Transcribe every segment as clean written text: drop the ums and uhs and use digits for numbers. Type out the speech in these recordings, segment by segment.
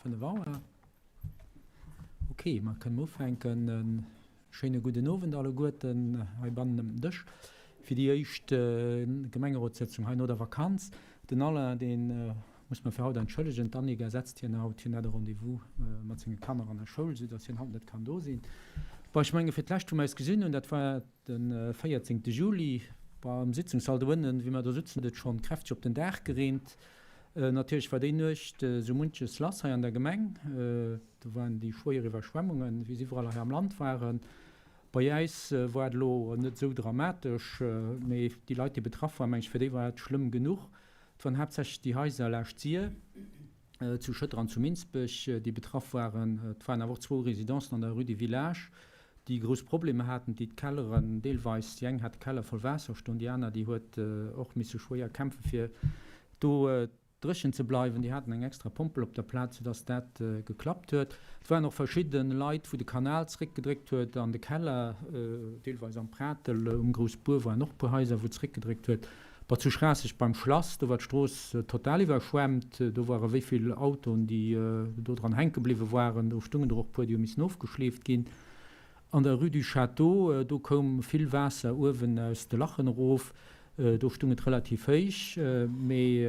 5 Auer. Ok, mer kënnen ufänken. E schéine gudden Owend alleguerten heibannen ëm den Dësch fir déi éischt Gemengerotssëtzung hei no der Vakanz. Den Alain, dee muss mer fir haut entschëllegen. D'Annick ersetzt hien haut. Hien hat e Rendez-vous mat senge Kanner an der Schoul, soudass hien haut net kann do sinn. Bon, ech menge fir d'lescht, wou mer eis gesinn hunn, dat war De 14 Juli war am Sitzungssall do ënnen, wéi mer do sutzen, huet et schonn kräfteg op den Daach gereent. Natierlech war déi Nuecht esou munches lass hei an der Gemeng. Do waren déi schwéier Iwwerschwemmungen, wéi se iwwerall hei am Land waren. Bei äis war et elo net esou dramatesch, mee déi Leit, déi betraff waren, meng ech, fir déi war et schlëmm genuch. Et waren haaptsächlech déi Haiser laascht d'Sir, zu Schëtter an zu Minsbech, déi betraff waren. Et waren awer och zwou Residencen an der Rue du Village, déi grouss Problemer haten, déi d'Kelleren deelweis, déi eng hat de Keller voll Waasser stoen, déi aner, déi huet och misse schwéier kämpfe fir do dréchen ze bleiwen. Déi haten eng extra Pompel op der Plaz, soudass dat geklappt huet. Et waren och verschidde Leit, wou de Kanal zeréckgedréckt huet an de Keller, deelweis am Pratel, um Groussbuer waren och e puer Haiser, wou et zeréckgedréckt huet. Bon, zu Schraasseg beim Schlass, do war d'Strooss total iwwerschwemmt. Do ware wéi vill Autoen, déi do dran hänke bliwwe waren. Do stungen der och puer, déi hu missen ofgeschleeft ginn. An der Rue du Château, do koum vill Waasser uewen aus de Lachen erof. Do stung et relativ héich. Mee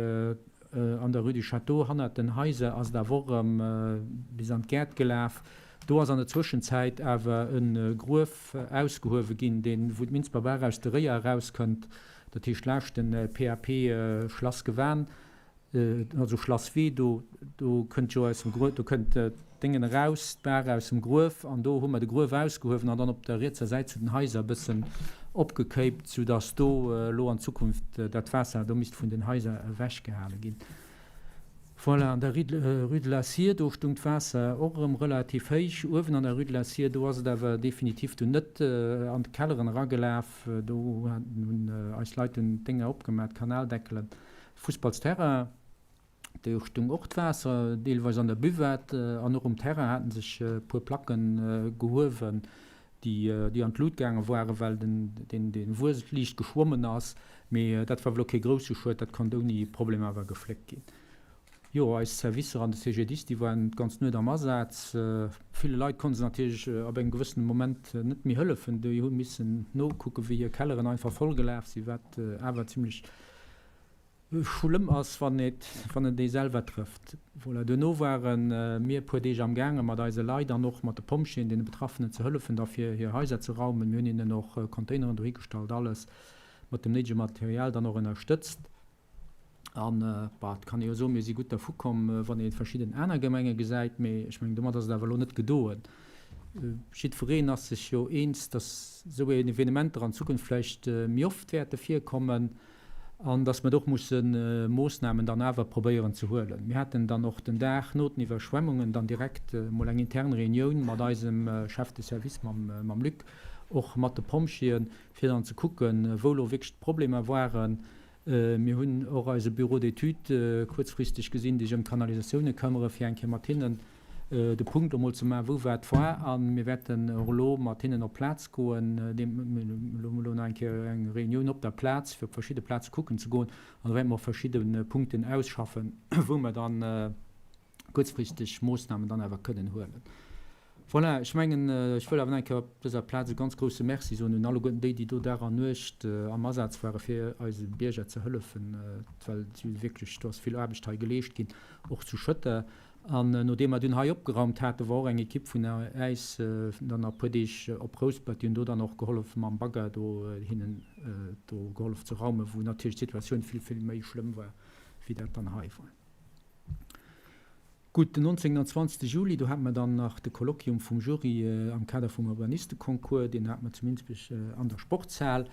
an der Rue du Château, hannert den Haiser, ass et awer och erëm bis an d'Gäert gelaf. Do ass an der Zwëschenzäit awer e Gruef ausgehuewe ginn, deen, wou d'Minsber Baach aus de Réier erauskënnt, dat heescht laascht de PAP Schlass Gewan, also Schlasswee, do, do kënnt jo aus dem Gruef, do kënnt d'Déngen eraus, d'Baach aus dem Gruef, an do hu mer de Gruef ausgehuewen an dann op der rietser Säit zu den Haiser e bëssen opgekéipt, soudass do elo an Zukunft dat Waasser do misst vun den Haiser ewechgehale ginn. Voilà, an der Rue de la Scie, do stung d'Waasser och erëm relativ héich. Uewen an der Rue de la Scie, do ass et awer definitiv dunn net an d'Kelleren eragelaf. Do hunn eis Leit dunn d'Dénger opgemaach, d'Kanaldeckelen. Fussballsterrain, do stung och d'Waasser deelweis an der Buvette an och um Terrain hate sech e puer Placke gehuewen. déi an d'Lut gaange waren, well den Wues liicht geschwommen ass, mee dat war elo kee grousse Schued, dat konnt ouni Problem awer gefléckt ginn. Jo, eis Servicer an de CGDIS, déi waren d'ganz Nuet am Asaz. Ville Leit konnte se natierlech ab engem gewëssene Moment net méi hëllefen, déi hu missen nokucken, wéi hir Kelleren einfach vollgelaf sinn, wat awer zimmlech Schlëmm ass, wann et wann et ee selwer trëfft. Voilà, duerno ware mir e puer Deeg am gaange mat eise Leit an och mat de Pompjeeën, deene Betraffenen ze hëllefen da fir hir Haiser ze raumen. Mir hunn hinnen och Containeren dohi gestallt, alles mat dem néidege Material dann och ënnerstëtzt. An, bah, et kann ee jo soen, mir si gutt dervu komm, wann ee verschidden aner Gemenge gesäit, mee ech mengen, domat ass et awer elo net gedoen. Jiddwereen ass sech jo eens, datt esou Evenementer an Zukunft vläicht méi oft wäerte virkommen. An dass mer do och musse Moossnamen dann awer probéieren ze huelen. Mir haten dann och den Dag no den Iwwerschwemmungen dann direkt emol eng intern Reunioun mat eisem Chef de service, mam Luc, och mat de Pompjeeën, fir dann ze kucken, wou elo wierklech d'Problemer waren. Mir hunn och eise Bureau d'études kuerzfristeg gesinn, déi sech ëm d'Kanalisatioune këmmere, fir eng Kéier mat hinnen de Punkt emol ze maachen, wou wat war. A mir wäerten och elo mat hinnen op d'Plaz goen. Mir hunn elo nach eng Kéier eng Reunioun op der Plaz, fir op verschidde Plaze kucken ze goen. An do wäerte mer och verschidde Punkten ausschaffen, wou mer dann kuerzfristeg Moossnamen dann awer kënnen huelen. Voilà, ech mengen, ech wëll awer nach eng Kéier op dëser Plaz e ganz grouse Merci soen un alleguerten déi, déi do Dag an Nuecht am Asaz ware fir eise Bierger ze hëllefen, well si hu wierklech, do ass vill Aarbecht hei geleescht ginn, och zu Schëtter. An nodeem mer dunn hei opgeraumt haten, war och eng Ekipp vun äis dann nach e puer Deeg op Rouspert. Déi hunn do dann och gehollef mam Bagger do hinnen do gehollef ze raumen, wou natierlech d'Situatioun vill, vill méi schlëmm war, wéi dat dann hei war. Gutt, den 19. an 20. Juli, do hate mer dann nach de Kolloquium vum Jury am Kader vum Urbanisteconcours. Deen hate mer zu Minsbech an der Sportshal.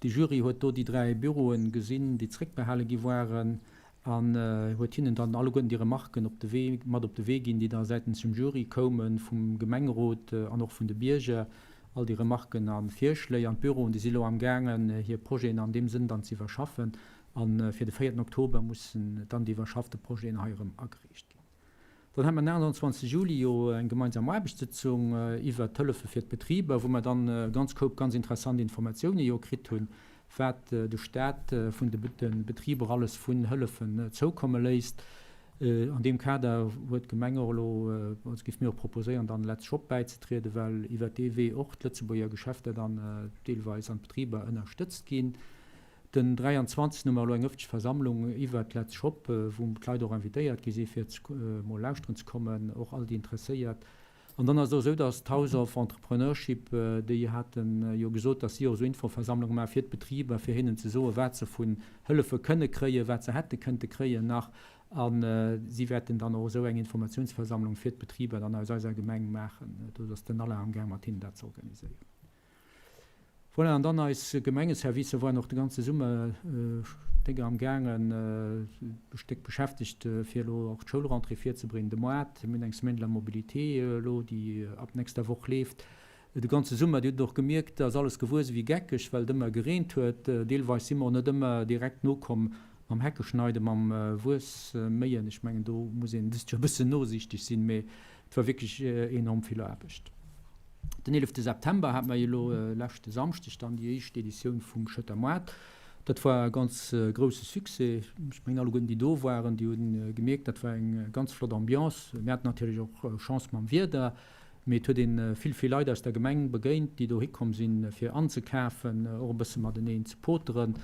De Jury huet do déi 3 Büroen gesinn, déi zréckbehale gi waren. An huet hinnen dann alleguerten déi Remarken op de Wee, mat op de Wee ginn, déi da säitens dem Jury koumen, vum Gemengerot an och vun de Bierger, all déi Remarken a Virschléi. An d'Büroen, déi si elo amgaangen, hir Projeten an deem Sënn dann ze iwwerschaffen. A fir de véierten Oktober mussen dann déi iwwerschaffte Projeten hei erëm agereecht ginn. Dann hate mer den 28 Juli jo eng gemeinsam Aarbechtssëtzung iwwert d'Hëllefe fir d'Betriber, wou mer dann e ganz Koup ganz interessant Informatioune jo kritt hunn, wat de Stat vun de Betriber alles vun Hëllefen zoukomme léisst. An deem Kader huet d'Gemeng och elo, also géif mir och proposéieren, dann Letz Shop bäizetrieden, well iwwert dee Wee och d'Lëtzebuerger Geschäfter dann deelweis an d'Betriber ënnerstëtzt ginn. Den 23. hu mer elo eng ëffentlech Versammlung iwwert Letz Shop, wou d'Leit och invitéiert gi si fir mol lauschteren ze kommen, och all déi Interesséiert. An dann ass et och esou, dass d'House of Entrepreneurship, déi hate jo gesot, dass si och esou Infoversammlunge maache fir d'Betriber, fir hinnen ze soen, wat se vun Hëllefe kënne kréien, wat se hätte kënnte kréien nach. A si wäerten dann och esou eng Informatiounsversammlung fir d'Betriber dann aus eiser Gemeng maachen. Do ass den Alain amgaang mat hinnen dat ze organiséieren. Voilà, an dann eis Gemengeservicer waren och de ganze Summer déck am gaangen, déck beschäftegt, fir elo och d'Schoulrentrée virzebréngen, de Moart. Mir hunn eng Semaine de la mobilité elo, déi ab nächster Woch leeft. De ganze Summer, Dir hutt et och gemierkt, ass alles gewuess ewéi geckeg, well et ëmmer gereent huet. Deelweis si mer och net ëmmer direkt nokomm mam Heckeschneiden, mam Wuess méien. Ech mengen, do muss een dëst Joer e bëssen nosiichteg sinn, mee et war wierklech enorm vill Aarbecht. Den 11 September hat mer jo elo leschte Samschdeg dann déi éischt Editioun vum Schëtter Moart. Dat war e ganz grousse Succès. Ech mengen alleguerten déi do waren, déi hu gemierkt, dat war eng ganz flott Ambiance. Mir haten natierlech och Chance mam Wieder, mee et huet ee vill, vill Leit aus der Gemeng begéint, déi dohi komm sinn, fir anzekafen, och e bësse mateneen ze poteren.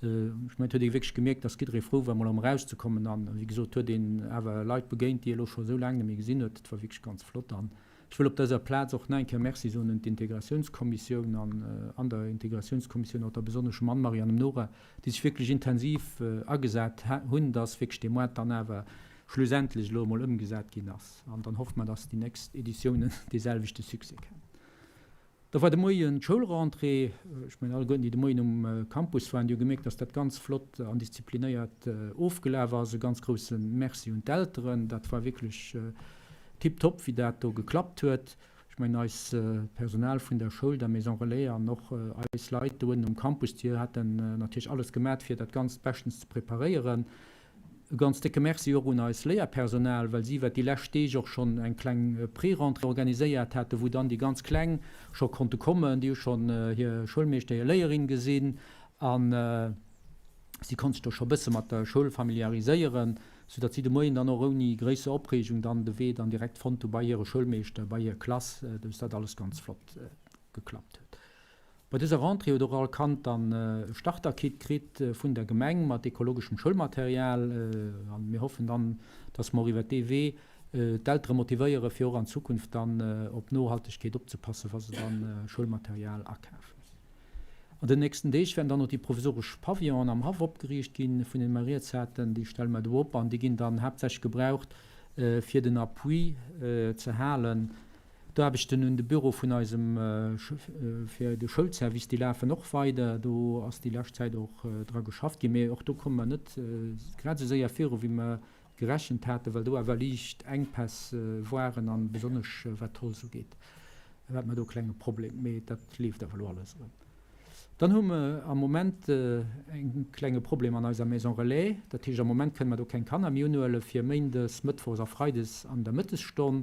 Ech mengen, et huet ee wierklech gemierkt, dass jidderee frou war, mol erëm erauszekommen. An wéi gesot, et huet een awer Leit begéint, déi ee elo scho esou laang net méi gesinn huet. Dat war wierklech ganz flott. An Ech wëll op dëser Plaz och nach eng Kéier Merci soen un d'Integratiounskommissioun an an der Integratiounskommissioun och der besonnesch um Anne-Marie an dem Nora, déi sech wierklech intensiv agesat hunn, dass wierklech dee Moart dann awer schlussendlech elo emol ëmgesat ginn ass. An dann hoffe mer, dass déi nächst Editiounen dee selwechte Succès kennen. Da war de Moien d'Schoulrentrée. Ech mengen, alleguerten, déi de Moien um Campus waren, déi hu gemierkt, dass dat ganz flott an disziplinéiert ofgelaf ass. E ganz grousse Merci un d'Elteren. Dat war wierklech tiptop, wéi dat do geklappt huet. Ech mengen, eis Personal vun der Schoul, der Maison Relais an och eis Leit do ënnen um Campus, déi haten natierlech alles gemat, fir dat Ganzt beschtens ze preparéieren. E ganz décke Merci och un eis Léierpersonal, well si iwwert déi lescht Deeg och schonn eng kleng Pré-Rentrée organiséiert haten, wou dann déi ganz Kleng scho konnte kommen. Déi hu schonn hir Schoulmeeschter, hir Léierin gesinn a si konnte sech do scho bësse mat der Schoul familiariséieren, soudatt si de Moien dann och ouni gréisser Opreegung dann de Wee dann direkt fonnt hu bei hire Schoulmeeschter, bei hir Klass, dass dat alles ganz flott geklappt huet. Bei dëser Rentrée huet och all Kand dann e Starterkit kritt vun der Gemeng mat ekologeschem Schoulmaterial an mir hoffen dann, dass mer och iwwert dee Wee d'Eltere motivéiere fir och an Zukunft dann op Nohaltegkeet opzepassen, wa se dann Schoulmaterial akafen. An den nächsten Deeg wäerten dann och déi provisoresch Pavillonen am Haff opgeriicht ginn, vun deene mer rieds haten. Déi stelle mer do op an déi ginn dann haaptsächlech gebraucht fir den Appui ze halen. D'Aarbechten un de Büro vun eisem fir de Schoulservice, déi lafen och weider. Do ass déi lescht Zäit och dra geschafft ginn. Mee och do komme mer net grad esou séier viru wéi mer gerechent haten, well do awer liicht Enkpäss waren an besonnesch wat d'Holz ugeet, hate mer do e klenge Problem. Mee dat leeft awer elo alles erëm. Dann hu mer am Moment e klenge Problem an eiser Maison Relais. Dat heescht, am Moment kënne mer do keng Kanner méi unhuele fir méindes, mëttwochs a freides an der Mëttesstonn.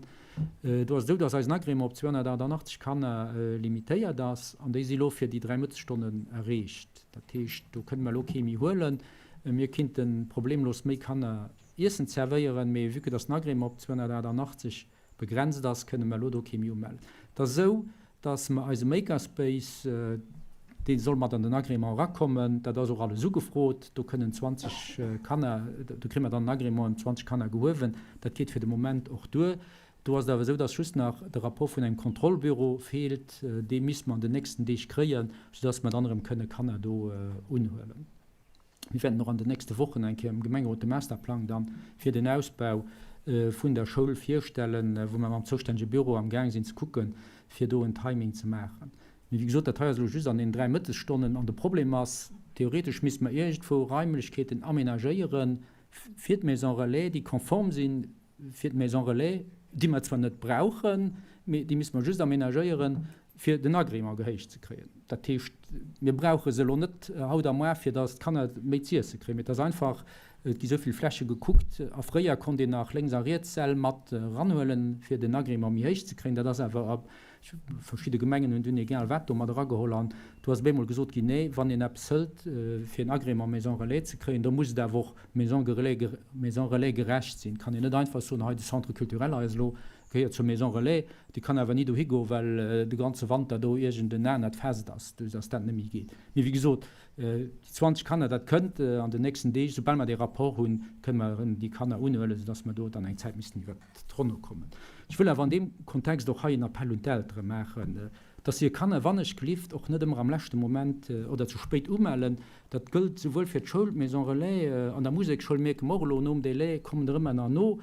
Do ass et esou, dass eisen Agrément op 288 Kanner limitéiert ass an déi si elo fir déi 3 Mëttesstonnen erreecht. Dat heescht, do kënne mer elo kee méi huelen. Mir kinnte problemlos méi Kanner Iessen zerwéieren, mee vue que dass den Agrément op 288 begrenzt ass, kënne mer elo do kee méi umellen. Et ass esou, dass mer eise Makerspace, dee soll mat an den Agrément erakommen, dat ass och alles ugefrot, do kënnen 20 Kanner, do kréie mer dann en Agrément ëm 20 Kanner gehuewen, dat geet fir de Moment och duer. Do ass et awer esou, dass just nach de Rapport vun engem Kontrollbüro feelt, dee misste mer an den nächsten Deeg kréien, soudass mer dann erëm kënne Kanner do unhuelen. Mir wäerten och an den nächste Wochen eng Kéier am Gemengerot de Masterplang dann fir den Ausbau vun der Schoul virstellen, wou mer mam zoustännege Büro am Gaang sinn ze kucken, fir do en Timing ze maachen. Mee wéi gesot, dat hei ass elo just an deenen 3 Mëttesstonnen. An de Problem ass, theoretesch misste mer iergendwou Raimlechkeeten aménagéiere fir d'Maison relais, déi konform sinn fir d'Maison relais, déi mer zwar net brauchen, mee déi misste mer just aménagéieren, fir den Agrément gehéicht ze kréien. Dat heescht, mir brauche se elo net haut a moar, fir datt d'Kanner méi z'iesse kréien, mee et ass einfach, et gi sou vill Fläche gekuckt a fréier konnt een nach lénks a riets Säll mat eranhuelen, fir den Agrément méi héich ze kréien. Dat ass awer. Verschidde Gemengen hunn dunn egal wat do mat erageholl an do ass op eemol gesot ginn, nee, wann een eppes hëlt fir en Agrément Maison Relais ze kréien, da muss et awer och Maison Relais, Maison Relais gerecht sinn. Et kann een net einfach soen, hei de Centre culturel hei ass elo, gehéiert zur Maison Relais, déi kann awer ni dohi goen, well de ganze Wanter do iergend en anert Fest ass, soudass dat net méi geet. Mee wéi gesot, Déi 20 Kanner, dat kënnt an den nächsten Deeg. Soubal mer dee Rapport hunn, kënne mer erëm déi Kanner unhuelen, soudass mer do dann eng Zäit missten iwwert d'Ronne kommen. Ech wëll awer an deem Kontext och hei en Appell un d'Eltere maachen, dass se hir Kanner, wannechgelift, och net ëmmer am leschte Moment oder ze spéit umellen. Dat gëllt souwuel fir d'Schoul, d'Maison relais, an der Museksschoul mierke mer och elo, nom Délai kommen der ëmmer nach no.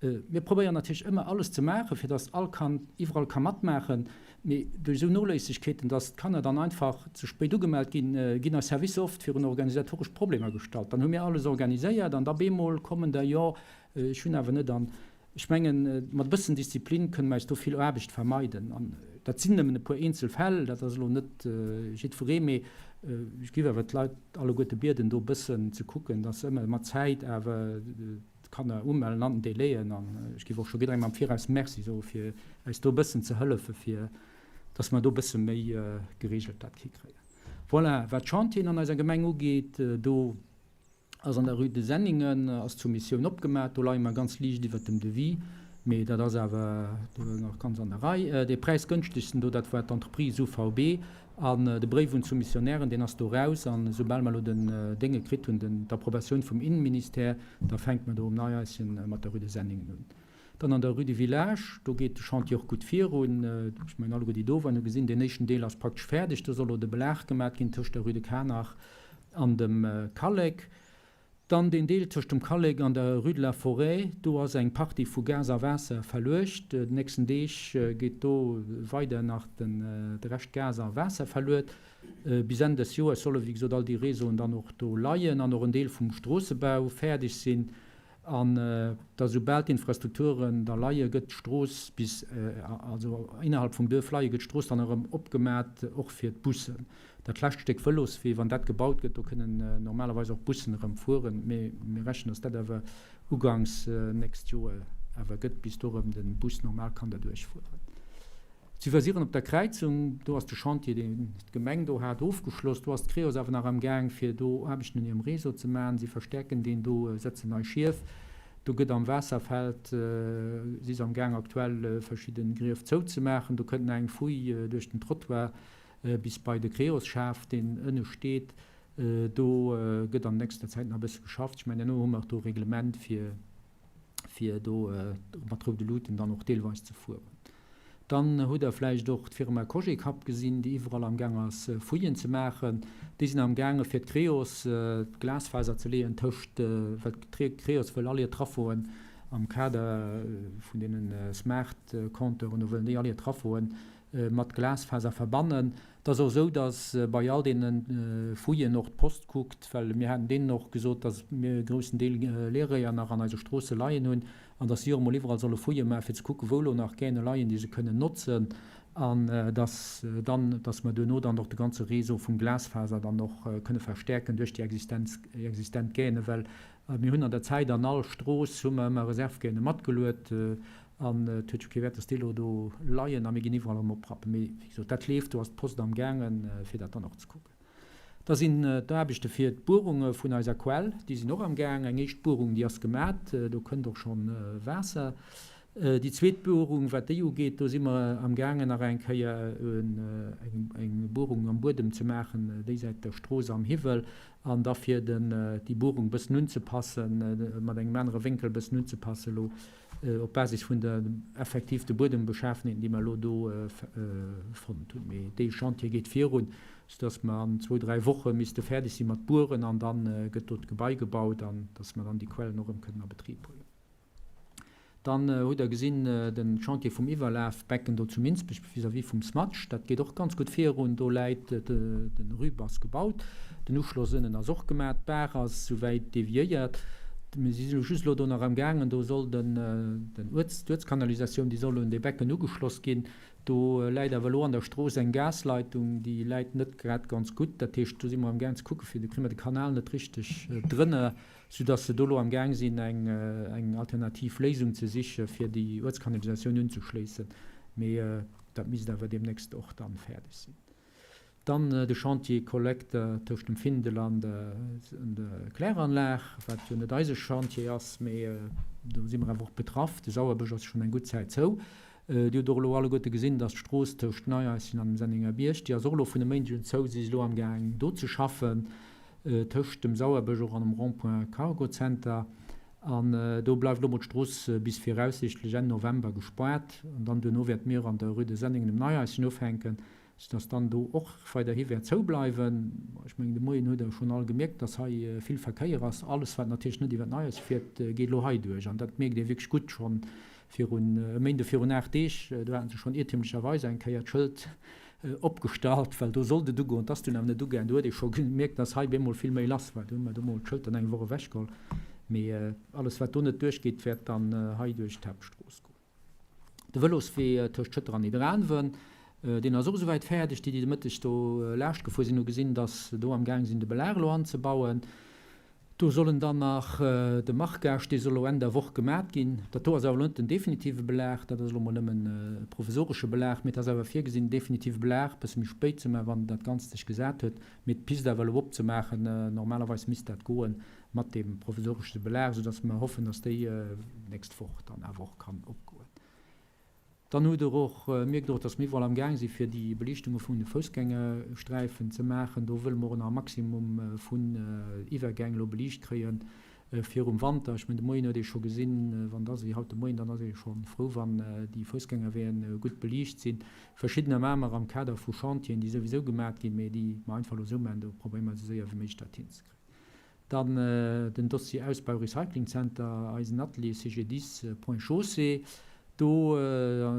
Mir probéieren natierlech ëmmer alles ze maachen, fir dass all Kand iwwerall ka matmaachen, mee duerch esou Noléissegkeeten, dass d'Kanner dann einfach ze spéit ugemellt ginn, ginn eis Servicer oft virun organisatoresch Problemer gestallt. Dann hu mir alles organiséiert an da bemol kommen der, jo, ech hunn awer net. An ech mengen, mat e bëssen Disziplin kënne mer eis do vill Aarbecht vermeiden. An dat sinn nëmmen e puer eenzel Fäll, dat ass elo net jiddweree, mee ech géif awer d'Leit alleguerte bieden, do e bëssen ze kucken, dass se ëmmer mat Zäit awer, d'Kanner umellen an den Délaiën an ech géif och scho jidderengem am Viraus Merci soe fir eis do e bëssen ze hëllefe fir dass mer do e bësse méi geregelt dat hikréien. Voilà, wat d'Chantieren an eiser Gemeng ugeet, do ass an der Rue de Senningen ass d'Soumissioun opgemat, do leie mer ganz liicht iwwert dem Devis, mee dat ass awer do nach ganz an der Rei. Dee präisgënschtegsten do, dat war d'Entreprise UVB An de Bréif un d'Soumissionären, deen ass do raus. An esoubal mer elo den Dénge kritt hunn, den, d'Approbatioun vum Innenministère, da fänke mer do um Neihaischen mat der Rue de Senningen un. Dann an der Rue du Village, do geet de Chantier och gutt virun. Ech mengen, alleguer, déi do waren, hu gesinn, deen éischten Deel ass praktesch fäerdeg. Do soll elo de Belag gemat ginn tëscht der Rue de Kanach an dem Kallek. Dann deen Deel tëscht dem Kallek an der Rue de la Forêt, do ass eng Partie vu Gas a Waasser verluecht. Den nächsten Deeg geet do weider nach de Rescht Gas a Waasser verluet. Bis Enn des Joers solle wéi gesot all déi Réseauen dann och do leien an och en Deel vum Stroossebau fäerdeg sinn. An da soubal d'Infrastrukturen da leie gëtt d'Strooss bis, also innerhalb vum Duerf leie gëtt d'Strooss dann erëm opgemat, och fir d'Bussen. Dat lescht Stéck Vëloswee, wann dat gebaut gëtt, do kënnen normalerweis och Bussen erëm fueren, mee mir rechnen, dass dat awer uganks nächst Joer awer gëtt, bis do erëm de Bus normal kann derduerch fueren. Zu Iwwersiren op der Kräizung, do ass de Chantier, deen d'Gemeng do hat, ofgeschloss. Do ass d'Creos awer nach amgaang, fir do Aarbechten un hirem Réseau ze maachen. Si verstäerken deen do, setzen nei Schief. Do gëtt am Waasserfeld, si se amgaang aktuell verschidde Grief zouzemaachen. Do kënnt nach eng Fouille duerch den Trottoir bis bei de Creos-Schaf, deen ënne steet. Do gëtt an nächster Zäit nach e bësse geschafft. Ech mengen, herno hu mer och do e Reglement, fir, fir do mat roude Luuten dann och deelweis ze fueren. Dann hutt Der vläicht och d'Firma Cogecap gesinn, déi iwwerall amgaang ass, Fouillen ze maachen. Déi sinn amgaange fir d'Creos d'Glasfaser ze leeën tëscht, well d'Creos wëll all hir Traffoen am Kader vun deene Smart Compteuren, do wëllen déi all hir Traffoen mat Glasfaser verbannen. Et ass och esou, datt bei all deene Fouillen och d'Post kuckt, well mir haten deenen och gesot, datt mir e groussen Deel Leerréier nach an eise Stroosse leien hunn an datt si och emol iwwerall solle Fouillë maachen, fir ze kucken, wou elo nach Gäne leien, déi se kënnen notzen an datt dann, datt mer duerno dann och de ganze Réseau vum Glasfaser dann och kënne verstärken duerch déi existent Gäne, well mir hunn an der Zäit an all Strooss hu mer ëmmer Reservgäne matgeluet An et huet jo kee Wäert, dass déi elo do leien a mir ginn iwwerall erëm oprappen. Mee wéi gesot, dat leeft, do ass d'Post amgaangen, fir dat dann och ze kucken. Da sinn d'Aarbechte fir d'Buerunge vun eiser Quell, déi sinn och amgaang. Eng éischt Buerung, déi ass gemat, do kënnt och schonn Waasser. Déi zweet Buerung, wat déi ugeet, do si mer amgaangen nach eng Kéier eng Buerung am Buedem ze maachen, déi Säit der Strooss am Hiwwel, an da fir déi Buerung e bëssen unzepassen, mat engem anere Wénkel e bëssen unzepassen elo. op Basis vun der effektiv de Buedembeschafenheeten, déi mer elo do fonnt hunn. Mee dee Chantier geet virun, soudass mer an zwou, dräi Woche misste fäerdeg si mat bueren an da gëtt do d'Gebai gebaut an dass mer dann déi Quellen och erëm kënnen a Betrib huelen. Dann hutt Der gesinn, de Chantier vum Iwwerlafbecken do zu Minsbech vis-à-vis vum Smatch, dat geet och ganz gutt virun. Do läit de RUP ass gebaut, den Uschloss ënnen ass och gemaach, d'Baach ass souwäit deviéiert. Mir si just elo do nach am gaangen, do soll den den Uerts, d'Uertskanalisatioun, déi soll un dee Becken ugeschloss ginn. Do läit awer elo an der Strooss eng Gasleitung, déi läit net grad ganz gutt. Dat heescht, do si mer am gaang ze kucken, fir do kréie mer de Kanal net richteg drënner, soudass se do elo am gaang sinn, eng eng alternativ Léisung ze siche fir déi Uertskanalisatioun unzeschléissen. Mee. Dat misst awer deemnächst och dann fäerdeg sinn. Dann de Chantier Kollekter tëscht dem Findel an der Kläranlag, wat jo net eise Chantier ass, mee do si mer awer och betraff. De Sauerbësch ass schonn eng gutt Zäit zou. Dir hutt och elo alleguerte gesinn, dass d'Strooss tëscht Neiaischen an dem Sennenger Bierg, déi ass och elo vun e Méindeg un zou. Si si elo amgaang do ze schaffen, tëscht dem Sauerbësch och an dem Rond-point Cargo Center. An do bleift elo mol d'Strooss bis viraussiichtlech Enn November gespaart. An dann duerno wäerte mir an der Rue de Senningen um Neiaischen ufänken. Soudass dann do och weiderhi wäert zoubleiwen. Ech mengen, de Moien hutt Der schonn all gemierkt, dass hei vill Verkéier ass. Alles, wat natierlech net iwwer d'Neiaischen fiert, geet elo hei duerch. An dat mierkt ee wierklech gutt. Schonn virun e Méinde virun 8 Deeg, do hate se schonn iertemlecherweis eng Kéier d'Schëld opgestallt, well do sollt et ugoen. Et ass dunn awer net ugaangen. Do huet ee scho gemierkt, dass hei bemol vill méi lass war. Do hu mer du mol d'Schëld dann eng Woch ewechgeholl. Mee alles, wat do net duerchgeet, wäert dann hei duerch d'Haaptstrooss goen. De Vëloswee tëscht Schëtter an Nidderaanwen, deen ass och esouwäit fäerdeg. Déi, déi de Mëtteg do laascht gefuer sinn, hu gesinn, datt do am Gaang sinn, de Belag elo anzebauen. Do sollen dann nach de Marquage, dee soll elo Enn der Woch gemat ginn. Dat do ass awer elo net den definitive Belag, dat ass elo mol nëmmen e provisoresche Belag. Mee et ass awer virgesinn, den definitive Belag e bësse méi spéit ze maachen, wann dat Ganzt sech gesat huet. Mee d'Pist awer elo opzemaachen, normalerweis misst dat goen mat deem provisoresche Belag, soudass mer hoffen, dass déi nächst Woch dann awer och kann opgoen. Dann hutt Der och, mierkt Der och, dass mir iwwerall amgaang si fir déi Beliichtunge vun de Foussgängersträifen ze maachen. Do wëlle mer och nach e Maximum vun Iwwergäng elo beliicht kréie virum Wanter. Ech mengen, de Moien huet ee scho gesinn, wann da si haut de Moien, dann ass ee scho frou, wann déi Foussgängerweeën gutt beliicht sinn. Verschiddener maache mer am Kader vu Chantieren, déi souwisou gemat ginn, mee déi mer einfach elo esou maachen. Do probéiere mer esou séier wéi méiglech dat hinzekréien. Dann den Dossier Ausbau Recycling Center, eisen Atelier CGDIS Ponts et Chaussées. Do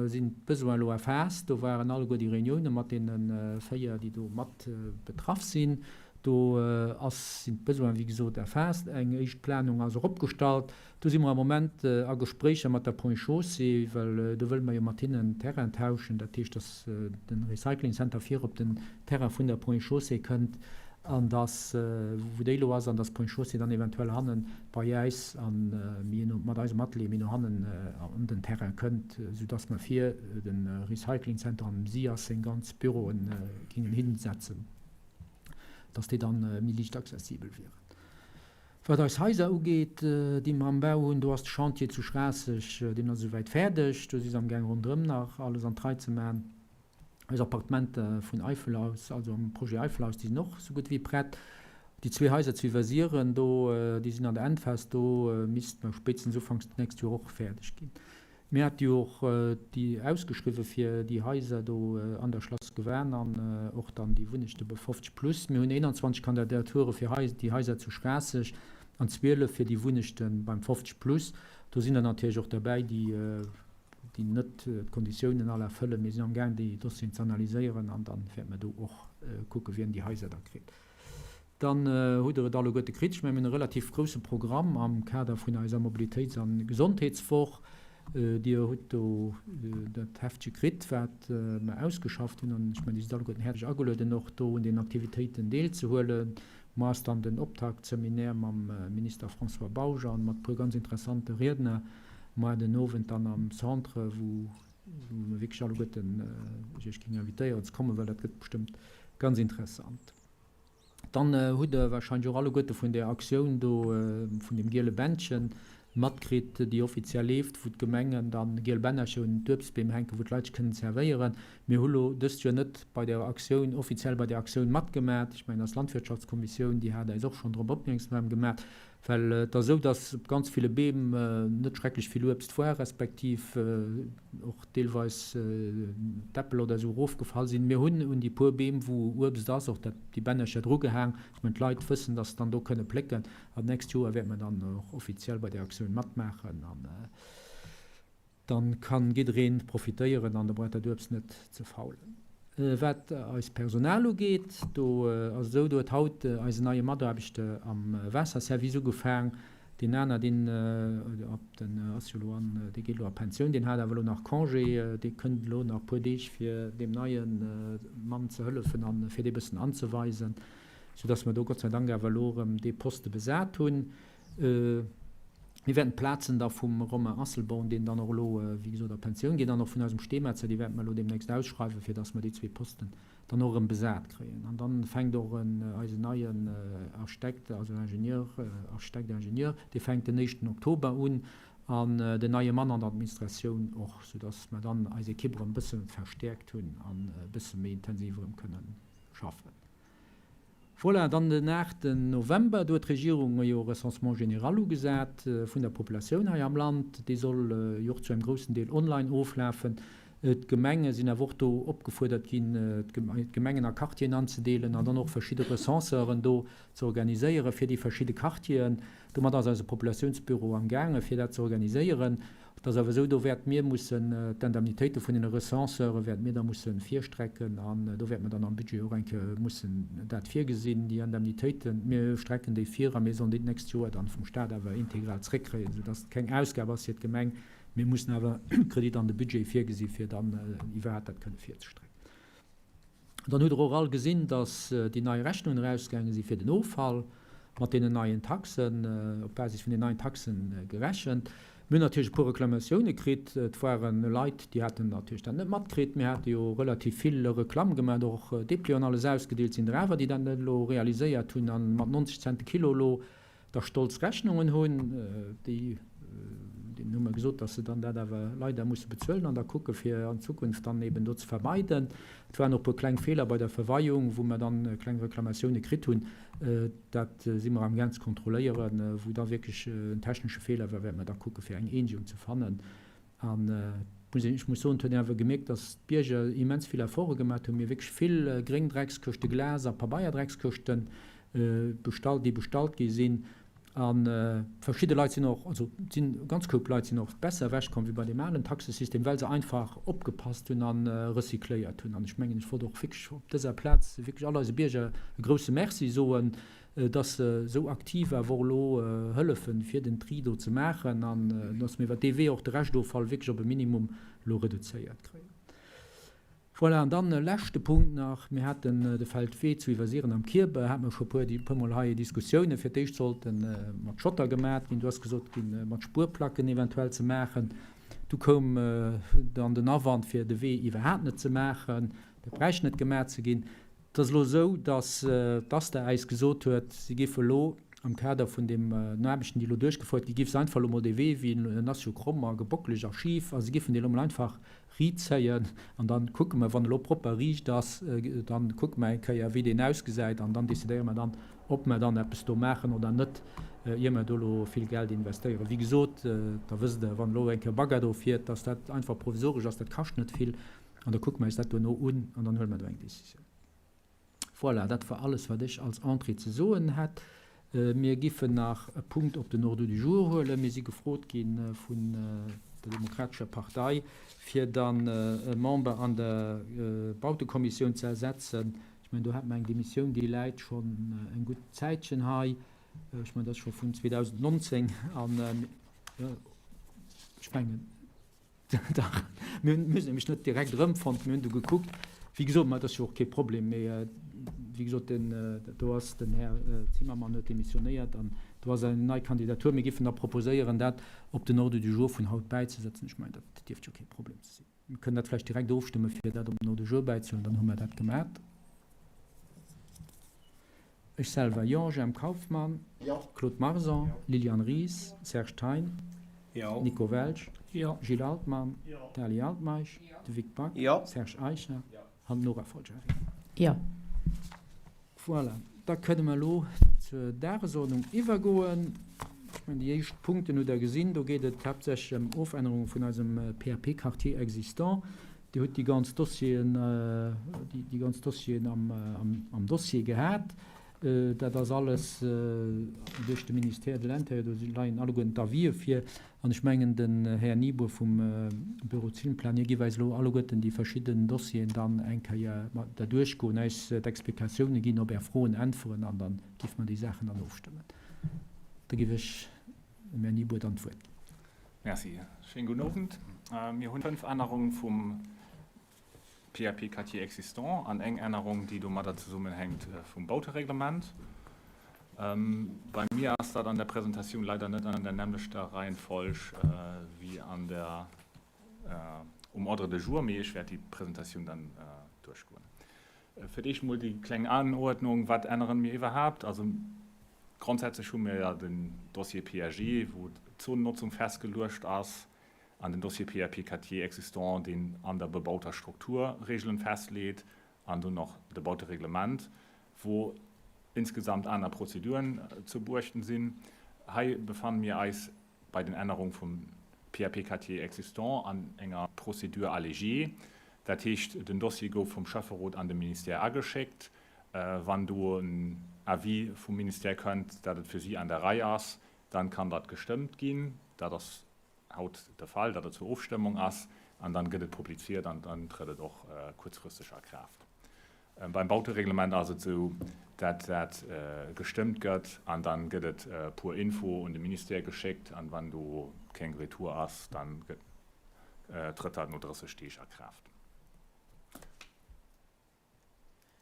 sinn d'Besoinen elo erfaasst. Do waren alleguer déi Reunioune mat deene 4, déi do mat betraff sinn. Do ass, sinn d'Besoinen, wéi gesot, erfaasst. Eng éischt Planung ass och opgestallt. Do si mer am Moment a Gespréicher mat der Ponts et Chaussées, well do wëlle mer jo mat hinnen Terrain tauschen. Dat heescht, datt de Recycling Center vir op den Terrain vun der Ponts et Chaussées kënnt an datt, wou déi elo ass, an datt d'Ponts et Chaussées dann eventuell hanne bei äis a méi no, mat eisem Atelier méi no hannen an den Terrain kënnt, soudatt mer vir de Recycling Center an dem SIAS seng ganz Büroe gingen hinsetzen, datt déi dann méi liicht accessibel wieren. Wat eis Haiser ugeet, déi mer am Bau hunn, do ass de Chantier zu Schraasseg, deen ass esouwäit fäerdeg. Do si se amgaang ronderëm nach alles an d'Rei ze maachen. Eis Appartementer vun Eifelhaus, also am Projet Eifelhaus, déi sinn och esou gutt wéi prett. Déi zwee Haiser zu Iwwersiren, do, déi sinn an der Endphas, do misste mer spéitstens ufanks d'nächst Joer och fäerdeg ginn. Mir hate jo och déi ausgeschriwwe fir déi Haiser do an der Schlass Gewan an och dann déi Wunnechte bei 50 plus. Mir hunn 21 Kandidature fir déi Haiser zu Schraasseg an 12 fir déi Wunnechte beim 50 plus. Do sinn der natierlech och derbäi, déi net d'Konditiounen all erfëllen. Mir sinn amgaang déi Dossieren ze analyséieren an da wäerte mer do och kucken, wien déi Haiser da kritt. Dann hutt Der et alleguerte kritt. Ech mengen, mir hunn e relativ grousse Programm am Kader vun eiser Mobilitéits a Gesondheetswoch. Dir hutt do dat Heftche kritt, wat mer ausgeschafft hunn. An ech mengen, Dir sidd alleguerten häerzlech agelueden, och do un den Aktivitéiten deelzehuelen. Muer ass dann den Optaktseminär mam Minister François Bausch a mat e puer ganz interessante Riedner. Muer den Owend dann am Centre, wou mer wierklech alleguerten Iech géingen invitéieren ze kommen, well dat gëtt bestëmmt ganz interessant. Dann hutt Der wahrscheinlech och alleguerte vun där Aktioun do vun dem giele Bändchen matkritt, déi offiziell leeft, wou d'Gemengen dann giel Bännercher un d'Uebstbeem hänken, wou d'Leit sech kënnen zerwéieren. Mir hu lo dëst Joer net bei där Aktioun, offiziell bei där Aktioun matgemat. Ech mengen, eis Landwirtschaftskommissioun, déi hat eis och schonn drop opmierksam gemat, Well et ass esou, datt op ganz ville Beem net schrecklech vill Uebst war, respektiv och deelweis d'Äppel oder esou erofgefall sinn. Mir hunn un déi puer Beem, wou Uebst ass, och dat, déi Bännercher drugehaang, datt d'Leit wëssen, datt se dann do kënne plécken. An d'nächst Joer wäerte mer dann och offiziell bei där Aktioun matmaachen. Dann kann jiddereen profitéieren an da brauch dat Uebst net ze faulen. Wat eist Personal ugeet, do ass et esou, do huet haut eisen neie Mataarbechter am Waasserservice ugefaang. Deen aner, deen op den ass jo elo an, dee geet elo a Pensioun, deen hat awer elo nach Congé, dee kënnt elo nach e puer Deeg fir deem neie Mann ze hëllefen an fir dee bëssen anzeweisen, soudass mer do Gott sei Dank awer elo erëm dee Poste besat hunn. Mir wäerten d'Plazen da vum Romain Asselborn, deen dann och elo, wéi gesot, a Pensioun geet, an och vun eisem Steemetzer, déi wäerte mer elo deemnächst ausschreiwen, fir dass mer déi zwee Posten dann och erëm besat kréien. An dann fänkt och en, eisen neien Architekt, also Ingenieur, Architekt, Ingenieur, dee fänkt den éischten Oktober un, an den neie Mann an der Administratioun och, soudass mer dann eis Ekipp erëm e bësse verstäerkt hunn an e bësse méi intensiv erëm kënnen schaffen. Voilà, dann den aachten November, do huet d'Regierung jo e Recensement général ugesat vun der Populatioun hei am Land. Dee soll jo och zu engem groussen Deel online oflafen. D'Gemenge sinn awer och do opgefuerdert ginn, d'Gemengen a Quartieren anzedeelen an dann och verschidde Recenseuren do ze organiséieren fir déi verschidde Quartieren. Domat ass eise Populatiounsbüro am gaange fir dat ze organiséieren. Et ass awer esou, do wäerte mir mussen d'Indemnitéite vun den Recenseure wäerte mir da musse virstrecken an do wäerte mer dann am Budget och eng Kéier mussen dat virgesinn, déi Indemnitéiten. Mir strecken déi vir a mir sollen déi d'nächst Joer dann vum Stat awer integral zréckkréien, soudass et keng Ausgab ass fir d'Gemeng. Mir mussen awer Kredit an de Budget virgesi fir dann iwwerhaapt dat kënne virzestrecken. Dann hutt Der och all gesinn, dass déi nei Rechnungen erausgaange si fir den Offall, mat deenen neien Taxen, op Basis vun den neien Taxen gerechent. Mir hunn natierlech e puer Reklamatioune kritt. Et ware Leit, déi haten natierlech dat net matkritt. Mir hate jo relativ vill Reklamm gemaach, och Déplianten alles ausgedeelt. Sinn der awer, déi dat net elo realiséiert hunn a mat 90 Cent de Kilo elo da stolz Rechnungen hunn, déi, deenen hu mer gesot, dass se dann dat awer leider musse bezuelen an da kucke fir an Zukunft dann eben do ze vermeiden. Et waren och e puer kleng Feeler bei der Verweiung, wou mer dann kleng Reklamatioune kritt hunn. Dat si mer amgaang ze kontrolléieren. Wou da wierklech en technesche Feeler war, wäerte mer da kucke fir eng Eenegung ze fannen. An ech muss soen, et huet een awer gemierkt, dass d'Bierger immens vill Efforte gemaat hunn. Mir hu wierklech vill gréng Dreckskëschten, Glas a Pabeierdreckskëschten bestallt, déi bestallt gi sinn. A verschidde Leit sinn och, also et sinn e ganz Koup Leit sinn och besser ewechkomm wéi bei deem alen Taxesystem, well se einfach opgepasst hunn a recycléiert hunn. An ech mengen, ech wollt och wierklech op dëser Plaz wierklech all eise Bierger e grouse Merci soen, dass se esou aktiv awer och elo hëllefen, fir den Tri do ze maachen an dass mir iwwer dee Wee och de Reschtoffall wierklech op e Minimum elo reduzéiert kréien. Voilà, an dann e leschte Punkt nach. Mir haten de Feldwee zu Iwwersiren am Kierber, hate mer scho puer, puer Mol hei Diskussiounen. Fir d'éischt sollt e mat Schotter gemaat ginn, du ass gesot ginn, mat Spuerplacken eventuell ze maachen. Du koum dann den Awand, fir de Wee iwwerhaapt net ze maachen, dat bräicht net gemaat ze ginn. Et ass elo esou, datt d'ASTA äis gesot huet, si géif elo am Kader vun den Aarbechten, déi elo duerchgefouert ginn, géif se einfach elo mol dee Wee, wéi en ass jo kromm a gebockeleg a schif, a si géifen dee elo mol einfach riit zéien an da kucke mer, wann e lo propper riicht ass, da kucke mer eng Kéier, wéi deen ausgesäit an dann decidéiere mer dann, ob mer dann eppes do maachen oder net, ier mer do elo vill Geld investéieren. Wéi gesot, da wësst Der, wann elo eng Kéier e Bagger do fiert, datt dat einfach provisoresch ass, dat kascht net vill. An da kucke mer eis dat duerno un an dann huele mer do eng Décisioun. Voilà, dat war alles, wat ech als Entrée ze soen hätt. Mir giffen nach e Punkt op den Ordre du jour huelen. Mir si gefrot gi vun der Demokratescher Partei, fir dann e Member an der Bautekommissioun ze ersetzen. Ech mengen, do hate mer eng Demissioun, déi läit schonn eng gutt Zäitchen hei. Ech mengen, dat ass scho vun 2019. An ech mengen, Dach, mir hunn se nämlech net direkt erëmfonnt. Mir hunn du gekuckt. Wéi gesot, ma et ass jo och kee Problem, mee wéi gesot, den, do ass den Här Zimmermann huet demissionéiert an do ass eng nei Kandidatur. Mir géifen da proposéieren, dat op den Ordre du jour vun haut bäizesetzen. Ech mengen, dat dierft jo kee Problem ze sinn. Mir kënnen dat vläicht direkt ofstëmme fir dat op den Ordre du jour bäizehuelen, dann hu mer dat gemat. Ech selwer, Jo. Jemp Kauffmann. Jo. Claude Marson. Jo. Liliane Ries. Serge Thein. Jo. Nico Welsch. Jo. Gilles Altmann. Jo. D'Ali Altmeisch. Jo. De Vic Back. Jo. Serge Eicher. Jo. An d'Nora Folgiari. Jo. Voilà, da kënne mer elo zur Dagesordnung iwwergoen. Ech mengen, déi éischt Punkten hutt Der gesinn. Do geet et haaptsächlech ëm Ofännerunge vun eisem PAP Quartier existant. Dir hutt déi ganz Dossieren, déi ganz Dossieren am Dossier gehat. Dat ass alles duerch de Ministère de l'Intérieur, do leien alleguerten d'Avisë vir. An ech mengen, den Här Nieboer vum Büro Zillenplan, hie géif eis elo alleguerten déi verschidden Dossieren dann eng Kéier mat derduerchgoen, eis d'Explikatioune ginn, op Är Froen äntweren an da géife mer déi Saachen dann ofstëmmen. Da géif ech dem Här Nieboer dann d'Wuert ginn. Merci. Schéinen gudden Owend. Mir hunn 5 Ännerungen vum PAP Quartier existant an eng Ännerung, déi domadder zesummenhänkt, vum Bautereglement. Bei mir ass dat an der Presentatioun leider net an der nämmlechter Reihenfolg wéi an der um Ordre de jour, mee ech wäert déi Presentatioun dann duerchgoen. Fir d'éischt mol déi kleng Anuerdnung, Wat änneren mir iwwerhaapt? Also grondsätzlech hu mir jo den Dossier PAG, wou d'Zonennotzung festgeluecht ass, an den Dossier PAP Quartier existant, deen an der bebauter Struktur Regeln festleet, an dunn och de Bautereglement, wou insgesamt aner Prozeduren ze beuechten sinn. Hei befanne mir eis bei den Ännerung vum PAP Quartier existant an enger Procédure allégée. Dat heescht, den Dossier gouf vum Schäfferot an de Ministère ageschéckt. Wann do en Avis vum Ministère kënnt, dat et fir si an der Rei ass, dann kann dat gestëmmt ginn. Dat ass haut de Fall, datt et zur Ofstëmmung ass, an dann gëtt et publiziert an dann trëtt et och kuerzfristeg a Kraaft. Beim Bautereglement ass et esou, datt dat gestëmmt gëtt an dann gëtt et pour info un de Ministère geschéckt an wann do keng Retour ass, dann trëtt dat no 30 Deeg a Kraaft.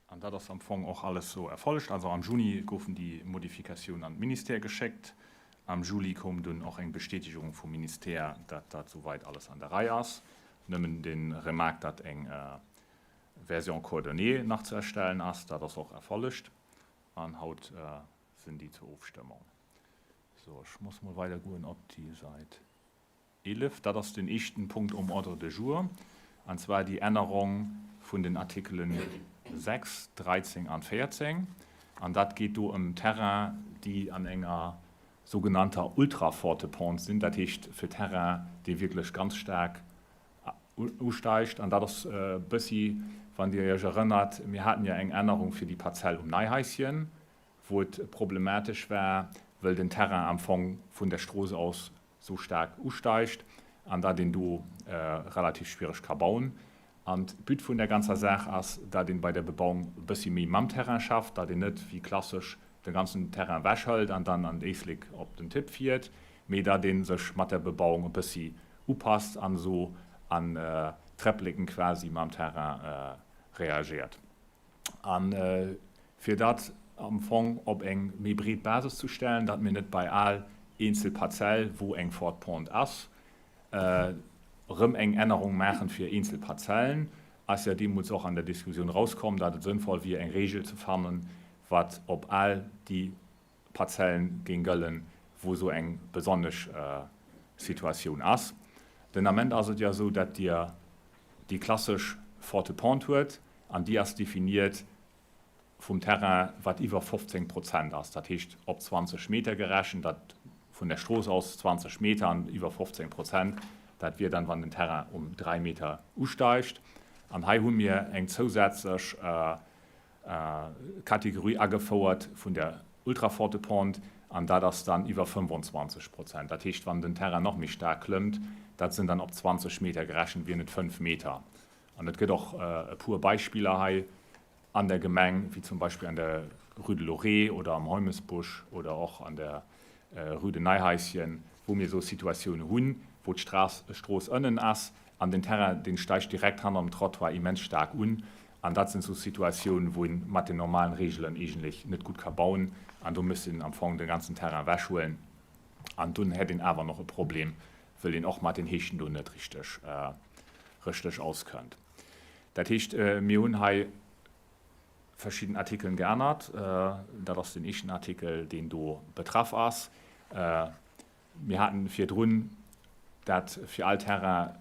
An dat ass am Fong och alles sou erfollegt. Also am Juni goufen déi Modifikatiounen an d'Ministère geschéckt. Am Juli koum dunn och eng Bestätegung vum Ministère, datt dat souweit alles an der Rei ass. Nëmmen de Remarque, datt eng Version coordonnée nach ze erstellen ass, dat ass och erfollegt. An haut sinn déi zur Ofstëmmung. Sou, ech muss mol weidergoen op déi Sait. 11, dat ass den éischten Punkt um Ordre de jour, an zwar déi Ännerong vun den Artikelen 6, 13 an 14. An dat geet do ëm Terrainen, déi an enger sougenannter ultra-forte Pente sinn, dat heescht fir Terrain, dee wierklech ganz staark usteigt. An dat ass e bëssi, wann Dir Iech erënnert, mir haten jo eng Ännerung fir déi Parzell um Neihaischen, wou et problematesch war, wëll den Terrain am Fong vun der Strooss aus sou staark usteigt an dat een do relativ schwiereg ka bauen. An d'But vun der ganzer Saach ass, dat een bei der Bebauung e bëssi méi mam Terrain schafft, dat een net wéi klassesch de ganzen Terrain ewechhëlt an dann an d'Éislek op den Tipp fiert, mee dat ee sech mat der Bebauung e bëssi upasst an esou an Träppleken quasi mam Terrain reagiert. A fir dat am Fong op eng méi breet Basis ze stellen, datt mir net bei all eenzel Parzell, wou eng forte pente ass, erëm eng Ännerung maachen fir eenzel Parzellen, ass jo deemools och an der Diskussioun erauskomm, datt et sënnvoll wier, eng Regel ze fannen, wat op all déi Parzellen géing gëllen, wou esou eng besonnesch Situatioun ass. Den Ament ass et jo esou, datt Dir déi klassesch forte pente huet an déi ass definiert vum Terrain, wat iwwer 15 Prozent ass, dat heescht op 20 Meter gerechent, dat vun der Strooss aus 20 Meter an iwwer 15 Prozent, dat wier dann, wann den Terrain um 3 Meter usteigt. An hei hu mir eng zousätzlech Kategorie agefouert vun der ultra-forte Pente, an dat ass dann iwwer 25 Prozent. Dat heescht, wann den Terrain nach méi staark klëmmt, dat sinn dann op 20 Meter gerechent, wieren et 5 Meter. An et gëtt och e puer Beispiller hei an der Gemeng, wéi zum Beispill an der Rue de Lorée oder am Heumesbusch oder och an der Rue de Neihaischen, wou mir esou Situatioune hunn, wou d'Straass Strooss ënnen ass an den Terrain, dee steigt direkt hanner dem Trottoir immens staark un. An dat sinn esou Situatiounen, wou een mat den normalen Reegelen eegentlech net gutt ka bauen. An do müsst een am Fong de ganzen Terrain ewechhuelen. An dunn hätt een awer nach e Problem, wëll een och mat den Heechten do net richteg, richteg auskënnt. Dat heescht, mir hunn hei verschidden Artikeln geännert. Dat ass den éischten Artikel, deen do betraff ass. Mir haten virdrun dat fir all Terrain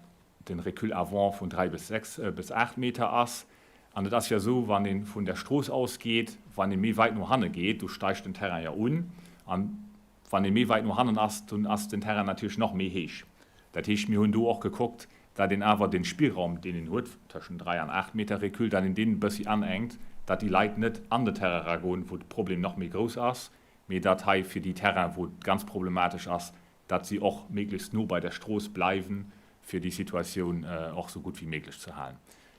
den Recul avant vun 3 bis 6 bis 8 Meter ass. An et ass jo esou, wann ee vun der Strooss ausgeet, wann ee méi weit no hanne geet, do steigt den Terrain jo un. An wann ee méi weit no hannen ass, dunn ass den Terrain natierlech nach méi héich. Dat heescht, mir hunn do och gekuckt, dat een awer den Spillraum, deen een huet, tëschent 3 an 8 Meter Recul, dat een deen e bëssi anenkt, dat déi Leit net an de Terrain eragoen, wou de Problem nach méi grouss ass, mee dat hei fir déi Terrainen, wou et ganz problematesch ass, dat si och méiglechst no bei der Strooss bleiwen, fir déi Situatioun och sou gutt wéi méiglech ze halen.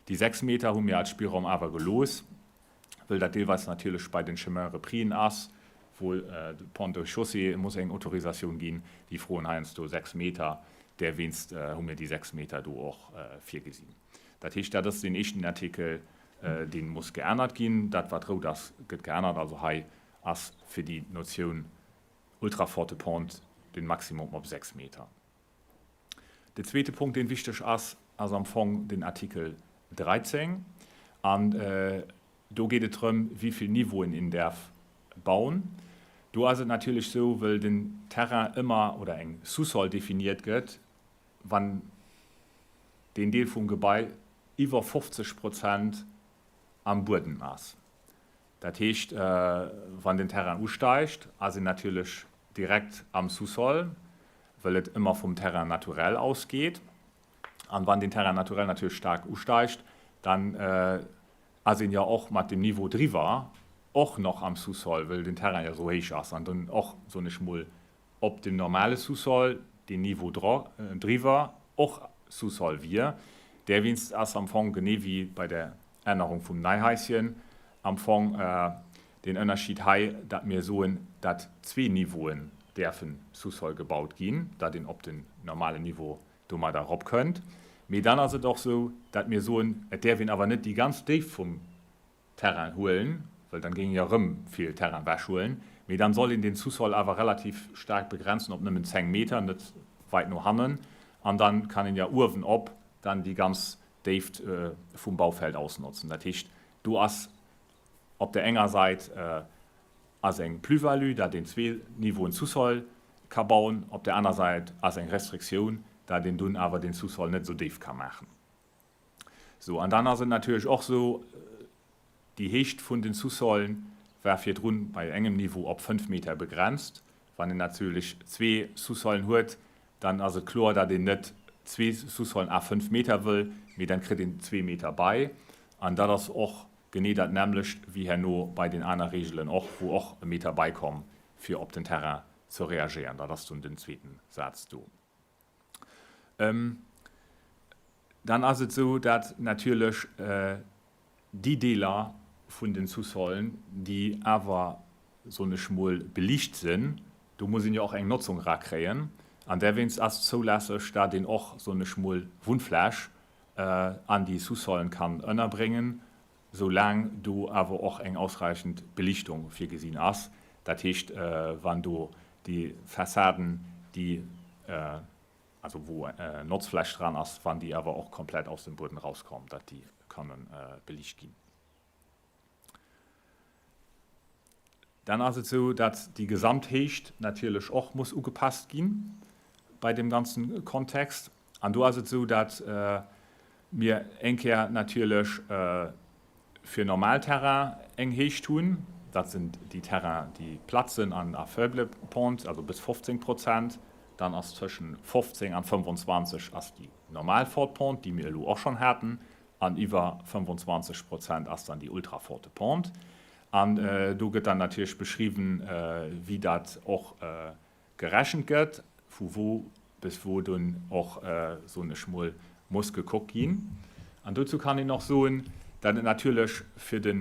Déi 6 Meter hu mir als Spillraum awer gelooss, wëll dat deelweis natierlech bei den Chemins reprisen ass, wou de Pont de Chaussée muss eng Autorisatioun ginn. Déi froen heiansdo 6 Meter, derwéinst hu mir déi 6 Meter do och virgesinn. Dat heescht, dat ass deen éischten Artikel, dee muss geännert ginn. Dat, wat rout ass, gëtt geännert. Also hei. ass fir déi Notioun ultra-forte Pente den Maximum op 6 Meter. De zweete Punkt, deen wichteg ass, ass am Fong den Artikel 13. An do geet et drëm, wéi vill Niveauen een däerf bauen. Do ass et natierlech esou, wëll den Terrain ëmmer oder eng Sous-sol definiert gëtt, wann deen Deel vum Gebai iwwer 50 Prozent am Buedem ass. Dat heescht, wann den Terrain usteigt, ass een natierlech direkt am Sous-sol, wëll et ëmmer vum Terrain naturel ausgeet. An wann den Terrain naturel natierlech staark usteigt, dann ass een jo och mat dem Niveau driwwer och nach am Sous-sol, wëll den Terrain jo esou héich ass an dann och, soen ech mol, op dem normale Sous-sol deen Niveau driwwer och Sous-sol wier. Därwinst ass am Fong, genee wéi bei der Ännerung vum Neihaischen, am Fong deen Ënnerschied hei, datt mir soen, datt zwee Niveauen däerfe Sous-sol gebaut ginn, datt een op den normalen Niveau domadder eropkënnt. Mee dann ass et och esou, datt mir soen, et däerf een awer net déi ganz Déift vum Terrain huelen, well dann géing een jo erëm vill Terrain wechhuelen, mee dann soll een den Sous-sol awer relativ staark begrenzen op nëmmen 10 Meter, net weit no hannen, an dann kann een jo uewenop dann déi ganz Déift vum Baufeld ausnotzen. Dat heescht, do ass op der enger Sait ass eng Plus-value, dat een zwee Niveauen Sous-sol ka bauen, op der aner Sait ass eng Restriktioun, dat een dunn awer den Sous-sol net esou déif ka maachen. Sou, an dann ass et natierlech och sou, déi Héicht vun den Sous-solen war virdrun bei engem Niveau op 5 Meter begrenzt. Wann een natierlech zwee Sous-solen huet, dann ass et kloer, datt een net zwee Sous-solen à 5 Meter wëll, mee dann kritt een zwee Meter bei. An dat ass och genee dat nämmlecht wéi herno bei den aner Reegelen och, wou och e Meter beikomm, fir op den Terrain ze reagéieren. Dat ass dunn den zweeten Saz do. Dann ass et esou, datt natierlech déi Deeler vun den Sous-solen, déi awer, soen ech mol, beliicht sinn, do muss een jo och eng Notzung erakréien. An därwéinst ass et zoulässeg, datt een och, soen ech mol, Wunnfläch an déi Sous-solen kann ënnerbréngen, soulaang do awer och eng ausreichend Belichtung virgesinn ass, dat heescht, wann do déi Fassaden, déi, also wou Notzfläch dran ass, wann déi awer och komplett aus dem Buedem erauskommen, datt déi kanne belicht ginn. Dann ass et esou, datt déi Gesamthéicht natierlech och muss ugepasst gi bei deem ganze Kontext. An do ass et esou, datt mir eng Kéier natierlech fir normal Terrain eng Héicht hunn. Dat sinn déi Terrain, déi platt sinn an à faible pente, also bis 15 Prozent. Dann ass tëschent 15 an 25 ass déi normal forte pente, déi mir elo och schonn haten. An iwwer 25 Prozent ass dann déi ultra forte pente. An do gëtt dann natierlech beschriwwen, wéi dat och gerechent gëtt, vu wou bis wou dunn och, soen ech mol, muss gekuckt ginn. An dozou kann een och soen, datt et natierlech fir de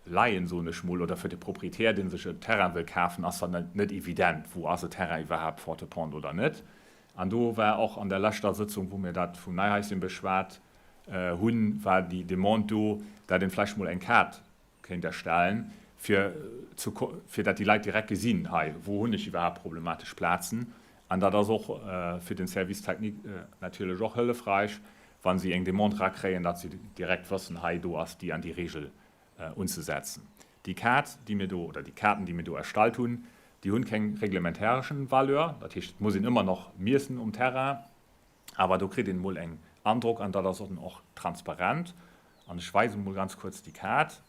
Laien, soen ech mol, oder fir de Proprietär, dee sech e Terrain wëll kafen, ass dann net evident, wou ass e Terrain iwwerhaapt forte pente oder net. An do war och an der leschter Sëtzung, wou mir dat vum Neihaischen beschwat hunn, war déi Demande do, datt een vläicht mol eng Kaart kéint erstellen, fir ze fir dat déi Leit direkt gesinn, hei, wou hunn ech iwwerhaapt problematesch Plazen. An dat ass och fir den Service technique natierlech och hëllefreich, wa si eng Demande erakréien, datt si direkt wëssen, hei, do ass déi an déi Regel unzesetzen. Déi Kaart, déi mir do, oder déi Kaarten, déi mir do erstallt hunn, déi hunn keng reglementareschen Valeur. Dat heescht, et muss een ëmmer nach miessen um Terrain. Awer do kritt een emol eng Androck an dat ass dann och transparent. An ech weisen emol ganz kuerz déi Kaart.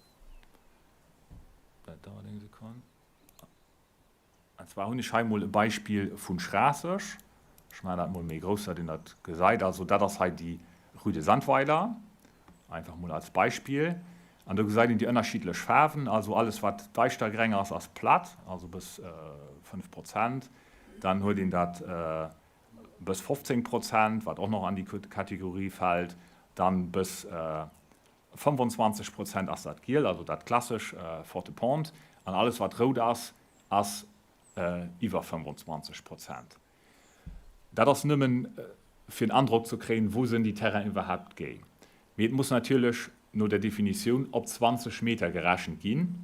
Dat dauert eng Sekonn. An zwar hunn ech hei emol e Beispill vun Schraasseg. Ech maachen dat emol méi grouss, datt een dat gesäit. Also dat ass hei déi Rue de Sandweiler, einfach emol als Beispill. An do gesäit een déi ënnerschiddlech Faarwen. Also alles wat daichter greng ass, ass platt, also bis 5 Prozent. Dann huet een dat bis 15 Prozent, wat och nach an déi Kategorie fält, dann bis 25 Prozent ass dat giel, also dat klassesch forte Pente, an alles wat rout ass, ass iwwer 25 Prozent. Dat ass nëmmen fir en Androck ze kréien, wou sinn déi Terrainen iwwerhaapt géi. Mee et muss natierlech no der Definitioun op 20 Meter gerechent ginn.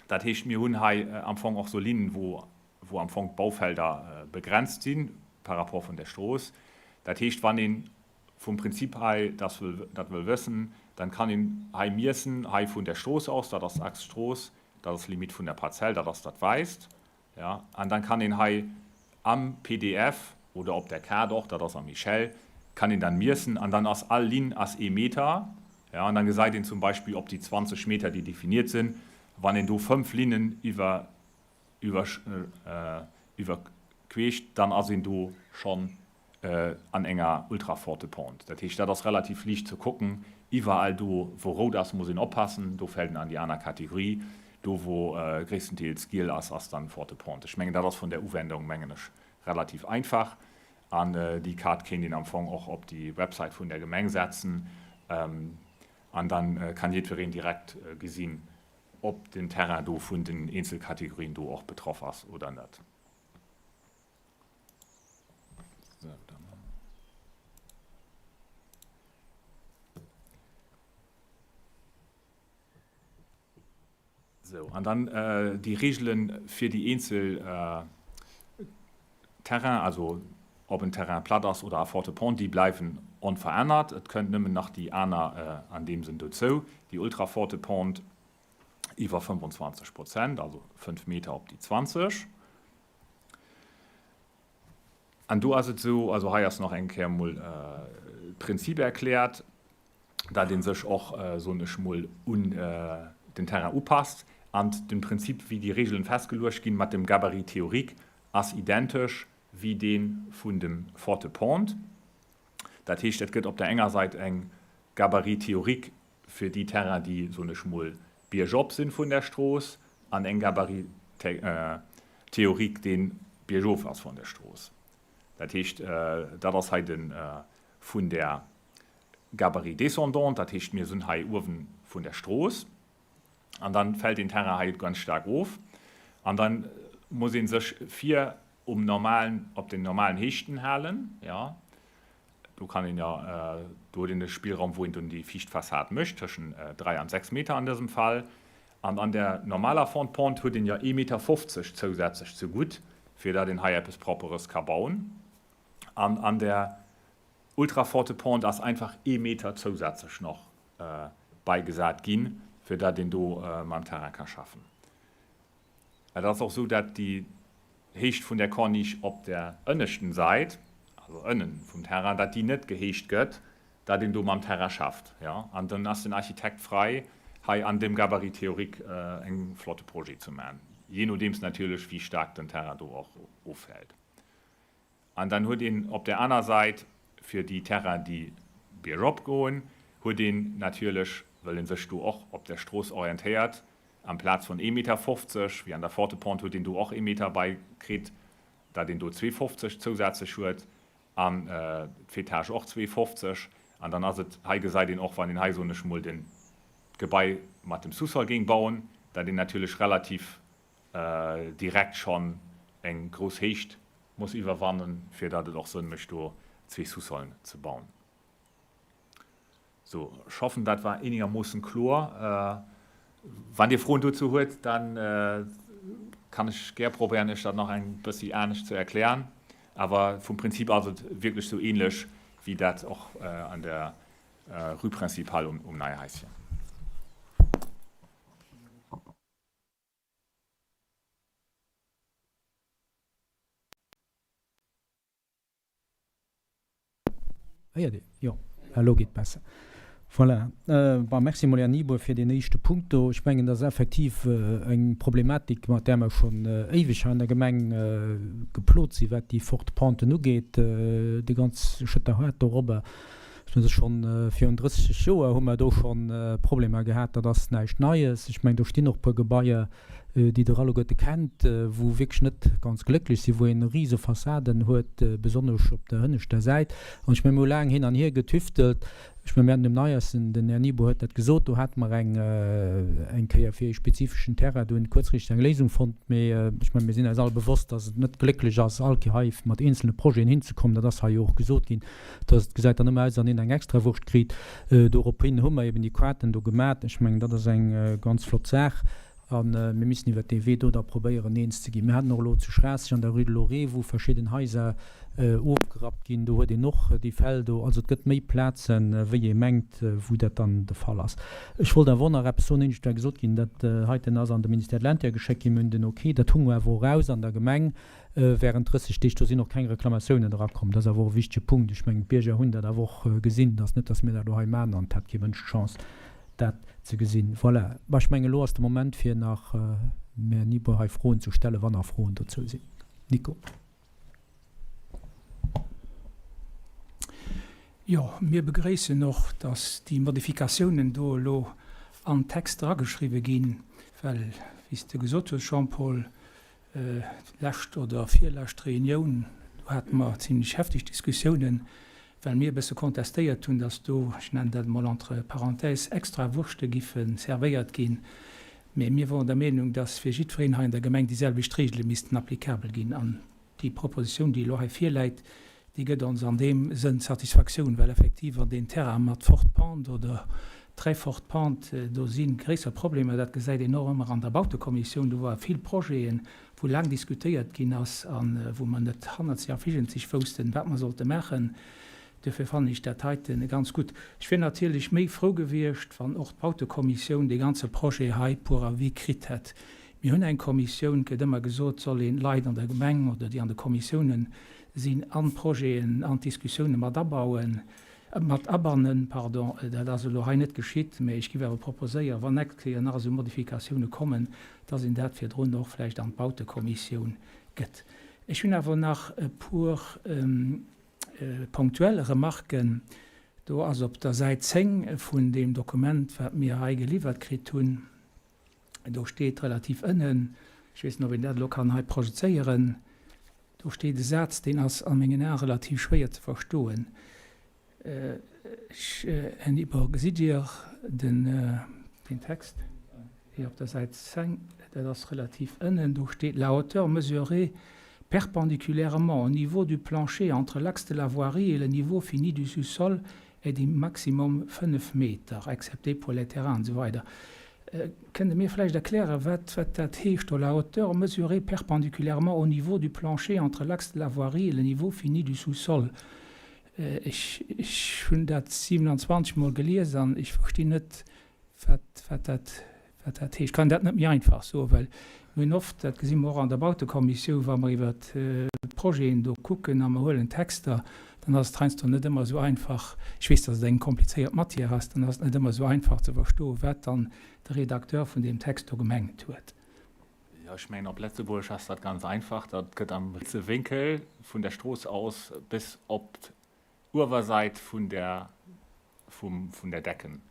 Dat heescht, mir hunn hei am Fong och sou Linnen, wou, wou am Fong d'Baufelder begrenzt si par rapport vun der Strooss. Dat heescht, wann ee vum Prinzip hei dat wëll, dat wëll wëssen, dann kann een hei miessen, hei vun der Strooss aus, dat ass Achs Strooss, dat ass Limite vun der Parzell, dat ass dat Wäisst, jo, an dann kann een hei am pdf oder op der Kaart och, dat ass am Michel, kann een dann miessen an dann ass all Linn ass ee Meter, jo, an dann gesäit een zum Beispill op déi 20 Meter déi definiert sinn, wann een do 5 Linnen iwwer iwwer iwwerqueescht, dann ass een do schonn an enger ultra-forte Pente. Dat heescht, dat ass relativ liicht ze kucken. Iwwerall do, wou rout ass, muss een oppassen, do fält en an déi aner Kategorie. Do, wou gréisstendeels giel ass, ass dann forte Pente. Ech mengen, dat ass vun der Uwendung, mengen ech, relativ einfach. An déi Kaart kéint een am Fong och op déi Website vun der Gemeng setzen an dann kann jiddwereen direkt gesinn, ob den Terrain do vun den Eenzelkategorien do och betraff ass oder net. Sou, an dann déi Reegele fir déi eenzel Terrainen, also ob en Terrain plat ass oder à forte pente, déi bleiwen onverännert. Et kënnt nëmmen nach déi aner an deem Sënn dozou, déi ultra forte pente iwwer 25 Prozent, also 5 Meter op déi 20. An do ass et esou, also hei ass nach eng Kéier emol d'Prinzip erkläert, dat ee sech och, soen ech mol, un den Terrain upasst. An de Prinzip, wéi déi Regeln festgeluecht ginn, mat dem Gabarit théorique, ass identesch wéi dee vun dem Forte pente. Dat heescht, et gëtt op der enger Sait eng Gabarit théorique fir déi Terrain, déi, soen ech mol, biergop sinn vun der Strooss, an eng Gabarit théorique, dee biergof ass vun der Strooss. Dat heescht, dat ass hei de vun der Gabarit descendant, dat heescht, mir sinn hei uewen vun der Strooss, an dann fält deen Terrain hei ganz staark of, an dann muss ee sech vir um normalen, op den normalen Héichten halen, jo. Do kann een jo, do huet een e Spillraum, wou een dunn déi viischt Fassad mécht, tëschen 3 an 6 Meter an dësem Fall. An an der normaler Fente pente huet een jo ee Meter 50 zousätzlech zegutt, fir datt een hei eppes Propperes ka bauen. An an der ultra-forte Pente ass einfach ee Meter zousätzlech nach beigesat ginn, fir datt een do mam Terrain ka schaffen. Et ass och esou, dat déi Héicht vun der Corniche op der ënneschten Sait, also ënnen vum Terrain, dat déi net gehéicht gëtt, dat een do mam Terrain schafft. Jo, an dann ass den Architekt frei, hei an dem Gabarit théorique eng flotte Projet ze man, jee nodeems natierlech wéi staark den Terrain do och offält. An dann huet een op där aner Säit fir déi Terrainen, déi biergop goen, huet een natierlech, well ee sech do och op der Strooss orientéiert, amplaz vun ee Meter 50, wéi an der Forte Pente, huet een do och ee Meter bei kritt, datt een do 2,50 zousätzlech huet an d'Faîtage och 2,50. An dann ass et, hei gesäit een och, wann een hei, soen ech mol, den d'Gebai mat dem Sous-sol géing bauen, datt een natierlech relativ direkt schonn eng grouss Héicht muss iwwerwannen, fir datt et och Sënn mécht do zwee Sous-solen ze bauen. Sou, ech hoffen dat war eenegermoossen kloer. Wann Dir Froen dozou huet, da kann ech gär probéieren Iech dat nach eng bëssi anescht ze erklären. Awer vum Prinzip ass et wierklech sou ähnlech wéi dat och an der Rue Principale um Neihaischen. Héiert Dir? Jo, elo geet besser. Voilà. Bon, merci emol, Här Nieboer, fir deen éischte Punkt do. Ech mengen, dat ass effektiv eng Problematik, mat där mer schonn éiweg hei an der Gemeng geplot sinn, wat déi forte Penten ugeet, déi ganz Schëtterhaart dorobber. Ech mengen, schonn virun 30 Joer hu mer do schonn Problemer gehat. Dat ass näischt Neies. Ech mengen, do stinn och e puer Gebaier, déi Der alleguerte kennt, wou wierklech net ganz glécklech sinn, wou een rise Fassaden huet, besonnesch op der hënneschter Säit. An ech mengen, mir hu laang hin an hier getüftelt. Ech mengen, mir haten um Neiersen, den Här Nieboer huet dat gesot, do hate mer eng eng Kéier fir ee spezifeschen Terrain dunn kuerzfristeg eng Léisung fonnt. Mee ech mengen, mir sinn eis all bewosst, dass et net glécklech ass, all Kéier hei mat eenzelne Projeten hinzekommen. Dat ass hei jo och gesot ginn. Dass et gesäit dann ëmmer aus, wann een eng Extrawurscht kritt. Dorophin hu mer eben déi Quaten do gemat. Ech mengen, dat ass eng ganz flott Saach. A mir missen iwwert dee Wee do da probéieren, eens ze ginn. Mir haten och elo zu Schraasseg an der Rue de Lorée, wou verschidden Haiser ofgerappt ginn, do huet een och déi Fäll do. Also et gëtt méi Plazen, wéi ee mengt, wou dat dann de Fall ass. Ech wollt awer och nach eppes soen. Éinescht war gesot ginn, dat heiten ass an de Ministère de l'Intérieur geschéckt ginn. Mir hunn den Ok, dat hu mer awer och eraus an der Gemeng während 30 Deeg. Do sinn och keng Reklamatiounen erakomm. Dat ass awer och e wichtege Punkt. Ech mengen, d'Bierger hunn dat awer och gesinn. Et ass net, datt mir dat elo hei maachen an et hat kee Mënsch d'Chance, dat ze gesinn. Voilà. Mä ech mengen, elo ass de Moment, fir nach dem Här Nieboer hei Froen ze stellen, wann nach Froen dozou sinn. Nico. Jo, mir begréissen och, dass déi Modifikatiounen do elo an d'Text erageschriwwe ginn, well, wéi s de gesot hues, Jean-Paul, Lescht oder virlescht Reunioun, do hate mer zimlech hefteg Diskussiounen, well mir e bësse contestéiert hunn, dass do, ech nennen dat emol entre parenthèses, extra Wurschte giffe servéiert ginn. Mä mir woren der Meenung, dass fir jiddwereen hei an der Gemeng déi selwecht Regele missten applicabel ginn. An déi Propositioun, déi elo hei virläit, déi gëtt ons an deem Sënn Satisfaktioun, well effektiv an deen Terrain mat forte pente oder très forte pente, do si gréisser Problemer. Dat gesäit een och ëmmer an der Bautekommissioun. Do ware vill Projeten, wou laang diskutéiert ginn ass a wou mer net hannerzeg a virenzeg woussten, wat mer sollte maachen. Duerfir fannen ech dat heite ganz gutt. Ech wier natierlech méi frou gewiescht, wann och d'Bautekommissioun dee ganze Projet hei pour avis kritt hätt. Mir hunn eng Kommissioun, et gëtt ëmmer gesot, et soll een d'Leit an der Gemeng oder déi an de Kommissiounen sinn an d'Projeten, an d'Diskussioune mat abauen, mat abannen, pardon. Dat ass elo hei net geschitt, mä ech géif awer proposéieren, wann nächst Kéier nach esou Modifikatioune kommen, dass een dat virdrun och vläicht an d'Bautekommissioun gëtt. Ech hunn awer nach e puer ponktuell Remarken. Do ass op der Säit 10 vun deem Dokument, wat mir hei geliwwert kritt hunn, do steet relativ ënnen, ech weess net, ob een dat elo kann hei projezéieren, do steet e Saz, deen ass a mengen Ae relativ schwéier ze verstoen. Ech, Här Nieboer, gesitt Dir den, deen Text hei op der Säit 10? Dat ass relativ ënnen, do steet, La hauteur mesurée perpendiculairement au niveau du plancher entre l'axe de la voirie et le niveau fini du sous-sol est de maximum 5 Meter, excepté pour les terrains, an esou weider. Kënnt Der mir vläicht erklären, wat wat dat heescht do, la hauteur mesurée perpendiculairement au niveau du plancher entre l'axe de la voirie et le niveau fini du sous-sol? Ech ech hunn dat 27 Mol gelies an ech verstinn net, wat wat dat wat dat heescht. Kann een dat net méi einfach soen? Well mir hunn oft, dat gesi mer och an der Bautekommissioun, wa mer iwwer d'Projeten do kucken a mer huelen Texter, dann ass et heiansdo net ëmmer esou einfach, ech weess, datt et eng komplizéiert Matière ass, dann ass et net ëmmer esou einfach ze verstoen, wat dann de Redakteur vun deem Text do gemengt huet. Jo, ech mengen op Letzebuergesch ass dat ganz einfach, dat gëtt am rietse Wénkel vun der Strooss aus bis op d'Uewersäit vun der vum vun der Decken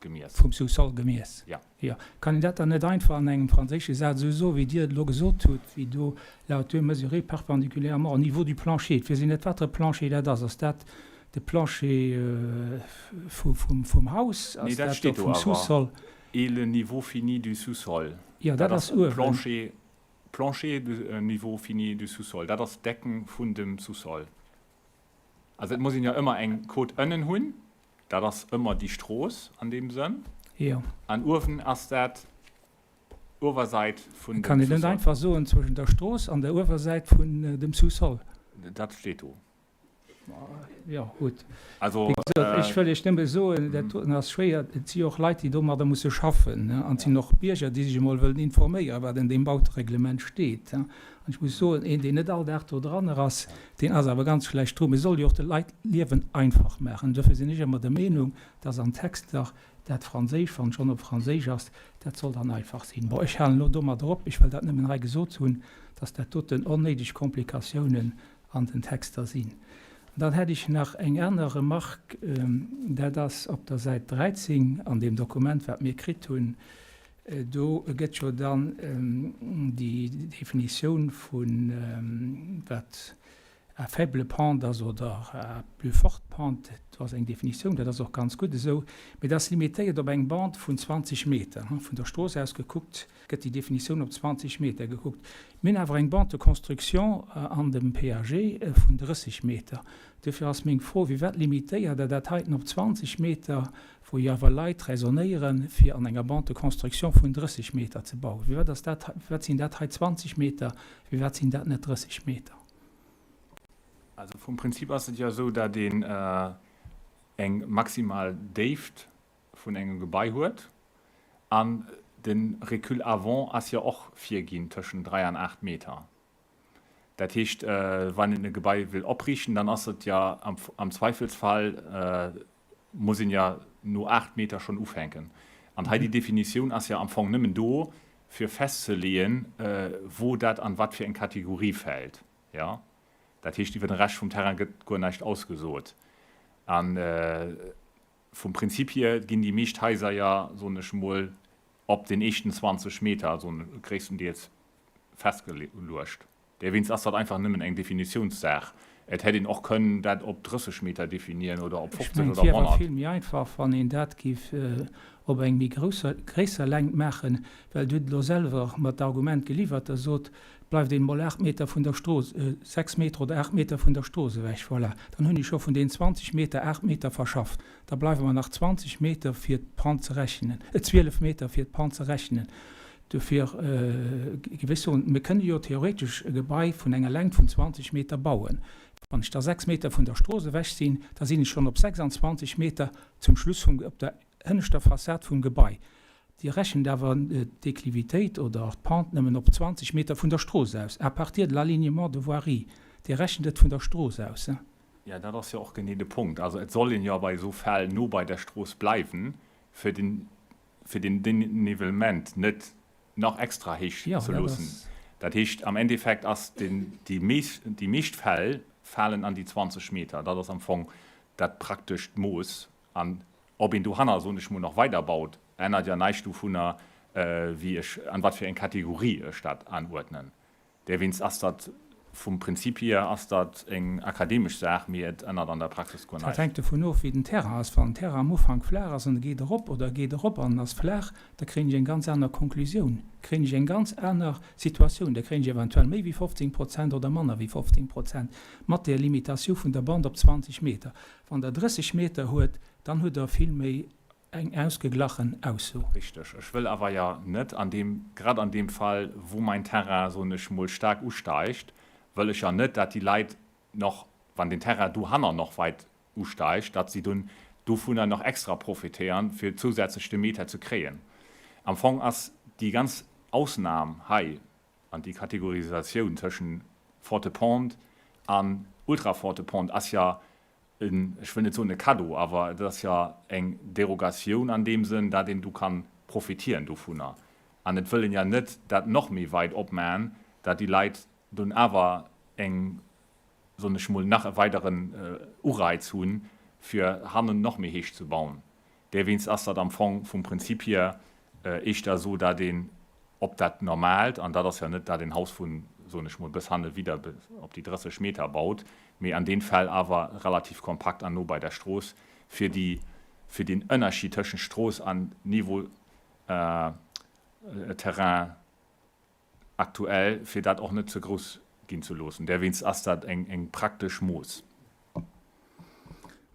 gemiess. Vum Sous-sol gemiess? Ja. Jo. Kann een dat dann net einfach an engem franséische Saz esou soen, wéi Dir et elo gesot hutt, wéi do la hauteur mesurée perpendiculairement au niveau du plancher? Et weess een net, wat fir e Plancher dat ass. Ass dat de Plancher vum Haus? Nee, Ass dat dat steet do do vum awer, Sous-sol? Et le niveau fini du sous-sol. Jo, dat Dat ass ass uewen. Plancher, Plancher du niveau fini du sous-sol. Dat ass d'Decken vun dem Sous-sol. Also et muss een jo ëmmer eng Côte ënnen hunn, dat ass ëmmer déi Strooss an deem Sënn, Jo. an uewen ass dat Uewersäit vun Kann dem een net Sous-sol. einfach soen, zwëschen der Strooss an der Uewersäit vun dem Sous-sol? Dat steet do. Jo, gutt. Also, Wéi gesot, ech wëll Iech nëmme soen, dat doten ass schwéier. Et si jo och Leit, déi domadder musse schaffen, an et sinn och Bierger, déi sech emol wëllen informéieren, wat an deem Bautereglement steet. An ech muss soen, een, deen net all Dag do dranner ass, deen ass awer ganz schlecht dru. Mir solle jo och de Leit d'Liewen einfach maachen. Duerfir sinn ech ëmmer der Meenung, dass an Texter dat Franséisch, wann et schonn op Franséisch ass, dat soll dann einfach sinn. Bon, ech halen elo domadder op. Ech wëll dat nëmmen hei gesot hunn, dass dat doten onnéideg Komplikatiounen an den Texter sinn. An dann hätt ech nach eng aner Remarque, dat ass op der Säit 13 an deem Dokument, wat mir kritt hunn. Do gëtt jo dann déi Definitioun vu wat. À faible pente ass oder à plus forte pente, do ass eng Definitioun, dat ass och ganz gutt esou, mee dat ass limitéiert op eng Bande vun 20 Meter. Vun der Strooss aus gekuckt gëtt déi Definitioun op 20 Meter gekuckt. Mir hunn awer eng Bande de construction an dem PAG vun 30 Meter. Duerfir ass meng Fro, Firwat limitéiert Der dat heiten op 20 Meter, wou jo awer Leit räsonéieren, fir an enger Bande de construction vun 30 Meter ze bauen? Firwat ass dat, firwat sinn dat hei 20 Meter, firwat sinn dat net 30 Meter? Also vum Prinzip ass et jo esou, datt een eng maximal Déift vun engem Gebai huet an de Recul avant ass jo och virginn tëschent 3 an 8 Meter. Dat heescht, wann een e Gebai wëll opriichten, dann ass et jo am Zweifelsfall, muss een jo no 8 Meter schonn ufänken. An hei déi Definitioun ass jo am Fong nëmmen do, fir festzeleeën, wou dat an wat fir eng Kategorie fält. Jo, dat heescht, iwwer den Rescht vum Terrain gëtt guer näischt ausgesot. A vum Prinzip hier ginn déi meescht Haiser jo, soen ech emol, op den éischten 20 Meter, soen ech, gréisstendeels festgeluecht. Derwéinst ass dat einfach nëmmen eng Definitiounssaach. Et hätt een och kënnen dat op 30 Meter definieren oder op Ech 50 mengen, et oder wier awer 100. vill méi einfach, wann een dat géif op eng méi grousser, gréisser Längt maachen, well Dir hutt elo selwer mer d'Argument geliwwert, Der sot, et bleift een emol 8 Meter vun der Strooss, 6 Meter oder 8 Meter vun der Strooss ewech. Voilà, dann hunn ech scho vun deenen 20 Meter 8 Meter verschafft. Da bleiwe mer nach 20 Meter fir d'Pente ze rechnen, 12 Meter fir d'Pente ze rechnen. Dofir géif ech soen, mir kënne jo theoretesch e Gebai vun enger Längt vun 20 Meter bauen. Wann ech da 6 Meter vun der Strooss ewech sinn, da sinn ech schonn op 26 Meter zum Schluss vum, op der hënneschter Fassad vum Gebai. Dir rechent awer d'Déclivitéit oder d'Pente nëmmen op 20 Meter vun der Strooss aus, à partir de l'alignement de voirie. Dir rechent et vun der Strooss aus. Jo, dat ass jo och genee de Punkt. Also et soll een jo bei esou Fäll no bei der Strooss bleiwen, fir den, fir den Dénivellement net nach extra héich ze loossen. Dat heescht, am Endeffekt ass den, déi meescht, déi meescht Fäll falen an déi 20 Meter. Dat ass am Fong dat praktescht Mooss. An ob een dohanner, soen ech mol, nach weiderbaut, ännert ja näischt dovunner, wéi ech, an wat fir eng Kategorie ech dat anuerdnen. Derwéinst ass dat vum Prinzip hier ass dat eng akademesch Saach, mee et ännert an der Praxis guer Dat näischt. hänkt dovun of, wéi den Terrain ass. Wann den Terrain am Ufank flaach ass an e geet erop oder e geet erop an en ass flaach, da kréien ech eng ganz aner Konklusioun, kréien ech eng ganz aner Situatioun. Da kréien ech eventuell méi wéi 15 Prozent oder manner wéi 15 Prozent mat där Limitatioun vun der Bande op 20 Meter. Wann Der 30 Meter huet, dann hutt Der vill méi Eng ausgeglachen Ausso. Richteg. Ech wëll awer jo net an deem, grad an deem Fall, wou mäin Terrain, soen ech mol, staark usteigt, wëll ech jo net, dat déi Leit nach, wann den Terrain dohanner nach weit usteigt, datt si dunn dovunner nach extra profitéieren, fir zousätzlech de Meter ze kréien. Am Fong ass déi ganz Ausnam hei an déi Kategorisatioun tëschent forte pente an ultra-forte pente ass jo en, ech wëll net soen e Cadeau, awer et ass jo eng Derogatioun an deem Sënn, dat een do ka profitieren dovunner. An et wëll een jo net dat nach méi weit opmaen, dat déi Leit dunn awer eng, soen ech mol, nach e weideren Ureiz hunn, fir hannen nach méi héich ze bauen. Därwéinst ass dat am Fong vum Prinzip hier éischter esou, dat een op dat Normaalt, an dat ass jo net, dat een Haus vun, soen ech mol, bis hanne widder op déi 30 Meter baut, mee an deem Fäll awer relativ kompakt an no bei der Strooss, fir déi, fir deen Ënnerschied tëschent Strooss an Niveau Terrain aktuell, fir dat och net ze grouss ginn ze loossen. Därwéinst ass dat eng praktesch Mooss.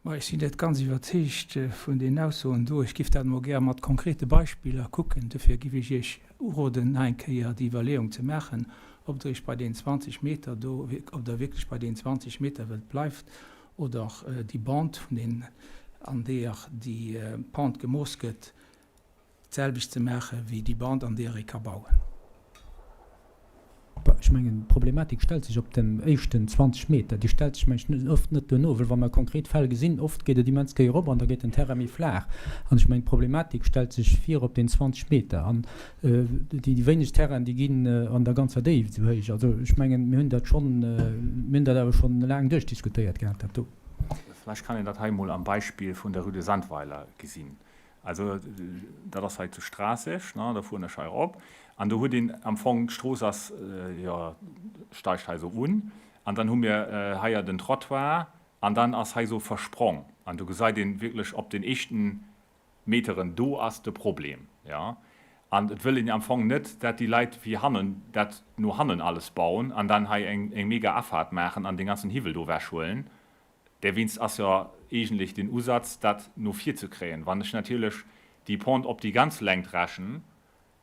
Ma ech sinn net ganz iwwerzeegt vun deenen Aussoen do. Ech giff dat emol gär mat konkrete Beispiller kucken. Dofir giff ech Iech uroden, nach eng Kéier déi Iwwerleeung ze maachen, ob Der Iech bei deenen 20 Meter do, ob Der wierklech bei deenen 20 Meter wëllt bleift oder déi Bande vun deenen, an deeër déi Pente gemooss gëtt, d'selwecht ze maache wéi déi Bande an deeër ee ka bauen. Ech mengen, d'Problematik stellt sech op den éischten 20 Meter. Déi stellt sech, mengen ech, oft net duerno, well wa mer konkret Fäll gesinn, oft geet et immens géi erop an da geet den Terrain méi flaach. An ech mengen, d'Problematik stellt sech vir op den 20 Meter. An déi wéineg Terrainen, déi ginn an der ganzer Déift esou héich. Also ech mengen, mir hunn dat schonn, mir hunn dat awer schonn laang duerchdiskutéiert gehat, dat do. Vläicht kann een dat hei emol am Beispill vun der Rue de Sandweiler gesinn. Also dat ass hei zu Straasseg, ne, da fueren ech hei erop an do huet een am Fong, d'Strooss ass, jo, steigt hei esou un. An dann hu mir heier den Trottoir an dann ass hei esou versprong. An do gesait een wierklech op den éischten Meteren, do ass de Problem, jo. An et wëll een am Fong net, dat déi Leit wéi hannen dat no hannen alles bauen an dann hei eng mega Afaart maachen an dee ganzen Hiwwel do ewechhuelen. Derwéinst ass jo eegentlech den Usatz, dat no vir ze kréien. Wann ech natierlech déi Pente op déi ganz Längt rechen,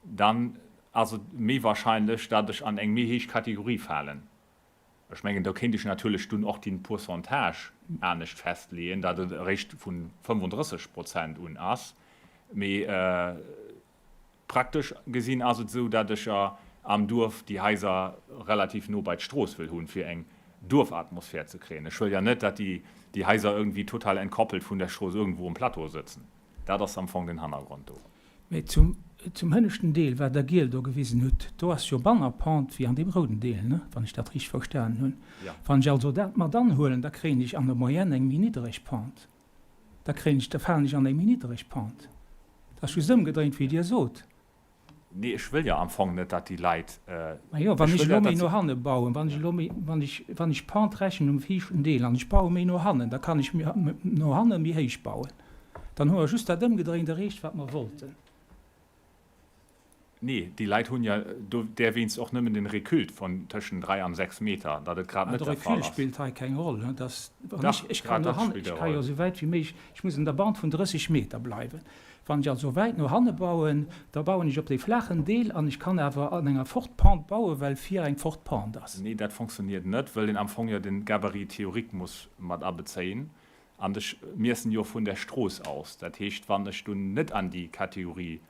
dann ass et méi wahrscheinlech, dat ech an eng méi héich Kategorie falen. Ech mengen, do kéint ech natierlech dunn och den Pourcentage anescht festleeën, datt et eréischt vu 35 Prozent un ass. Mee praktesch gesinn ass et esou, datt ech jo am Duerf déi Haiser relativ no bei d'Strooss wëll hunn, fir eng Duerfatmosphär ze kréien. Ech wëll jo net, datt déi Haiser iergendwéi total entkoppelt vun der Strooss iergendwou um Plateau sëtzen. Dat ass am Fong den Hannergrond do. Mee zum, zum hënneschten Deel, wat Der giel do gewisen hutt, do ass jo banner Pente wéi an deem rouden Deel, ne, wann ech dat richteg verstanen hunn. Wann ech also dat mat anhuelen, da kréien ech an der Moyenne eng méi niddereg Pente. Da kréien ech, da falen ech an eng méi niddereg Pente. Dat ass just ëmgedréint, wéi Dir sot. Nee, ech wëll jo am Fong net, datt déi Leit. Majo, wann ech elo méi no hanne bauen, wann ech elo méi, wann ech, wann ech d'Pente rechnen um viischten Deel an ech baue méi no hannen, da kann ech no hanne méi héich bauen. Dann hu mer just dat ëmgedréint erreecht, wat mer wollten. Nee, déi Leit hunn jo do därwéinst och nëmmen den Recul vun tëschent 3 an 6 Meter, datt et grad net der Fall ass. De Recul spillt hei keng Roll. Dach, grad dat spillt eng Roll. Ech ka jo esou wäit wéi méiglech, ech muss an der Bande vun 30 Meter bleiwen. Wann ech also wäit no hanne bauen, da bauen ech op dee flaachen Deel an ech kann awer an enger forte Pente bauen, well vir eng forte Pente ass. Nee, dat fonctionniert net, wëll een am Fong jo den Gabarit théorique muss mat abezéien an ech miessen jo vun der Strooss aus. Dat heescht, wann ech dunn net an déi Kategorie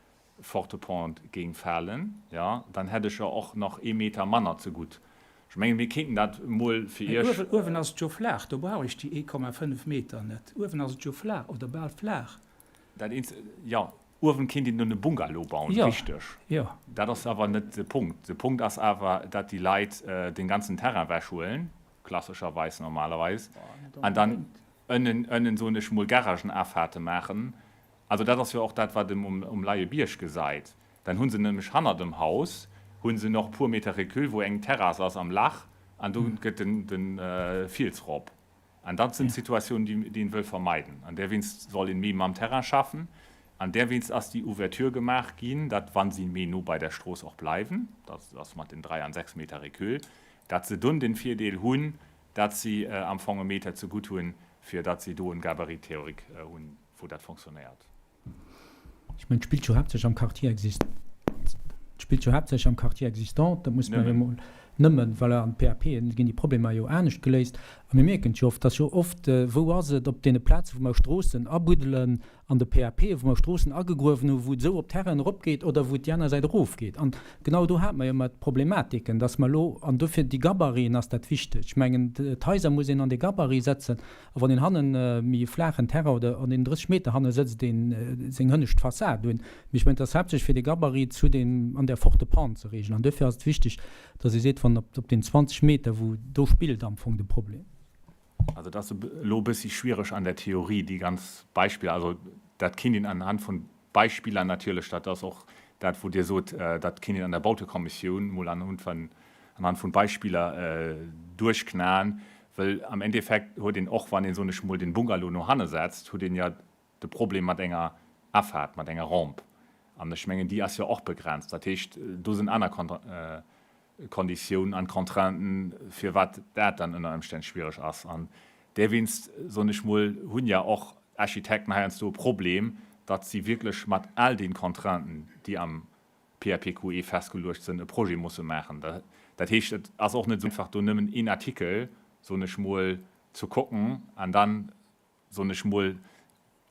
forte Pente géing falen, jo, dann hätt ech jo och nach ee Meter manner zegutt. Ech mengen, mir kéinten dat emol fir Iech. Uewen, uewen ass et jo flaach, do brauch ech déi 1,5 Meter net. Uewen ass et jo flaach oder bal flaach. Dat eenz, jo, uewen kéint een dunn e Bungalow bauen, richteg. Jo. Dat ass awer net de Punkt. De Punkt ass awer, datt déi Leit dee ganzen Terrain ewechhuelen, klassescherweis normalerweis, an dann ënnen, ënnen, soen ech mol, Garagenafaarte maachen. Also dat ass jo och dat, wat em um Leiebierg gesait. Dann hu se nämlech hanner dem Haus hu se noch puer Meter Recul, wou eng Terrass ass am Lach, an do gëtt de Fiels rop. An dat sinn d'Situatiounen, déi een wëll vermeiden. An därwéinst soll een méi mam Terrain schaffen. An därwéinst ass déi Ouverture gemaach ginn, datt, wa si méi no bei der Strooss och bleiwen, dat ass mat den 3 an 6 Meter Recul, datt se dunn den Virdeel hunn, datt si am Fong e Meter zegutt hunn, fir datt si do en Gabarit théorique hunn. wou dat fonctionnéiert. Ech mengen, et spillt jo haaptsächlech am Quartier existant, et spillt jo haaptsächlech am Quartier existant, dat muss mer jo emol nëmmen, voilà, an d'PAPen ginn déi Problemer jo anescht geléist. A mir mierken et jo oft, dass jo oft, wou ass et, op deene Plazen, wou mer Stroossen abuddelen, an de PAPe wou mer Stroossen agegruewen hunn, wou et esou op Terrainen eropgeet oder wou et déi aner Säit erofgeet. An genau do hate mer jo ëmmer d'Problematiken, dass mer elo, an dofir déi Gabariten ass dat wichteg, ech mengen, d'Haiser muss een an dee Gabarit setzen, A wann een hannen méi e flaachen Terrain oder an een 30 Meter hanne sëtzt een seng hënnescht Fassad un. Mee ech mengen, et ass haaptsächlech fir de Gabarit zu deem an där forte Pente ze reegelen. An duerfir ass et wichteg, dass ee seet, wann op op den 20 Meter, wou do spillt am Fong de Problem. Also et ass elo e bëssi schwiereg an der Theorie déi ganz Beispiller, also dat kinnt een anhand vun Beispiller natierlech, dat ass och dat wou Dir sot, dat kinnt een an der Bautekommissioun mol anhand vun anhand vun Beispiller duerchknaen, Well am Endeffekt huet een och, wann een, soen ech mol, den Bungalow no hanne setzt, huet een jo de Problem mat enger Afaart, mat enger Rampe. An ech mengen, déi ass jo och begrenzt. Dat heescht, do sinn aner Konditiounen an Contrainten, firwat dat dann ënner Ëmstänn schwiereg ass. An därwéinst, soen ech mol, hunn ja och Architekten heiansdo e Problem, datt si wierklech mat all den Contrainten, déi am PAPQE festgeluecht sënn, e Projet musse maachen. Dat heescht, et ass och net esou einfach, do nëmmen een Artikel, soen ech mol, ze kucken an dann, soen ech mol,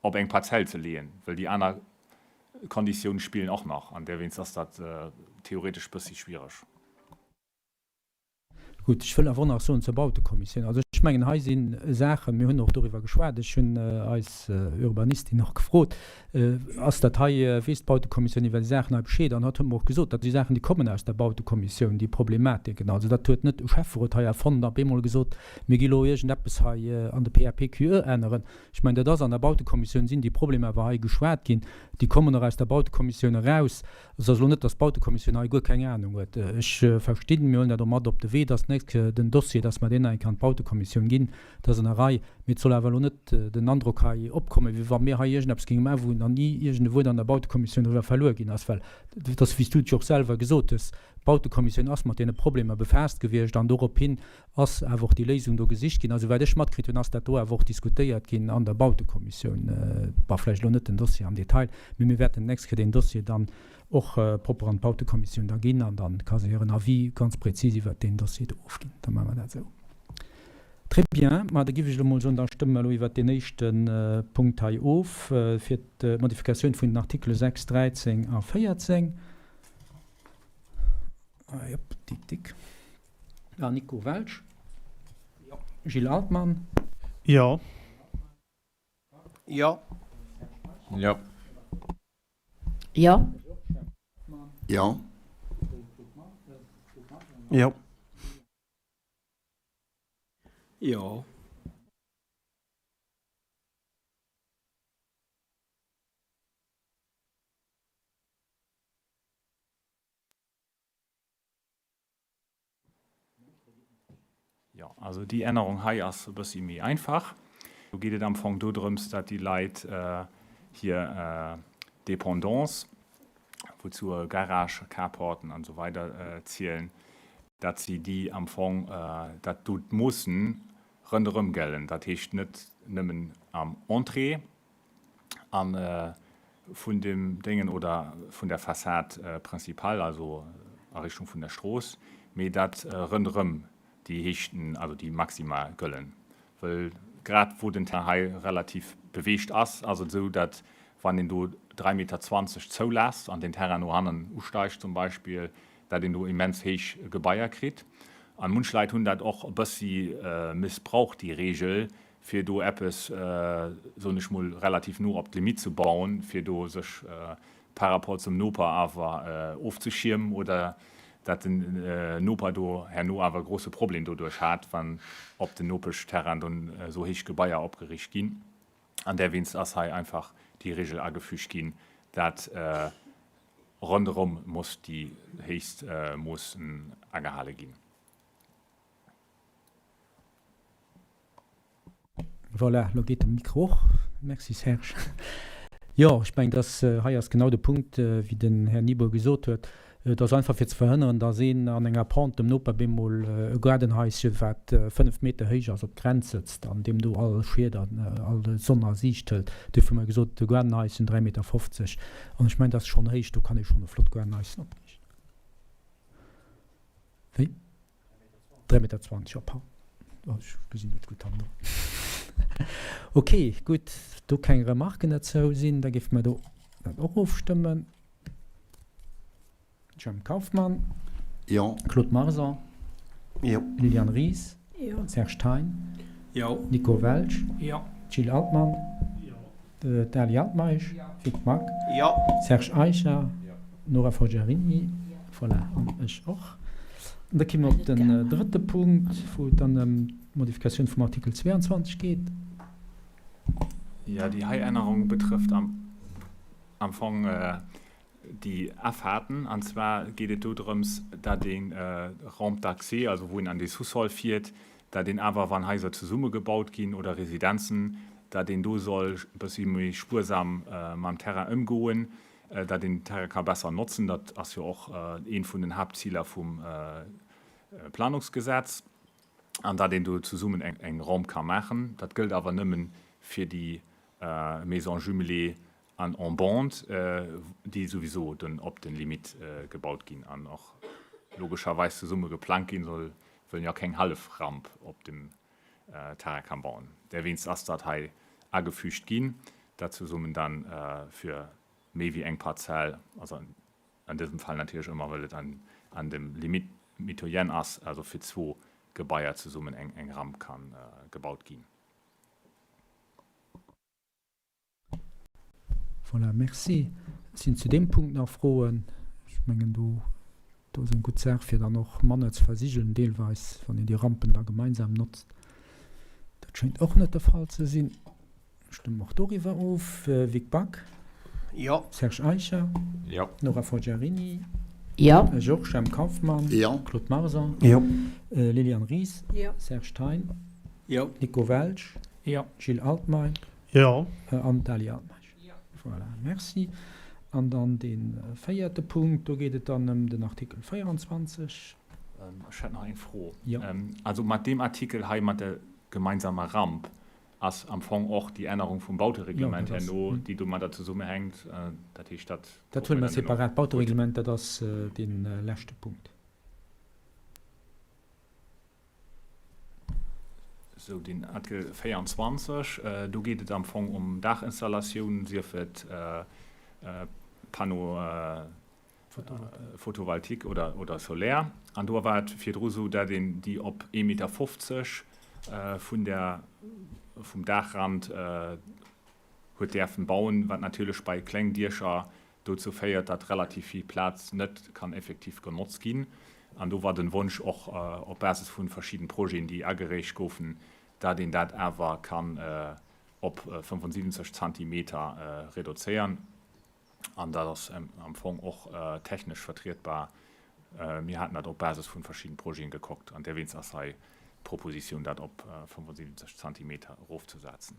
op eng Parzell ze leeën, well déi aner Konditioune spillen och nach an därwéinst ass dat theoretesch bëssi schwiereg. Gutt, ech wëll awer och nach soen zur Bautekommissioun. Also ech mengen, hei si Saachen, mir hunn och doriwwer geschwat, ech hunn eis Urbanistin och gefrot, Ass dat hei, weess d'Bautekommissioun iwwer déi Saachen hei Bescheed? An hatt huet mer och gesot, dat si Saachen, déi kommen aus der Bautekommissioun, déi Problematiken. Also dat huet net e Schäfferot hei erfonnt a bemol gesot, mir gi lo iergendeppes hei an de PAPQE änneren. Ech mengen, dat ass an der Bautekommissioun sinn déi Problemer awer hei geschwat ginn, déi kommen och aus der Bautekommissioun eraus. Et ass elo net, datt d'Bautekommissioun hei guer keng Anung huet. Ech verstinn, mir huelen dat och mat op de Wee, datt. d'nächst Kéier den Dossier, dass mer deen nach eng Kéier an d'Bautekommissioun ginn. Dat ass an der Rei. Mee et soll awer elo net den Androck hei opkommen, wéi wa mir hei iergendeppes géinge maachen, wou nach ni iergend e Wuert an der Bautekommissioun driwwer verluer ginn ass. Well et ass, wéi s du et jo och selwer gesot hues, d'Bautekommissioun ass mat deene Problemer befaasst gewiescht an dorophin ass awer och déi Léisung do gesicht ginn. A souwäit ech matkritt hunn, ass dat do awer och diskutéiert ginn an der Bautekommissioun. Bon, vläicht elo net den Dossier am Detail, mee mir wäerten d'nächst Kéier deen Dossier dann och propper an d'Bautekommissioun da ginn an da ka se hiren Avis ganz prezis iwwert deen Dossier do ofginn. Da maache mer dat esou. Très bien. Ma da giff ech elo mol soen, da stëmme mer elo iwwert deen éischte Punkt hei of, fir d'Modifikatioun vun den Artikele 6, 13 a 14. Jop, tic, tic. Ah, Nico Welsch. Jo. Gilles Altmann. Jo. Jo. Jo. Jo. Jo. Jo. Jo. Jo, also déi Ännerung hei ass e bëssi méi einfach. Do geet et am Fong dodrëms, datt déi Leit hir Dépendance, wouzou Garage, Carporten an esou weider zielen, datt si déi am Fong, datt do d'Moossen ronderëm gëllen. Dat heescht net nëmmen am Entrée an vun dem Déngen oder vun der Façade principale, also a Richtung vun der Strooss, mee dat ronderëm déi Héichten, also déi Maxima gëllen. Wëll grad wou den Terrain hei relativ beweegt ass, ass et esou, dat wann een do 3,20 Meter zoulässt an den Terrain no hannen usteigt zum Beispill, dat een do immens héich Gebaier kritt. An munch Leit hunn dat och e bëssi missbraucht, déi Regel, fir do eppes, soen ech mol, relativ no op d'Limitt ze bauen, fir do sech par rapport zum Noper awer ofzeschiermen oder dat den Noper do herno awer e grosse Problem doduerch hat, wann op den Nopeschterrain dunn esou héich Gebaier opgeriicht ginn. An därwéinst ass hei einfach déi Regel agefügt ginn, dat ronderëm muss déi héchst Moossen agehale ginn. Voilà, elo geet de Mikro och. Merci Serge. Jo, ech mengen, dass hei ass genau de Punkt, wéi den Här Nibour gesot huet. Et ass einfach fir ze verhënneren, dass een an enger Pente dem Noper bemol e Gaardenhaischen, wat 5 Meter héich ass, op d'Grenz sëtzt an deem do all Schied an all Sonn a Siicht hëlt. Duerfir hu mer gesot, e Gaardenhaischen 3,50 Meter. An ech mengen, dat ass schonn héich, do kann ee schonn e flott Gaardenhaischen opriichten. Wéi? 3,20 Meter, jo, pardon. Oh, ech gesinn net gutt hannendrun. Ok, gutt, do keng Remarken dozou sinn, da géife mer do dat och ofstëmmen. Jemp Kauffmann. Jo. Claude Marson. Jo. Liliane Ries. Jo. Serge Thein. Jo. Nico Welsch. Jo. Gilles Altmann. Jo. D'Ali Altmeisch. Jo. Vic Mack. Jo. Serge Eicher. Jo. Nora Forgiarini. Jo. Voilà, an ech och. An da komme mer op den drëtte Punkt, wou et dann ëm d'Modifikatioun vum Artikel 22 geet. Jo, déi hei Ännerung betrëfft am Fong déi Afahrten. An zwar geet et do drëms, datt ee Rampe d'accès, also wou een an dee Sous-sol fiert, datt een awer, wann Haiser zesummegebaut ginn oder Residenzen, datt een do soll e bëssi méi spuersam mam Terrain ëmgoen, datt een den Terrain ka besser notzen. Dat ass jo och eent vun den Haaptziler vum Planungsgesetz. An datt een do zesummen eng Rampe ka maachen. Dat gëllt awer nëmme fir déi Maisons jumelées an en bande, déi souwiso dunn op den Limite gebaut ginn an och logescherweis zesumme geplangt ginn, soll wëllen jo keng hallef Ramp op dem Terrain kann bauen. Derwéinst ass dat hei agefügt ginn, dat zesummen dann fir méi wéi eng Parzell, also an dësem Fall natierlech ëmmer well et an dem Limite mitoyenne ass, also fir zwou Gebaier zesummen eng Ramp kann gebaut ginn. Voilà, merci. Sinn zu deem Punkt nach Froen? Ech mengen, do, do ass eng gutt Saach, fir dann och manner ze versigeln deelweis, wann een déi Rampen da gemeinsam notzt. Dat schéngt och net de Fall ze sinn. Stëmme mer och doriwwer of. Vic Back? Jo. Serge Eicher? Jo. Nora Forgiarini? Jo. Ech och. Jemp Kauffmann. Jo. Claude Marson. Jo. Liliane Ries. Jo. Serge Thein. Jo. Nico Welsch. Jo. Gilles Altmeisch. Jo. An d'Ali Altmeisch. Jo. Voilà, merci. An dann dee véierte Punkt, do geet et dann ëm den Artikel 24. Ech hätt nach eng Fro. Jo. Also mat deem Artikel hei mat der gemeinsamer Ramp ass am Fong och déi Ännerung vum Bautereglement herno, déi domadder zesummehänkt. Dat heescht, dat. Dat huele mer separat. D'Bautereglement, dat ass dee leschte Punkt. Sou, den Artikel 24, do geet et am Fong ëm Daachinstallatiounen, sief et Panneau photovoltaïque oder, oder solaire. An do war et virdru sou, dat een déi op ee Meter 50 vun der, vum Daachrand huet däerfen bauen, wat natierlech bei kleng Diecher dozou féiert, datt relativ vill Plaz net kann effektiv genotzt ginn. An do war den Wonsch och op Basis vu verschidden Projeten, déi agereecht goufen, datt een dat awer kann op 75 Zantimeter reduzéieren. An dat ass am Fong och technesch vertrietbar. Mir haten dat op Basis vu verschidden Projeten gekuckt an derwéinst ass hei d'Propositioun, dat op 75 Zantimeter erofzesetzen.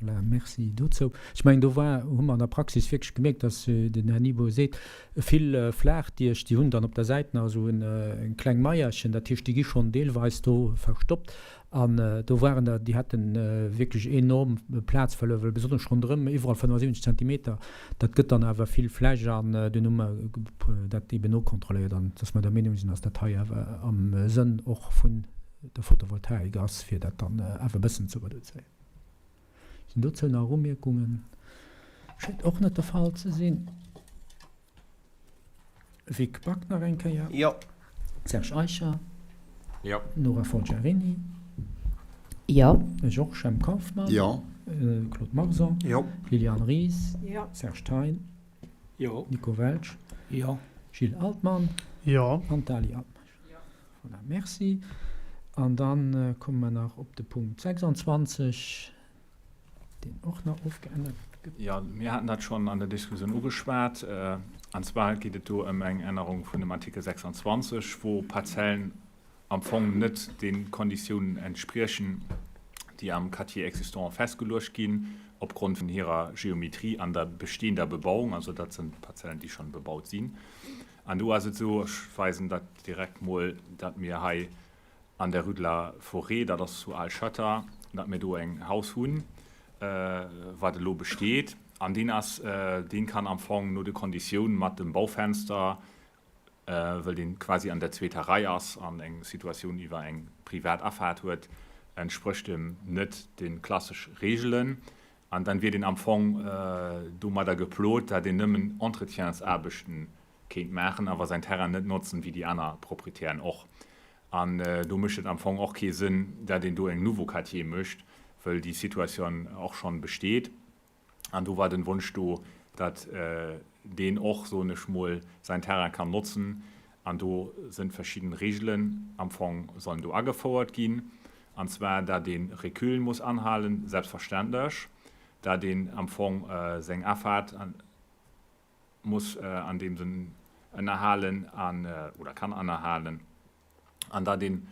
Voilà, merci dozou. Ech mengen, do war, hu mer an der Praxis wierklech gemierkt, dass, den Här Nibour seet, vill Flaachdiech, déi hunn dann op der Säit nach esou en kleng Maierchen, dat heescht, déi gi schonn deelweis do verstoppt. An do waren der, déi hate wierklech enorm Plaz verluer, well besonnesch ronderëm iwwerall 75 Zentimeter, dat gëtt dann awer vill Fläch. An dunn hu mer dat eeben nokontrolléiert an dass mer der Meenung sinn, dass dat hei awer am Sënn och vun der Photovoltaik ass, fir dat dann awer e bëssen ze reduzéieren. Sinn dozou nach Umierkungen? Schéngt och net de Fall ze sinn. Vic Back nach eng Kéier. Jo. Serge Eicher. Jo. Nora Forgiarini. Jo. Georges Jemp Kauffmann. Jo. Claude Marson. Jo. Liliane Ries. Jo. Serge Thein. Jo. Nico Welsch. Jo. Gilles Altmann. Jo. An d'Ali Altmeisch. Voilà, merci. An da komme mer nach op de Punkt 26, deen och nach ofgeännert gëtt. Jo, mir haten dat schonn an der Diskussioun ugeschwat. An zwar geet et do ëm eng Ännerung vun dem Artikel 26, wou Parzellen am Fong net de Konditiounen entspriechen, déi am Quartier existant festgeluecht ginn, opgrond vun hirer Geometrie an der bestehender Bebauung. Also dat sinn Parzellen, déi schonn bebaut sinn. An do ass et esou, ech weisen dat direkt mol, datt mir hei an der Rue de la Forêt, dat ass zu Al-Schëtter, datt mir do eng Haus hunn, wat elo besteet. An deen ass, deen kann am Fong no de Konditioun mat dem Baufenster, wëll deen quasi an der zweeter Rei ass an eng Situatioun iwwer eng privat Afaart huet, entsprécht em net de klassesch Reegelen. An dann wier deen am Fong domadder geplot, dat een nëmmen Entretiensaarbechten kéint maachen, awer säin Terrain net notzen, wéi déi aner Proprietären och. An do mécht et am Fong och kee Sënn, dat een do eng Nouveau Quartier mécht, wëll déi Situation och schonn besteet. An do war den Wonsch do, dat deen och, soen ech mol, säin Terrain kann notzen. An do sënn verschidden Regelen am Fong sollen do agefouert ginn, an zwar dat ee Reculen muss anhalen, selbstverständlech, dat een am Fong seng Afaart muss an deem Sënn ënnerhalen an, oder kann ënnerhalen, an dat een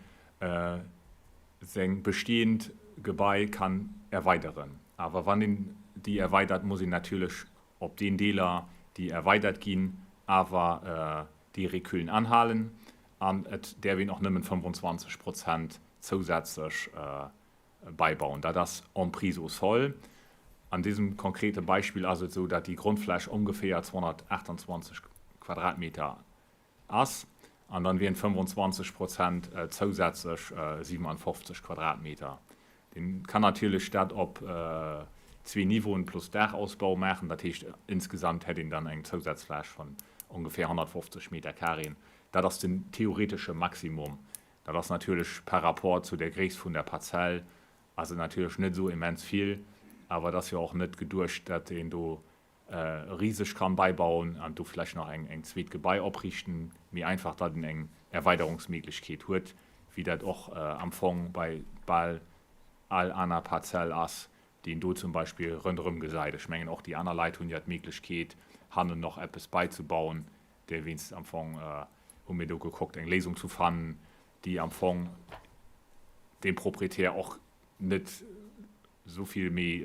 seng bestehend Gebai kann erweideren. Awer wann een déi erweidert, muss een natierlech op den Deeler, déi erweidert ginn, awer déi Reculen anhalen an et däerf een och nëmmen 25 Prozent zousätzlech beibauen. Dat ass Emprise au sol. An dësem konkrete Beispill ass et esou, datt déi Grondfläch ongeféier 228 Quadratmeter ass an dann wieren 25 Prozent zousätzlech 57 Quadratmeter. Deen kann natierlech dat op zwee Niveauen plus Daachausbau maachen, dat heescht insgesamt hätt een dann eng Zousatzfläch vun ongeféier 150 Meter carré. Dat ass den theoretesche Maximum. Dat ass natierlech par rapport zu der Gréisst vun der Parzell ass et natierlech net esou immens vill, awer et ass jo och net geduecht, dat een do riseg kann beibauen an do vläicht nach eng eng zweet Gebai opriichten, mee einfach datt een eng Erweiderungsméiglechkeet huet, wéi dat och am Fong bei bal all aner Parzell ass, déi een do zum Beispill ronderëm gesäit. Ech mengen och déi aner Leit hunn ja d'Méiglechkeet. hannen nach eppes bäizebauen. Dowéinst am Fong hu mir do gekuckt, eng Léisung zu fannen, déi am Fong dem Proprietär och net esou vill méi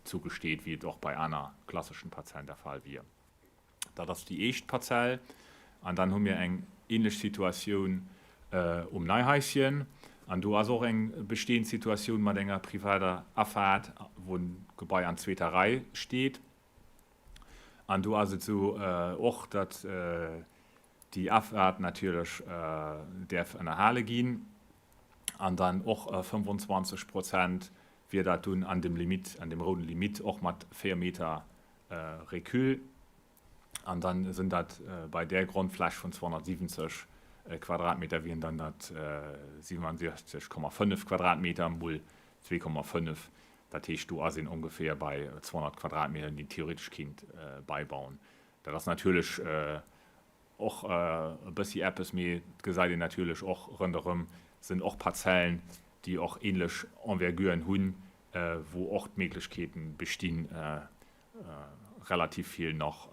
zugesteet, wéi et och bei aner klasseschen Parzellen der Fall wier. Dat ass déi éischt Parzell. An dann hu mir eng ähnlech Situatioun um Neihaischen. An do ass och eng bestehend Situatioun mat enger privater Afaart, wou e Gebai an zweeter Rei steet. An do ass et esou och, datt déi Afaart natierlech däerf ënnerhale ginn. An dann och 25 Prozent wier dat dunn an dem Limit, an dem rouden Limit, och mat 4 Meter Recul. An dann sinn dat bei där Grondfläch vun 270 Quadratmeter wieren dann dat 67,5 Quadratmeter mol 2,5. Dat heescht, do ass een ongeféier bei 200 Quadratmeter, déi een theoretesch kéint beibauen. Dat ass natierlech och e bëssi eppes, mee et gesäit een natierlech och, ronderëm sinn och Parzellen, déi och ähnlech Enverguren hunn, wou och d'Méiglechkeeten bestinn, relativ vill nach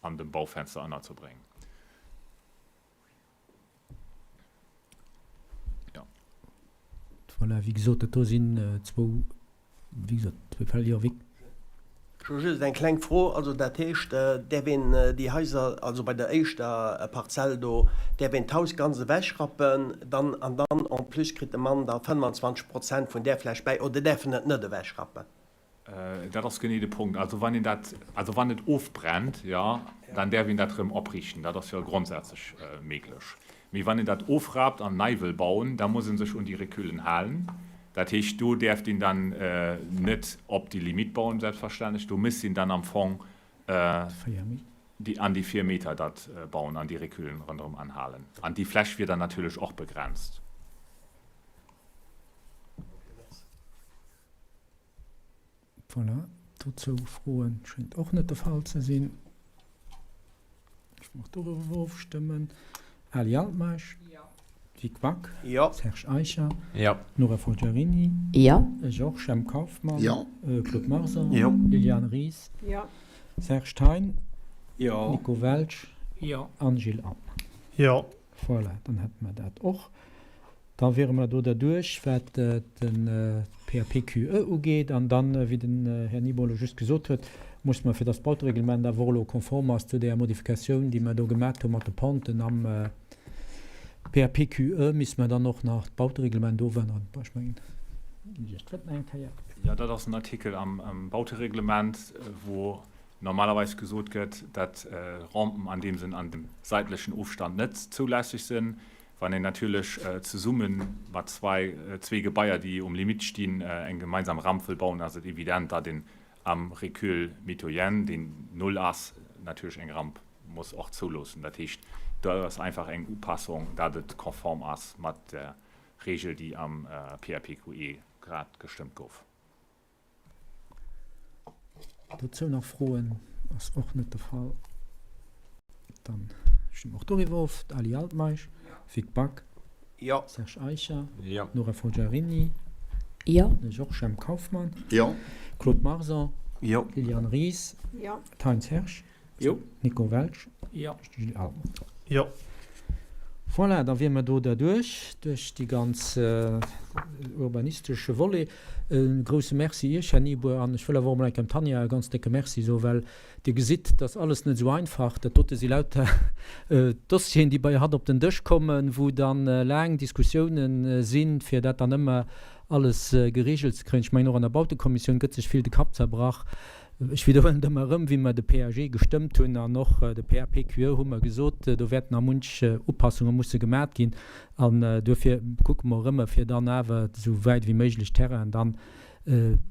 an dem Baufenster ënnerzebréngen. Jo. Voilà, wéi gesot, dat do sinn zwou, wéi gesot, zwou Fäll, jo, Vic? Ech hu just eng kleng Fro. Also dat heescht, däerf een déi Haiser, also bei der éischter Parzell do, däerf een d'Haus ganz ewechrappen dann an dann en plus kritt de Mann da 25 Prozent vun där Fläch bäi oder däerf en et net ewechrappen? Dat ass genee de Punkt. Also wann een dat, also wann et ofbrennt, jo, dann däerf een dat erëm opriichten. Dat ass jo grondsätzlech méiglech. Mee wann een dat ofraapt an nei wëll bauen, da muss ee sech un déi Reculen halen. Dat heescht, do däerft een dann net op déi Limite bauen, selbstverständlech. Do misst een dann am Fong déi an déi 4 Meter dat bauen an déi Reculen ronderëm anhalen. An déi Fläch wier dann natierlech och begrenzt. Voilà, dozou Froen schéngt och net de Fall ze sinn. Ech mach doriwwer ofstëmmen. Ali Altmeisch. Jo. Vic Back. Jo. Serge Eicher. Jo. Nora Forgiarini. Jo. Georges Jemp Kauffmann. Jo. Claude Marson. Jo. Liliane Ries. Jo. Serge Thein. Jo. Nico Welsch. Jo. An Gilles Altmann. Jo. Voilà, dann hätte mer dat och. Da wiere mer do derduerch, wat de PAPQE ugeet. An dann, wéi den Här Nibour elo just gesot huet, muss mer, fir dass d'Bautereglement awer och elo konform ass zu där Modifikatioun, déi mer do gemat hu mat de Penten am PAPQE, misste mer dann och nach d'Bautereglement ofänneren. Bon, ech mengen, ginn ech Iech d'Wuert nach eng Kéier. Jo, dat ass en Artikel am Bautereglement, wou normalerweis gesot gëtt, datt Rampen an deem Sënn an dem seitlechen Ofstand net zoulässeg sinn. Wann een natierlech zesumme mat zwee Gebaier, déi um Limite stinn, eng gemeinsam Ramp wëll bauen, ass et evident, datt een am Recul mitoyen, deen null ass, natierlech eng Ramp muss och zouloossen. Dat heescht, do ass einfach eng Upassung, datt et konform ass mat der Regel, déi am PAPQE grad gestëmmt gouf. Dozou nach Froen? Ass och net de Fall. Dann stëmme mer och doriwwer of. Ali Altmeisch. Vic Back. Jo. Serge Eicher. Jo. Nora Forgiarini. Jo. Georges Jemp Kauffmann. Jo. Claude Marson. Jo. Liliane Ries. Jo. Thein Serge. Jo. Nico Welsch. Jo. Gilles Altmann. Jo. Voilà, da wier mer do derduerch, duerch déi ganz urbanistesche Volet. E grouse Merci Iech, Här Nieboer, an ech wëll awer och emol eng Kéier dem Tanja e ganz décke Merci soen, well Dir gesitt, dat ass alles net esou einfach. Dat dote si lauter Dossieren, déi bei hatt op den Dësch kommen, wou da laang Diskussiounen sinn, fir dat dann ëmmer alles geregelt ze kréien. Ech mengen, och an der Bautekommissioun gëtt sech vill de Kapp zerbrach. Ech widderhuelen et ëmmer erëm, wéi mer de PAG gestëmmt hunn an och de PAPQE hu mer gesot, do wäerten nach munch Upassunge musse gemat ginn. An duerfir kucke mer och ëmmer, fir dann awer esou wäit wéi méiglech d'Terrainen dann,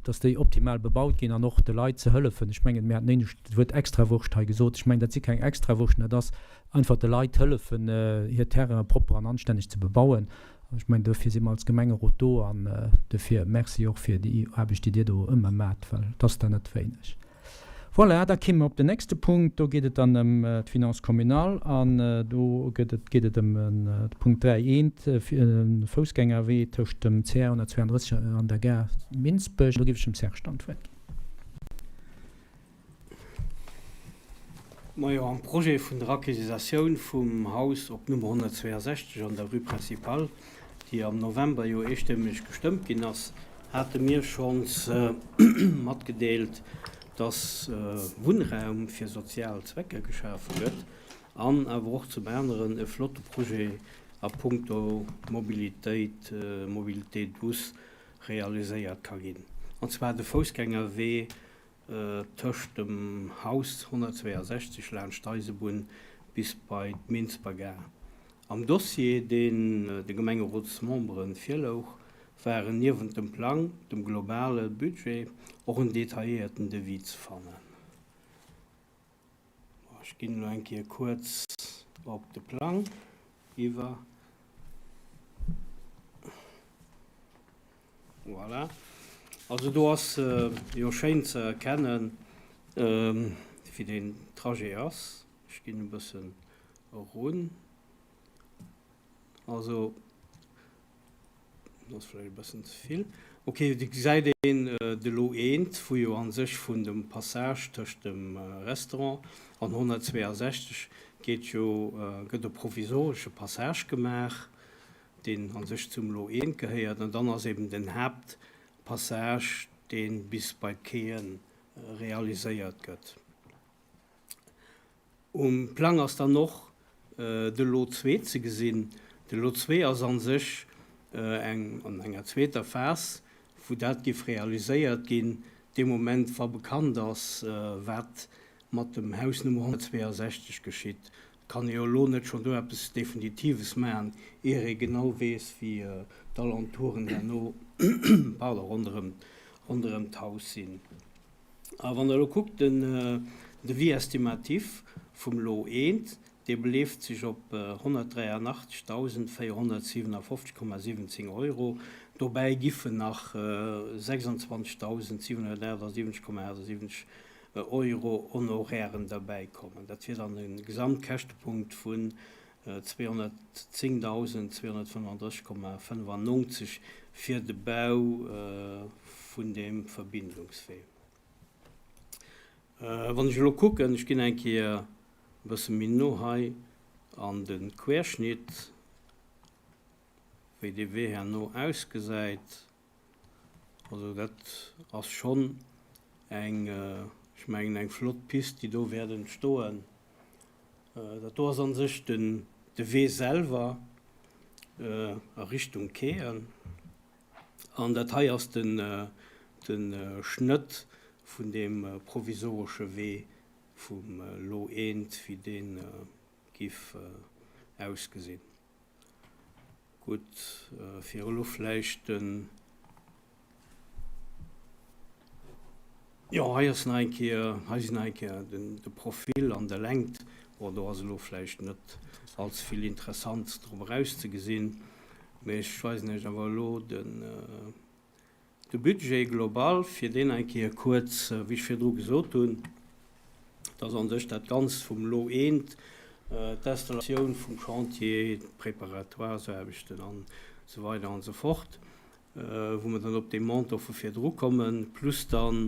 dass déi optimal bebaut ginn an och de Leit ze hëllefen. Ech mengen, mir haten éinescht d'Wuert Extrawurscht hei gesot. Ech mengen, dat si keng Extrawurschten, dat ass einfach de Leit hëllefen, hir Terraine propper an anstänneg ze bebauen. Ech mengen, duerfir si mer als Gemengerot do an duerfir Merci och fir déi Aarbecht, déi Dir do ëmmer maacht, well et ass der net wéineg. Voilà, da kimme mer op den nächste Punkt. Do geet et dann ëm d'Finance communale an do gëtt et, geet et ëm de Punkt 3 eent, e Foussgängerwee tëscht dem CR 132 an der Gare Minsbech. Do géif ech dem Serge dann d'Wuert ginn. Majo, am Projet vun der Acquisitioun vum Haus op Nummer 162 an der Rue Principale, déi am November jo eestëmmeg gestëmmt ginn ass, hate mir schonns matgedeelt, dass Wunnraum fir sozial Zwecker geschafe gëtt an awer och zum aneren e flotte Projet a puncto Mobilitéit, Mobilité douce, realiséiert ka ginn, an zwar de Foussgängerwee tëscht dem Haus 162 laanscht d'Eisebunn bis bei d'Minsber Gare. Am Dossier, deen de Gemengerotsmembere virlouch, waren niewent dem Plang, dem globale Budget, och en detailléierten Devis ze fannen. Ech ginn elo eng Kéier kuerz op de Plang iwwer. Voilà. Also do ass jo schéin ze erkennen, wéi deen Trajet ass. Ech ginn e bëssen erun. Also, dat ass vläicht e bëssen ze vill. Ok, do gesäit een de Lot eent, wou jo a sech vun dem Passage tëscht dem Restaurant an 162 geet jo, gëtt e provisoresche Passage gemaach, deen a sech zum Lot eent gehéiert. An dann ass eben den Haaptpassage, dee bis bei d'Quaien realiséiert gëtt. Um Plang ass dann och de Lot zwee ze gesinn. De Lot zwee ass a sech eng an enger zweeter Phas, wou dat géif realiséiert ginn, dee Moment wa bekannt ass, wat mat dem Haus Nummer 162 geschitt. Et kann ee jo elo net schonn do eppes Definitives maachen, ier ee genau weess, wéi d'Alentouren herno, pardon, ronderëm d'Haus sinn. A wann Der elo kuckt, den Devis estimatif vum Lot eent, dee beleeft sech op 183.457,17 Euro. Dobäi giffen nach 26.778,78 Euro Honorairen derbäikommen. Dat wier dann e Gesamtkäschtepunkt vun 210.235,95 fir de Bau vun deem Verbindungswee. Wann ech elo kucken, ech ginn eng Kéier e bësse méi no hei an de Querschnitt, wéi dee Wee herno ausgesäit. Also dat ass schonn eng, ech mengen, eng flott Pist, déi do wäert entstoen. Dat do ass a sech den de Wee selwer a Richtung Keeën. An dat hei ass den de Schnëtt vun deem provisoresche Wee vum Lot eent, wéi dee giff ausgesinn. Gutt, fir elo vläicht den, jo, hei ass nach eng Kéier, hei sinn nach eng Kéier den, de Profil an der Längt. Bon, do ass elo vläicht net allze vill Interessantes drop erauszegesinn, mee ech weisen Iech awer elo den, De Budget global, fir deen eng Kéier kuerz, wéi ech virdru gesot hunn, dat ass a sech dat Ganzt vum Lot eent, d'Installatioun vum Chantier, d'Preparatoirsaarbechten an esou weider an esou fort, wou mer dann op dee Montant vu virdru kommen, plus dann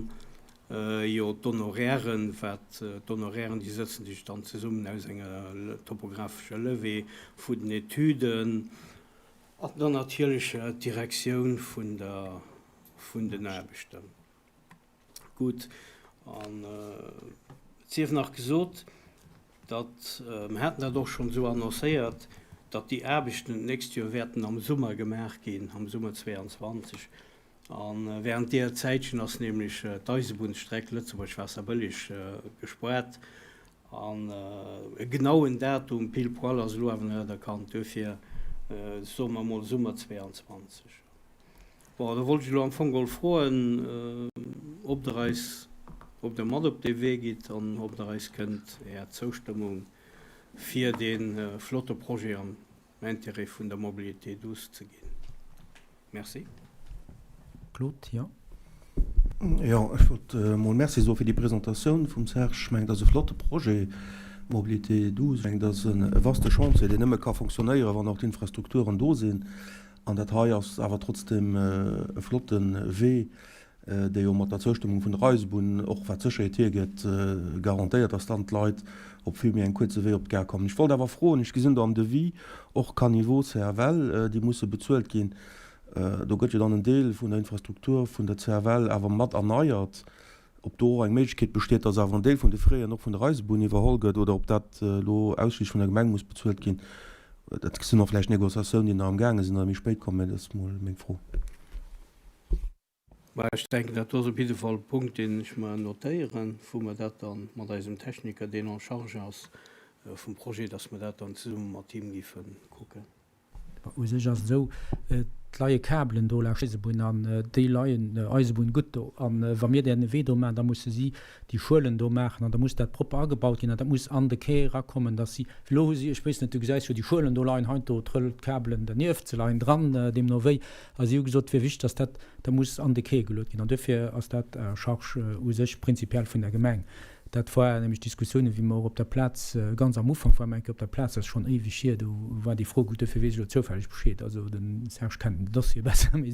jo d'Honorairen, wat d'Honorairen, déi sëtzen sech dann zesummen aus enger topographescher Levée vun den Etüden, An dann natierlech d'Direktioun vun der, vun den Aarbechten. Gutt, an et sief nach gesot, datt, mer haten dat och schonn esou annoncéiert, datt déi Aarbechten d'nächst Joer wäerten am Summer gemaach ginn, am Summer 22. A während deeër Zäitchen ass nämlech d'Eisebunnsstreck Lëtzebuerg-Waasserbëlleg gespaart. An e genauen Datum pile poil ass elo awer nach net erkannt, duerfir soe mer emol Summer 22. Bon, da wollt ech elo am Fong geholl froen, ob Der eis, ob Der mat op dee Wee gitt an ob Der eis kënnt Är Zoustëmmung fir dee flotte Projet am Intérêt vun der Mobilité douce ze ginn. Merci. Claude, jo. Jo, ech wollt emol Merci soe fir déi Presentatioun vum Serge. Ech mengen, dat ass e flotte Projet, Mobilité douce. Ech mengen, dat ass e vaste Chantier, deen nëmme ka fonctionnéieren, wann och d'Infrastrukturen do sinn. An dat hei ass awer trotzdem e flotte Wee. déi jo mat der Zoustëmmung vun der Eisebunn, och wat d'Sécherheet hiergeet, garantéiert, dass dann d'Leit op vill méi engem kuerze Wee op d'Gare kommen. Ech wollt awer froen, ech gesinn do am Devis och Caniveaux CFL, déi musse bezuelt ginn. Do gëtt jo dann en Deel vun der Infrastruktur vun der CFL awer mat erneiert. Ob do och eng Méiglechkeet besteet, dass awer en Deel vun de Frais och vun der Eisebunn iwwerholl gëtt oder ob dat elo ausschliisslech vun der Gemeng muss bezuelt ginn, dat sinn och vläicht Négociatiounen, déi nach amgaange sinn oder méi spéit kommen, mä dat ass mol meng Fro. Mä ech denken, dat do ass op jidde Fall e Punkt, deen ech mer notéieren, wou mer dat da mat eisem Techniker, deen en charge ass vum Projet, dass mer dat dann zesumme mat him géife kucken. U sech ass et esou, et leie Kabelen do laanscht d'Eisebunn an déi leien Eisebunn gutt do. A wa mir deen Wee do maachen, da musse si déi Schuelen do maachen an da muss dat propper agebaut ginn an dat muss an de Quai erakommen, dass si, elo hu si, ech weess net, du gesäis jo déi Schuelen do leien heiansdo trëll d'Kabelen dernieft, se leien dran, deemno wéi. A si hu gesot, et wier wichteg, dass dat da muss an de Quai geluet ginn an duerfir ass dat à charge u sech prinzipiell vun der Gemeng. Dat war nämlech d'Diskussioune wéi mer och op der Plaz, ganz am Ufank war mer eng Kéier op der Plaz, dat ass schonn éiweg hier, do war déi Fro, gutt, duerfir weess ech elo zoufälleg Bescheed, also de Serge kennt den Dossier besser, mee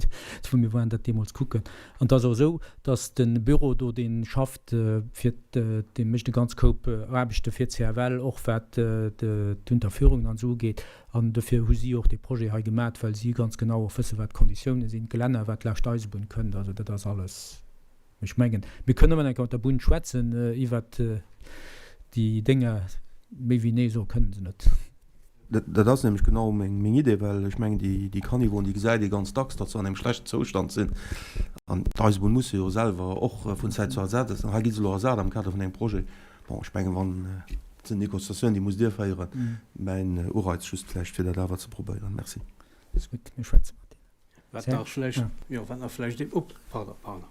wou mir waren dat deemools kucken. An et ass och esou, datt de Büro do, dee schafft fir, dee mécht e ganz Koup Aarbechte fir d'CFL, och wat d'Unterführungen an esou ugeet. An dofir hu si och dee Projet hei gemat, well si ganz genau och wësse wat d'Konditiounen sinn, d'Gelänner, wat laascht d'Eisebunn kënnt. Also dat ass alles. Ech mengen, mir kënnen ëmmer eng Kéier mat der Bunn schwätzen iwwert déi Dénger. Méi wéi Nee soe kënnen se net. Dat ass nämlech genau meng Idee, well ech mengen, déi Caniveauen, déi gesäit ee ganz dacks, datt se an engem schlechten Zoustand sinn. An d'Eisebunn muss se jo selwer och vun Zäit zu ersetzen. Hei gi se elo ersat am Kader vun engem Projet. Bon, ech mengen, wann, dat sinn Négociatiounen, déi musst Dir féieren. Mäin Ureiz just vläicht, fir dat awer ze probéieren. Merci. Ass gutt, mir schwätze mat deenen. Wat nach vläicht, jo, wat nach vläicht een, op, pardon, pardon.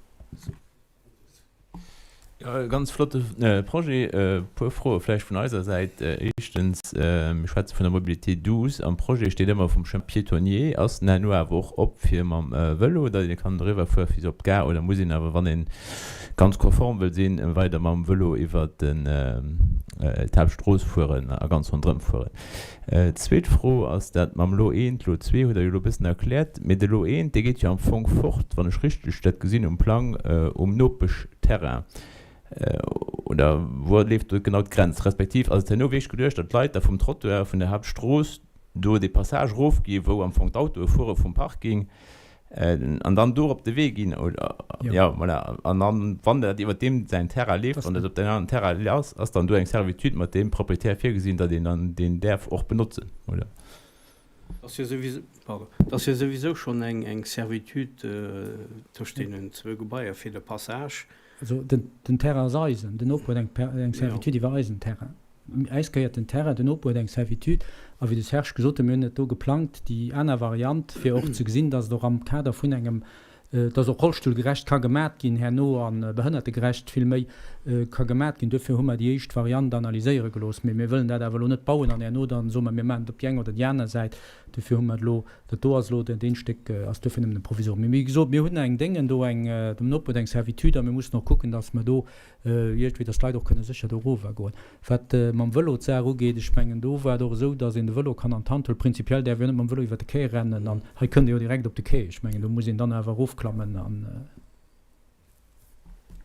Jo, e ganz flotte Projet. E puer Froe vläicht vun eiser Säit. Éischtens, mir schwätze vun der Mobilité douce. Am Projet steet ëmmer vum Chemin piétonnier. Ass den herno awer och op fir mam Vëlo, datt ee kann eriwwer fuere fir op d'Gare, oder muss een awer, wann ee ganz konform wëll sinn, weider mam Vëlo iwwer d'Haaptstrooss fueren a ganz ronderëm fueren? Zweet Fro, Ass dat mam Lot eent, Lot zwee hutt Der jo elo e bëssen erkläert, mee de Lot eent, dee geet jo am Fong fort, wann ech richteg dat gesinn um Plang, um Nopeschterrain. Oder wou leeft do genau d'Grenz? Respektiv ass et herno wierklech geduecht, datt d'Leit da vum Trottoir vun der Haaptstrooss do dee Passage erofgi wou am Fong d'Autoe fuere vum Parking, An dann do op de Wee ginn, oder? Jo, voilà. An dann, wann dat iwwer deem säin Terrain leeft, wann dat op deem aneren Terrain ass, ass dann do eng Servitude mat deem Proprietär virgesinn, datt een dann deen däerf och benotzen, oder? Et ass jo souwisou, pardon, et ass jo souwisou schonn eng, eng Servitude tëscht deenen zwou Gebaier fir de Passage. Also den, den Terrain ass eisen, den Noper huet eng, eng Servitude iwwer eisen Terrain. Äis gehéiert den Terrain, den Noper huet eng Servitude. A wéi de Serge gesot huet, mir hunn et do geplangt, déi aner Variant, fir och ze gesinn, dass et och am Kader vun engem, dass och rollstullgerecht ka gemat ginn herno a behënnertegerecht vill méi ka gemat ginn. Duerfir hu mer déi éischt Variant analyséiere gelooss. Mee mir wëllen dat awer elo net bauen an herno dann soe mer, mir maachen et op déi eng oder déi aner Säit. Duerfir hu mer et elo, dat do ass elo, deen Stéck ass duerfir nëmmen e Provisoire. Mee wéi gesot, mir hunn eng Déngen do, eng, dem Noper huet eng Servitude a mir mussen och kucken, dass mer do Iergendwéi, dass d'Leit och kënne sécher do erower goen. Wat mam Vëlo d'Saach ugeet, ech mengen, do war et och esou, dass een de Vëlo kann an d'Hand huelen. Prinzipiell däerf ee jo net mam Vëlo iwwer de Quai rennen an hei kënnt ee jo direkt op de Quai. Ech mengen, do muss een dann awer erofklammen an.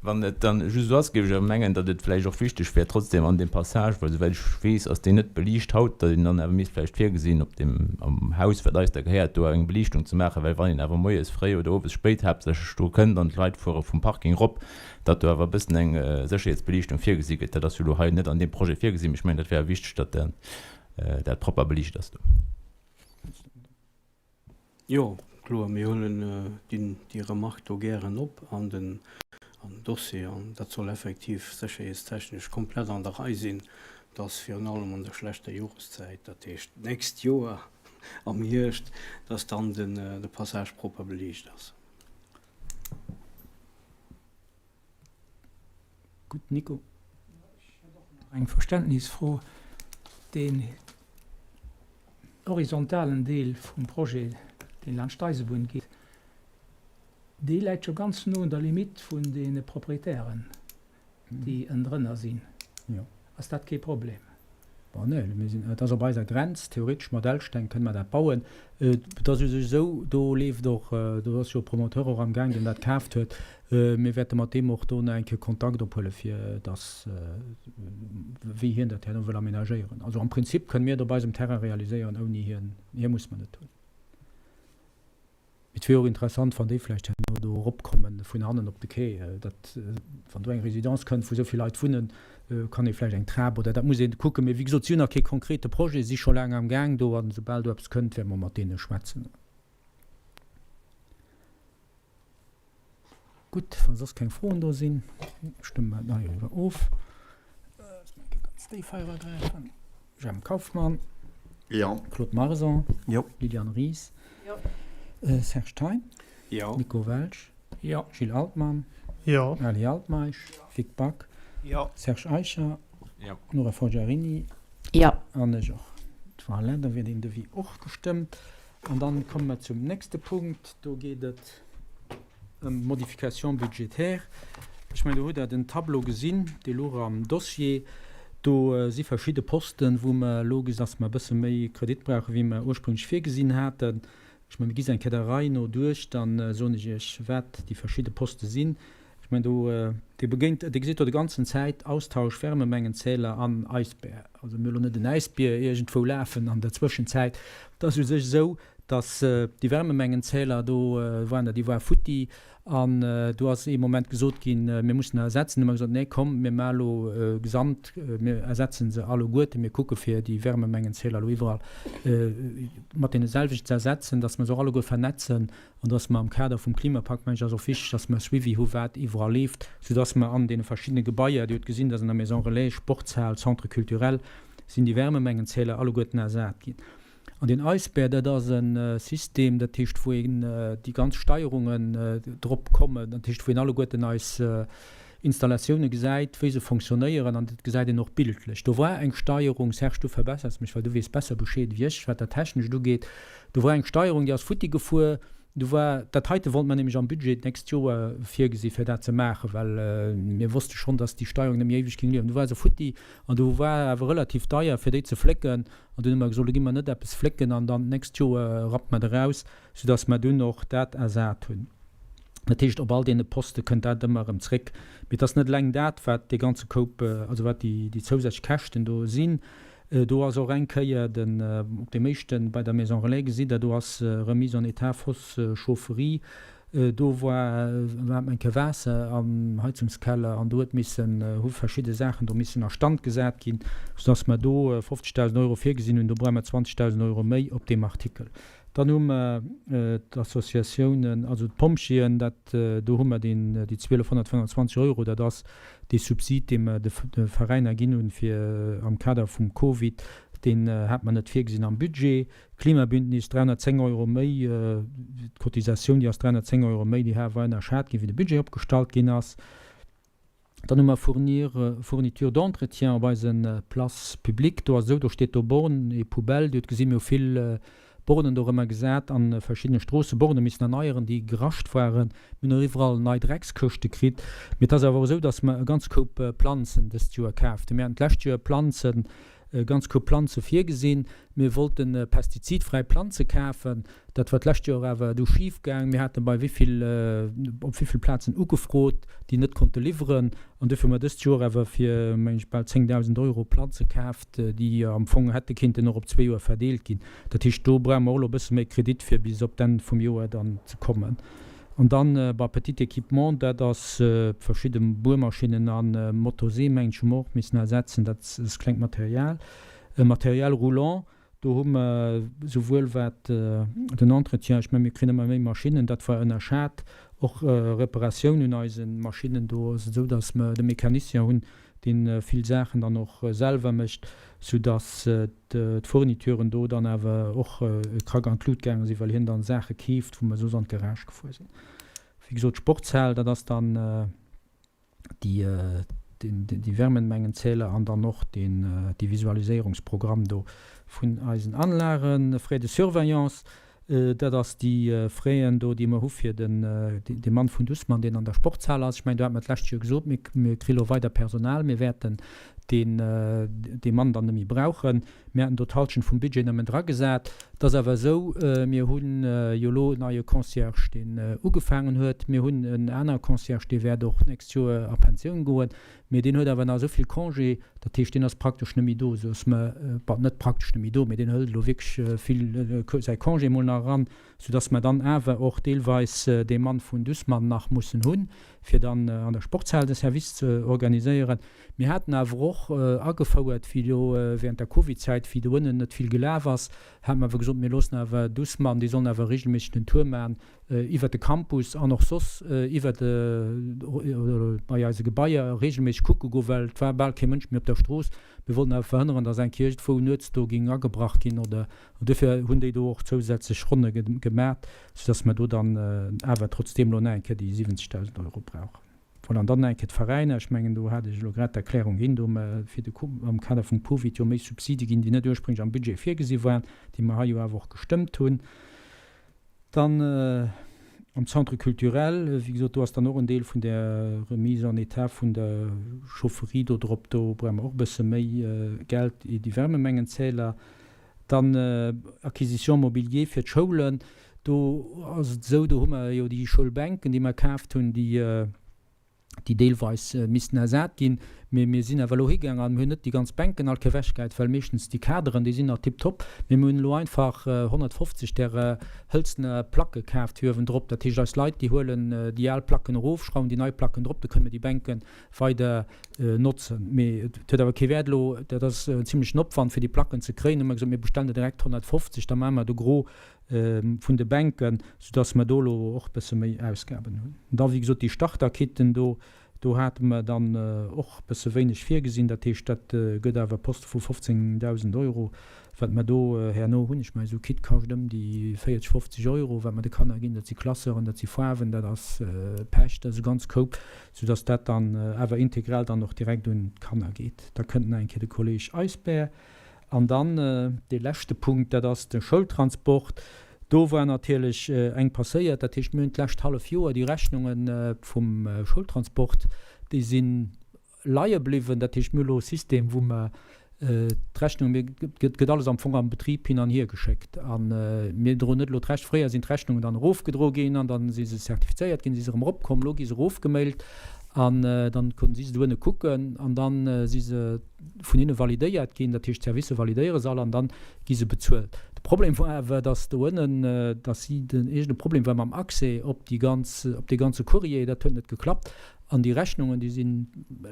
Wann et dann just esou ass, géif ech awer mengen, datt et vläicht och wichteg wär trotzdem an deem Passage, well souwäit ech weess, ass deen net beliicht haut, datt een dann awer misst vläicht virgesinn, op deem, am Haus, wat eis da gehéiert, do eng Beliichtung ze maachen, well wann een awer moies fréi oder owes spéit haaptsächlech do kënnt an d'Leit fuere vum Parking erop, datt do awer e bëssen eng Sécherheetsbeliichtung virgesi gëtt. Dat ass jo elo hei net an deem Projet virgesinn, mee ech mengen, dat wär wichteg, datt dat propper beliicht ass do. Jo, kloer, mir huelen déi Remark do gären op an den Dossier. An dat soll effektiv sécherheetstechnesch komplett an der Rei sinn, dass virun allem an der schlechter Joreszäit, dat heescht d'nächst Joer am Hierscht, dass dann de Passage propper beliicht ass. Gutt, Nico. Ech hätt och nach eng Verständnisfro. Deen horizontalen Deel vum Projet, deen laanscht d'Eisebunn geet, dee läit jo ganz no un der Limitt vun deene Proprietären, déi ënnendrënner sinn. Ass dat kee Problem? Bon, nee, mir sinn, et ass op eiser Grenz, theoretesch mat Elsteng kënne mer dat bauen. Et ass u sech esou, do leeft och, do ass jo e Promoteur och amgaang, deen dat kaaft huet. Mir wäerte mat deem och do nach eng Kéier Kontakt ophuelen, fir dass, wéi hien dat herno wëll aménagéieren. Also am Prinzip kënne mir et op eisem Terrain realiséieren, ouni hien. Hie muss mer net hunn. Mee et wier och interessant, wann déi vläicht herno do eropkommen vun hannen op de Quai. Dat, wann do eng Résidence kënnt, wou esou vill Leit wunnen, kann ee vläicht eng Trap oder dat muss ee kucken. Mee wéi gesot, si hunn nach kee konkrete Projet, si scho laang amgaang do an esoubal do eppes kënnt, wäerte mer mat deene schwätzen. Gutt, wa soss keng Froen do sinn, stëmme mer heiriwwer of. Ganz déif hei eragräifen. Jemp Kauffmann. Jo. Claude Marson. Jo. Liliane Ries. Jo. Serge Thein. Jo. Nico Welsch. Jo. Gilles Altmann. Jo. Ali Altmeisch. Jo. Vic Back. Jo. Serge Eicher. Jo. Nora Forgiarini. Jo. An ech och. Voilà, da wier deen Devis och gestëmmt. An dann komme mer zum nächste Punkt. Do geet et ëm d'Modification budgétaire. Ech mengen, do hutt Der den Tableau gesinn, dee louch am Dossier. Do si verschidde Posten, wou mer elo gesi, dass mer e bësse méi Kredit brauchen, wéi mer ursprünglech virgesinn haten. Ech mengen, mir gi se eng Kéier der Rei no duerch, da soen ech Iech, wat déi verschidde Poste sinn. Ech mengen, do, Dir begéint, Dir gesitt do de ganzen Zäit Austausch Wärmemengenzähler an Eisbär. Also mir hu lo net en Äisbier iergendwou lafen an der Zwëschenzäit. Et ass u sech esou, datt déi Wärmemengenzähler, do waren der, déi ware futti an do ass ee Moment gesot ginn, mir mussen der ersetzen. Du hu mer gesot, nee komm, mir maache lo gesamt, mir ersetzen se alleguerten, mir kucke fir déi Wärmemengenzähler elo iwwerall mat deene selwechten ze ersetzen, datt mer se och alleguer vernetzen An dass mer am Kader vum Klimapakt, mengen ech, ass och wichteg, dass mer e Suivi hu wat iwwerall leeft, soudass mer an deene verschiddene Gebaier, Dir hutt gesinn, dass an der Maison Relais, Sportshal, Centre culturel, sinn déi Wärmemengenzähler alleguerten ersat ginn. An deen Eisbär, dat ass e System, dat heescht, wou een déi ganz Steierungen drop kommen, dat heescht, wou een alleguerten eis Installatioune gesäit, wéi se fonctionnéieren, an dat gesäit een och bildlech. Do war eng Steierung, Serge, du verbessers mech, well du weess besser Bescheed wéi ech, wat dat Technescht ugeet, do war eng Steierung, déi ass futti gefuer. Do war, dat heite wollte mer nämlech am Budget d'nächst Joer virgesi fir dat ze maachen, well mir wosste schonn, datt déi Steierung net méi éiweg géing liewen. Du war se futti an du war awer relativ deier fir déi ze flécken an dunn hu mer gesot, elo gi mer net eppes flécken an dann d'nächst Joer rappt mer et eraus. Soudass mer dunn och dat ersat hunn. Dat heescht, op all deene Poste kënnt dat ëmmer erëm zréck. Mee et ass net eleng dat, wat dee ganze Koup, also wat déi zousätzlech Käschten do sinn. Do ass och eng Kéier den, op deem éischten, bei der Maison Relais gesitt Der, do ass Remise en état fosse Chaufferie, do war war eng Kéier Waasser am Heizungskeller an do huet missen, hu verschidde Saachen do missen a Stand gesat ginn, soudass mer do 50.000 Euro virgesinn hunn. Do brauche mer 20.000 Euro méi op deem Artikel. Dann hu mer d'Associatiounen, also d'Pompjeeën, dat, do hu mer deen, déi 1.225 Euro, dat ass dee Subsid, dee mer de Veräiner ginn hunn, fir am Kader vum Covid, deen hat mer net virgesinn am Budget. D'Klimabündnis, 310 Euro méi, d'Cotisatioun, déi ass 310 Euro méi, déi war ënnerschat ginn, wéi de Budget opgestallt ginn ass. Dann hu mer Fournir, Fourniture d'entretien op eise Places publiques. Do ass et esou, do steet do Bornes et poubelles. Dir hutt gesinn, mir hu vill Bornen dorëmmer gesat a verschiddene Stroossen, Borne missen erneieren, déi gerascht waren. Mir hunn och iwwerall nei Dreckskëschte kritt. Mee et ass awer och esou, datt mer e ganz Koup Planzen dëst Joer kaaft hunn. Mir haten d'lescht Joer Planzen, e ganz Koup Planze virgesinn. Mir wollte pestizidfräi Planze kafen. Dat war d'lescht Joer awer du schif gaang. Mir hate bei wéivill, op wéivill Plazen ugefrot, déi net konnte liwweren. An duerfir hu mer dëst Joer awer fir, meng ech, bal 10.000 Euro Planze kaaft, déi am Fong hätte kinnten och op zwee Joer verdeelt ginn. Dat heescht, do brauche mer och elo e bësse méi Kredit, fir bis op d'Enn vum Joer dann ze kommen. An dann, bei Petit équipement, dat ass verschidde Buermaschinnen a Motorsee, meng ech, hu mer och missen ersetzen. Dat ass klengt Material. Matériel roulant, do hu mer souwuel wat den Entretien, ech mengen, mir kréien ëmmer méi Maschinnen, dat war ënnerschat, och Reparatioun un eise Maschinnen. Do ass et esou, datt mer de Mécanicien hunn, dee vill Saachen dann och selwer mécht, soudatt d'Fournituren do dann awer och e Krack an d'Lut gaange sinn, well hien dann Saache keeft, wou mer soss an d'Garage gefuer sinn. Wéi gesot, d'Sportshal, dat ass dann déi, déi Wärmemengenzähler an dann och deen, dee Visualiséierungsprogramm do vun eisen Anlagen. Frais de surveillance, dat ass déi Fraisen do, déi mer hu fir den, dee Mann vun Dussmann, deen an der Sportshal ass. Ech mengen, do hat mer d'lescht Joer gesot, mir, mir kri lo weider Personal, mir wäerten. Deen dee Mann dann net méi brauchen. Mir haten do d'Halschent vum Budget nëmmen dragesat. Et ass awer esou, mir hu jo elo en neie Concierge, deen ugefaangen huet. Mir hunn en anere Concierge, dee wäert och d'nächst Joer a Pensioun goen. Mee deen huet awer nach esou vill Congé, dat heescht, deen ass praktesch net méi do, esou dass mer, bon, net praktesch net méi do, mee deen hëlt elo wierklech vill säi Congé emol nach eran, soudass mer dann awer och deelweis dee Mann vun Dussmann nach mussen hunn, fir dann an der Sportshal de Service ze organiséieren. Mir haten awer och agefouert, wéi elo während der Covidzäit, wéi do ënnen net vill gelaf ass, hate mer awer gesot, mir loossen awer Dussmann, déi sollen awer regelméisseg den Tour maachen iwwert de Campus an och soss iwwert bei eise Gebaier regelméisseg kucke goen, well et war bal kee Mënsch méi op der Strooss. Mir wollten awer verhënneren, dass eng Kéier iergendwou nuets do géing agebrach ginn oder, an duerfir hunn déi do och zousätzlech Ronne gemat, soudass mer do dann awer trotzdeem elo nach eng Kéier déi 70.000 Euro brauchen. Voilà, an dann nach eng Kéier d'Veräiner. Ech mengen, do hat ech elo grad d'Erklärung ginn. Do hu mer fir de am Kader vum Covid jo méi Subside ginn, déi net ursprénglech am Budget virgesi waren, déi mer hei jo awer och gestëmmt hunn. Dann am Centre culturel, wéi gesot, do ass dann och en Deel vun där Remise en état vun der Chaufferie do drop. Do brauche mer och e bësse méi Geld, déi Wärmemengenzähler. Dann Acquisition mobilier fir d'Schoulen. Do ass et esou, do hu mer jo déi Schoulbänken, déi mer kaaft hunn, déi, déi deelweis missten ersat ginn. Mee mir sinn awer elo higaang a mir hunn net déi ganz Bänken all ewechgehäit, well meeschtens déi Kaderen, déi sinn nach tiptop. Mee mir hunn elo einfach 150 där hëlzener Placke kaaft fir uewendrop. Dat heescht, eis Leit, déi huelen déi al Placken erof, schrauwen déi nei Placken drop, da kënne mir déi Bänke weider notzen. Mee et huet awer kee Wäert elo, dat ass en zimlechen Opwand fir déi Placken ze kréien, hu mer gesot, mir bestellen der direkt 150, da maache mer de Gros vun de Bänken, soudass mer do elo och e bësse méi Ausgaben hunn. An da wéi gesot déi Starterkitten do, do hate mer dann och e bësse wéineg virgesinn, dat heescht dat gëtt awer e Poste vu 15.000 Euro, Wat mer do herno hunn, ech mengen, esou e Kit kascht ëm déi 40, 50 Euro, wat mer de Kanner ginn, dat si Classeuren, dat si Faarwen, dat ass Pech, dat ass e ganz Koup, soudass dat dann awer integral dann och direkt un d'Kanner geet. Da kënnt nach eng Kéier de Kolleg Eisbär. An dann dee leschte Punkt, dat ass de Schoultransport. Do war natierlech eng passéiert, dat heescht, mir hunn d'lescht hallef Joer déi Rechnunge vum Schoultransport, déi sinn leie bliwwen. Dat heescht, mir hu elo e System, wou mer d'Rechnung, mir gëtt gëtt alles am Fong am Betrib hin an hier geschéckt a mir droen net elo d'Rech Fréier sinn d'Rechnungen dann erofgedroe ginn an dann si se zertifizéiert ginn, si se erëm eropkomm. Elo gi se erofgemailt an dann konnten si se dohinne kucken an dann si se vun hinne validéiert ginn. Dat heescht, d'Servicer validéiere se all an dann gi se bezuelt. De Problem war awer, dass doënnen, dass si den iergend e Problem war mam Accès op déi ganz, op dee ganze Courrier, dat huet net geklappt. An déi Rechnungen, déi si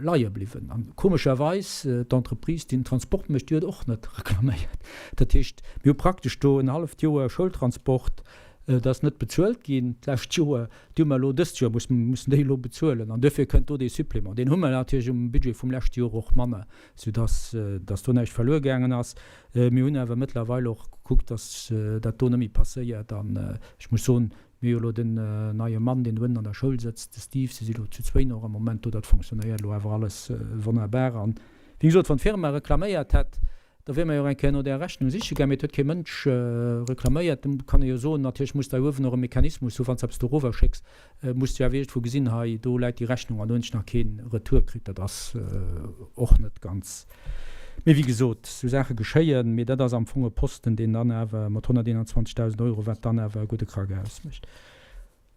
leie bliwwen. An komescherweis, d'Entreprise, déi den Transport mécht, déi huet och net reklaméiert. Dat heescht, mir hu praktesch do en halleft Joer Schoultransport, dat ass net bezuelt ginn d'lescht Joer. Déi hu mer elo dëst Joer, mussen déi elo bezuelen. An duerfir kënnt do dee Supplément. Deen hu mer natierlech um Budget vum leschte Joer och manner, soudass dass do näischt verluer gaangen ass. Mir hunn awer mëttlerweil och gekuckt, dass dat do net méi passéiert. An ech muss soen, Mir hu jo elo den neie Mann, deen do ënnen an der Schoul sëtzt, de Steve. Si si lo zu zwéin och am Moment do. Dat fonctionnéiert elo awer alles wonnerbar. An, wéi gesot, wann d'Firma reklaméiert hätt, da wier mer jo och eng Kéier no där Rechnung siche gaang. Mee et huet kee Mënsch reklaméiert. Da kann ee jo soen, natierlech muss der uewen och e Mechanismus hu wann s de eppes dorower schécks, muss de jo awer iergendwou gesinn, hei do läit déi Rechnung an do hunn ech nach kee Retour kritt. Dat ass och net ganz. Mee wéi gesot, esou Saache geschéien. Mee dat ass am Fong e Posten, deen dann awer mat 121.000 Euro, wat dann awer e gudde Krack ausmécht.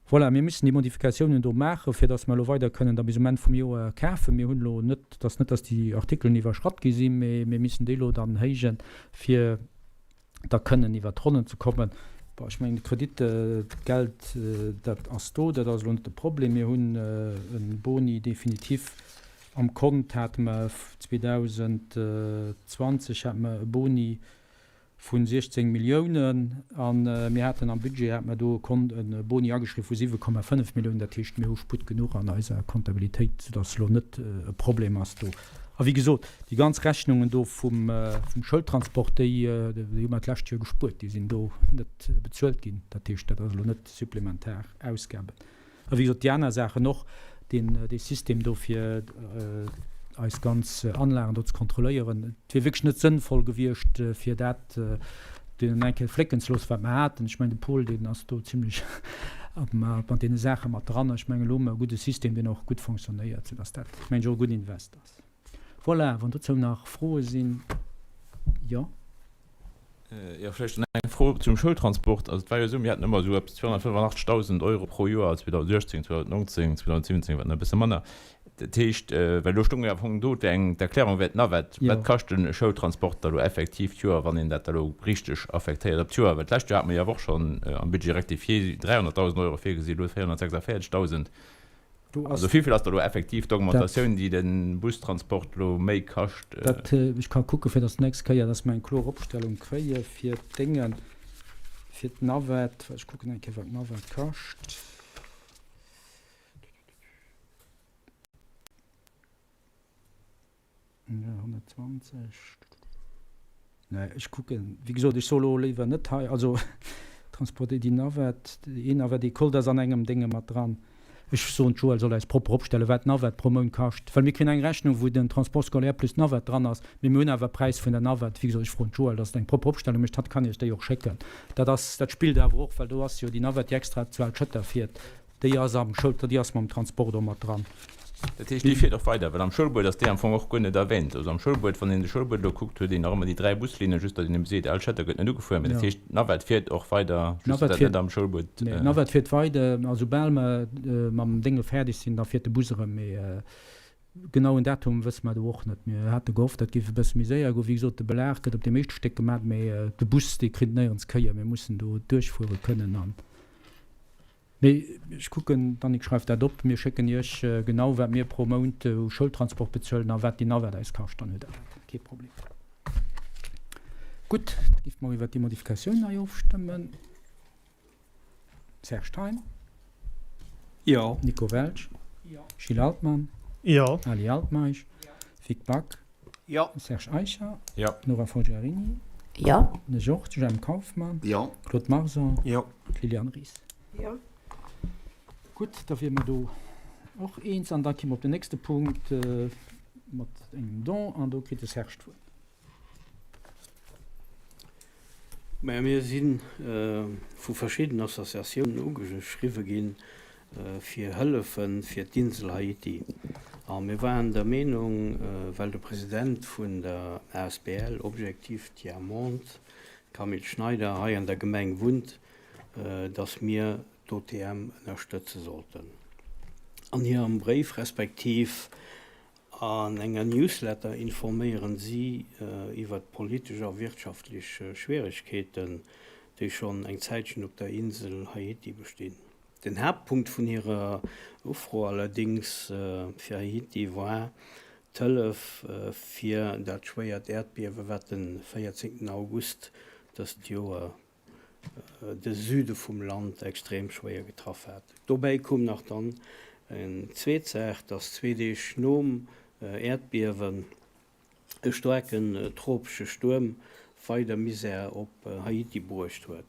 Voilà, mir müssen déi Modifikatiounen do maachen, fir datt mer elo weider kënnen da bis um Enn vum Joer kafen. Mir hunn elo net, et ass net, datt déi Artikelen iwwerschratt gi sinn, mee mir müssen déi elo dann héijen, fir da kënnen iwwert d'Ronnen ze kommen. Bon, ech mengen, de Kredit, d'Geld, dat ass do, dat ass elo net de Problem. Mir hunn e Boni definitif am Kont, hate mer 2020 hate mer e Boni vu 16 Milliounen a mir haten am Budget hate mer do e Kont, e Boni ageschriwwen vu 7,5 Milliounen. Dat heescht, mir hu Sputt genuch an eiser Kontabilitéit, soudass elo net e Problem ass do. A wéi gesot, déi ganz Rechnungen do vum Schoultransport, déi hu mer d'lescht Joer gespuert, déi sinn do net bezuelt ginn. Dat heescht, dat ass elo net supplementar Ausgaben. A wéi gesot, déi aner Saachen och, deen, dee System do fir eis ganz Anlagen do ze kontrolléieren. Et wier wierklech net sënnvoll gewiescht, fir dat deenen eng Kéier flécken ze loossen, wat mer haten. Ech mengen, de Paul, deen ass do zimlech mat deene Saache mat dran. Ech mengen, elo hu mer e gudde System, deen och gutt fonctionnéiert, soudass dat, mengen ech, och e gudden Invest ass. Voilà, wann dozou nach Froe sinn, jo. Jo, vläicht nach eng Fro zum Schoultransport. Also et war jo esou, mir haten ëmmer esou eppes 285.000 Euro pro Joer, 2018, 2019, 2017 war et nach e bësse manner. Dat heescht, well do stoung jo am Fong do, et wär eng, d'Erklärung wär d'Navette. Wat kascht den Schoultransport da lo effektiv d'Joer, wann een dat da lo richteg affektéiert op d'Joer? Well d'lescht Joer hate mer jo awer och schonn am Budget rectifié 300.000 Euro virgesi, elo 446.000. Do ass. Also wéivill ass da lo effektiv d'Augmentatioun, déi de Bustransport lo méi kascht? Dat, ech ka kucke fir dass d'nächst Kéier, dass mer eng kloer Opstellung kréie fir d'Déngen, fir d'Navette. Ech kucken eng Kéier wat d'Navette kascht. 120, nee ech kucken, wéi gesot, ech soe lo léiwer net hei, also transporter déi Navette, déi Navette École, dat ass an engem Dénge mat dran. Ech soen d'Joëlle soll eis propper opstellen, wat d'Navette pro Mount kascht, well mir kréien eng Rechnung, wou den Transport scolaire plus d'Navette dran ass, mee mir hunn awer Präis vun der Navette. Wéi gesot, ech froen d'Joëlle, dass et eng propper Opstellung mécht, hatt kann iech déi och schécken. Dat ass, dat spillt awer och, well do ass jo déi Navette, déi extra zu Al-Schëtter fiert, Déi ass am Schoul, déi ass mam Transport och mat dran. Dat heescht, déi fiert och weider? Well am Schoulbuet ass déi am Fong och guer net erwähnt. Also am Schoulbuet, wann een de Schoulbuet elo kuckt, huet een nach ëmmer déi 3 Buslinnen, just datt een ebe seet, Al Schëtter gëtt net ugefuer. Mä dat heescht, d'Navette fiert och weider, just datt dat net am Schoulbuet. Nee, d'Navette fiert weider. A soubal mer mam Dénge fäerdeg sinn, da fiert de Bus erëm. Mee genauen Datum wësse mer do och net. Mir hate gehofft, dat géif e bësse méi séier goen. Wéi gesot, de Belag gëtt op deem éischte Stéck gemaach, mee de Bus, dee kritt néierens Kéier. Mir mussen do duerchfuere kënnen an. Mee ech kucken, d'Annick schreift dat op, mir schécken Iech genau, wat mir pro Mount u Schoultransport bezuelen a wat déi Navette eis kascht, dann hutt Der dat. Kee Problem. Gutt, da géife mer iwwert déi Modifikatioun hei ofstëmmen. Serge Thein? Jo. Nico Welsch? Jo. Gilles Altmann? Jo. Ali Altmeisch? Vic Back? Jo. Serge Eicher? Jo. Nora Forgiarini? Jo. De Georges Jemp Kauffmann? Jo. Claude Marson? Jo. D'Liliane Ries? Jo. Gutt, da wiere mer do och eens. An da ki mer op den nächste Punkt mat engem Don an do kritt de Serge d'Wuert. Maja, mir si vu verschidden Associatiounen ugeschriwwe ginn, fir hëllefe fir d'Insel Haiti. A mir waren der Meenung, well de President vun der asbl Objectif Tiers Monde, Camille Schneider, hei an der Gemeng wunnt, datt mir d'OTM ënnerstëtze sollten. An hirem Bréif respektiv An enger Newsletter informéieren si iwwer d'politesch a wirtschaftlech Schwieregkeeten, déi schonn eng Zäitchen op der Insel Haiti bestinn. Den Haaptpunkt vun hirer Ufro allerdéngs fir Haiti war d'Hëllef fir dat schwéiert Äerdbiewe wat de 14 August dëst Joer de Süde vum Land extrem schwéier getraff hat. Dobäi koum nach dann eng zweet Saach, dass zwee Deeg nom Äerdbiewen e staarken tropesche Stuerm weider Misär op Haiti bruecht huet.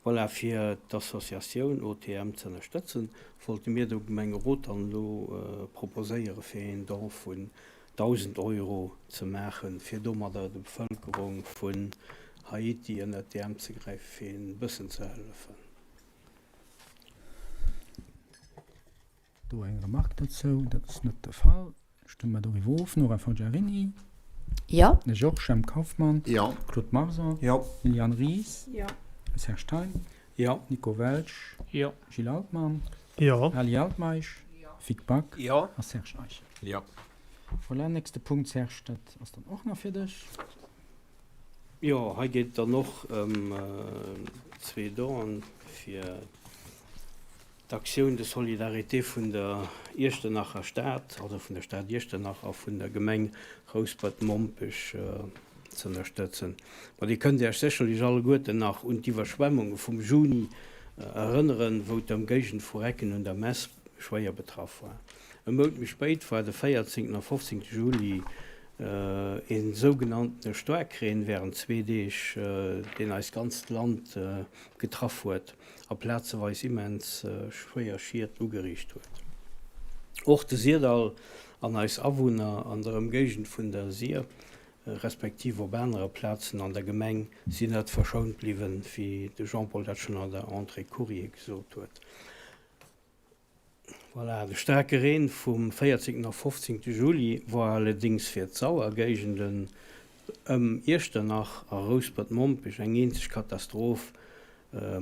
Voilà, fir d'Associatioun OTM ze ënnerstëtzen, wollte mir dem Gemengerot dann elo proposéiere fir een Don vun 1.000 Euro ze maachen, fir domadder der Bevëlkerung vun Haiti ënnert d'Äerm ze gräifen, fir hinnen e bëssen ze hëllefen. Do eng Remarque dozou? Dat ass net de Fall. Stëmme mer doriwwer of. Nora Forgiarini? Jo. Georges Jemp Kauffmann? Jo. Claude Marson? Jo. Liliane Ries? Jo. Serge Thein? Jo. Nico Welsch? Jo. Gilles Altmann? Jo. Ali Altmeisch? Jo. Vic Back? Jo. A Serge Eicher? Jo. Voilà, nächste Punkt, Serge, dat ass dann och nach fir dech. Jo, hei geet et dann och ëm zwee Donen fir d'Action de solidarité vun der Iechternacher Stad, also vun der Stad Iechternach a vun der Gemeng Rouspert-Mompech ze ënnerstëtzen. Ma Dir kënnt Iech sécherlech alleguerten nach un d'Iwwerschwemmunge vum Juni erënneren, wou d'Ëmgéigend vu Recken un der Mess schwéier betraff war. E Mount méi spéit war de 14 a 15 Juli ee sougenanntene Staarkreen wärend zwee Deeg, deen eist ganzt Land getraff huet a plazeweis immens schwéier Schied ugeriicht huet. Och de Syrdall an eis Awunner an der Ëmgéigend vun der Syr, respektiv op anere Plazen an der Gemeng sinn net verschount bliwwen, wéi de Jean-Paul dat schonn an der Entrée Courrier gesot huet. Voilà, de staarke Reen vum 14 a 15 Juli war allerdéngs fir d'Sauergéigenden ëm Iechternach a Rouspert-Mompech eng eenzeg Katastroph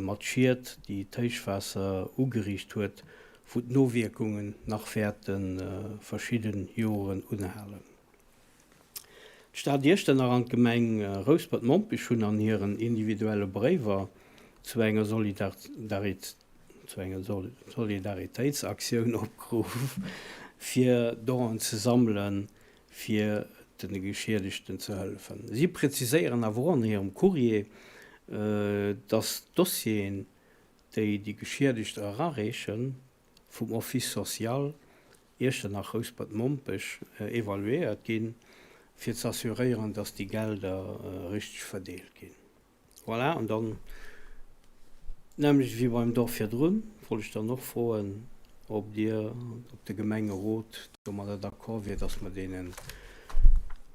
mat Schied, déi d'Héichwaasser ugeriicht huet, wou d'Nowierkungen nach wäerte verschidde Joren unhalen. D'Stad Iechternach an d'Gemeng Rouspert-Mompech hunn an hiren individuelle Bréiwer zu enger Solidaritéitsaktioun opgeruff, fir Donen ze sammelen, fir de Geschiedegten ze hëllefen. Si präziséieren awer och an hirem Courrier, datt d'Dossieren, déi déi Geschiedegt erareechen, vum Office social Iechternach, Rouspert, Mompech evaluéiert ginn, fir ze assuréieren, dass déi Gelder richteg verdeelt ginn. Voilà, an dann, d'nämmlecht wéi beim Dorf virdrun, wollt ech dann och froen, ob Dir, ob de Gemengerot domadder d'accord wier, dass mer deenen,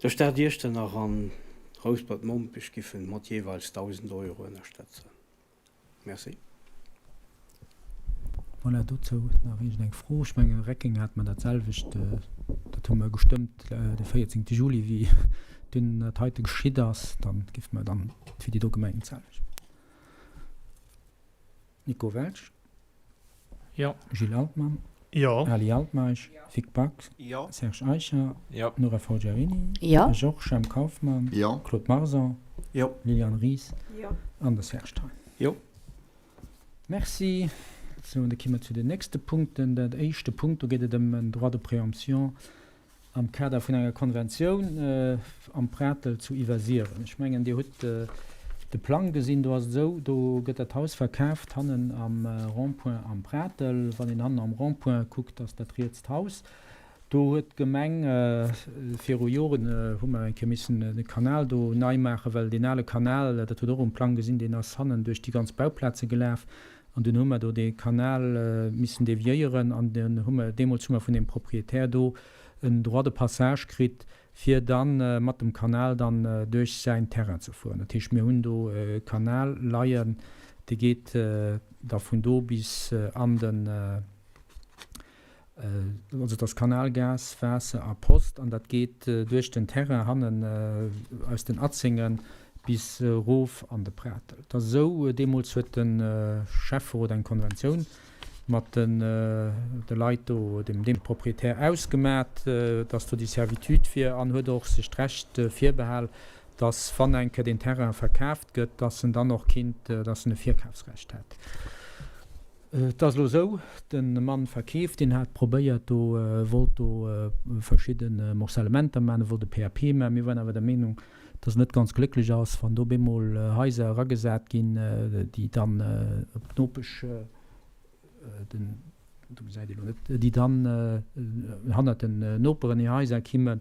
der Stad Iechternach an Rouspert, Mompech giffen mat jeeweils 1.000 Euro ënnerstëtzen. Merci. Voilà, dozou nach iergendeng Fro? Ech menge Reckeng hate mer dat selwecht, dat hu mer gestëmmt de 14 Juli, wéi dunn dat heite geschitt ass. Dann géife mer dann fir déi do Gemengen d'selwecht maachen. Nico Welsch. Jo. Gilles Altmann. Jo. Ali Altmeisch. Jo. Vic Back. Jo. Serge Eicher. Jo. Nora Forgiarini. Jo. Georges Jemp Kauffmann. Jo. Claude Marson. Jo. Liliane Ries. Jo. An de Serge Thein. Jo. Merci. Sou, an da ki mer zu den nächste Punkten. Dat éischte Punkt, do geet et ëm en Droit de préemption am Kader vun enger Konventioun am Pratel zu Iwwersiren. Ech mengen, Dir hutt de Plang gesinn. Do ass et esou, do gëtt dat Haus verkaaft hannen am Rond-point am Pratel. Wann een hannen am Rond-point kuckt, ass dat riets d'Haus. Do huet d'Gemeng viru Joren, hu mer eng Kéier missen de Kanal do nei maachen, well deen ale Kanal, dat hutt Der och um Plang gesinn, deen ass hannen duerch déi ganz Bauplaze gelaf. An dunn hu mer do dee Kanal missen deviéieren an dunn hu mer, deemools hu mer vun deem Propriétaire do en Droit de passage kritt, fir da mat dem Kanal dann duerch säin Terrain ze fueren. Dat heescht, mir hunn do e Kanal leien, dee geet da vun do bis an den, Also et ass Kanal, Gas, Waasser a Post an dat geet duerch den Terrain hannen aus den Atzénge bis erof an de Pratel. Et ass esou, deemools huet de Schäfferot eng Konventioun mat de Leit do, dem Proprietär ausgemat, dass do déi Servitude wier an huet och sech d'Recht virbehal, dass wann eng Kéier deen Terrain verkaaft gëtt, dass en dann och kinnt, dass en e Virkafsrecht hätt. Et ass elo esou, de Mann verkeeft, deen hat probéiert do, wollt do verschidde Morcellementer maachen, e wollt e PAP maachen. Mir waren awer der Meenung, dass et net ganz glécklech ass, wann do op eemol Haiser eragesat ginn, déi dann op d'Nopesch, den, do gesäit ee lo net, déi dann hannert den Noperen hir Haiser kimmen.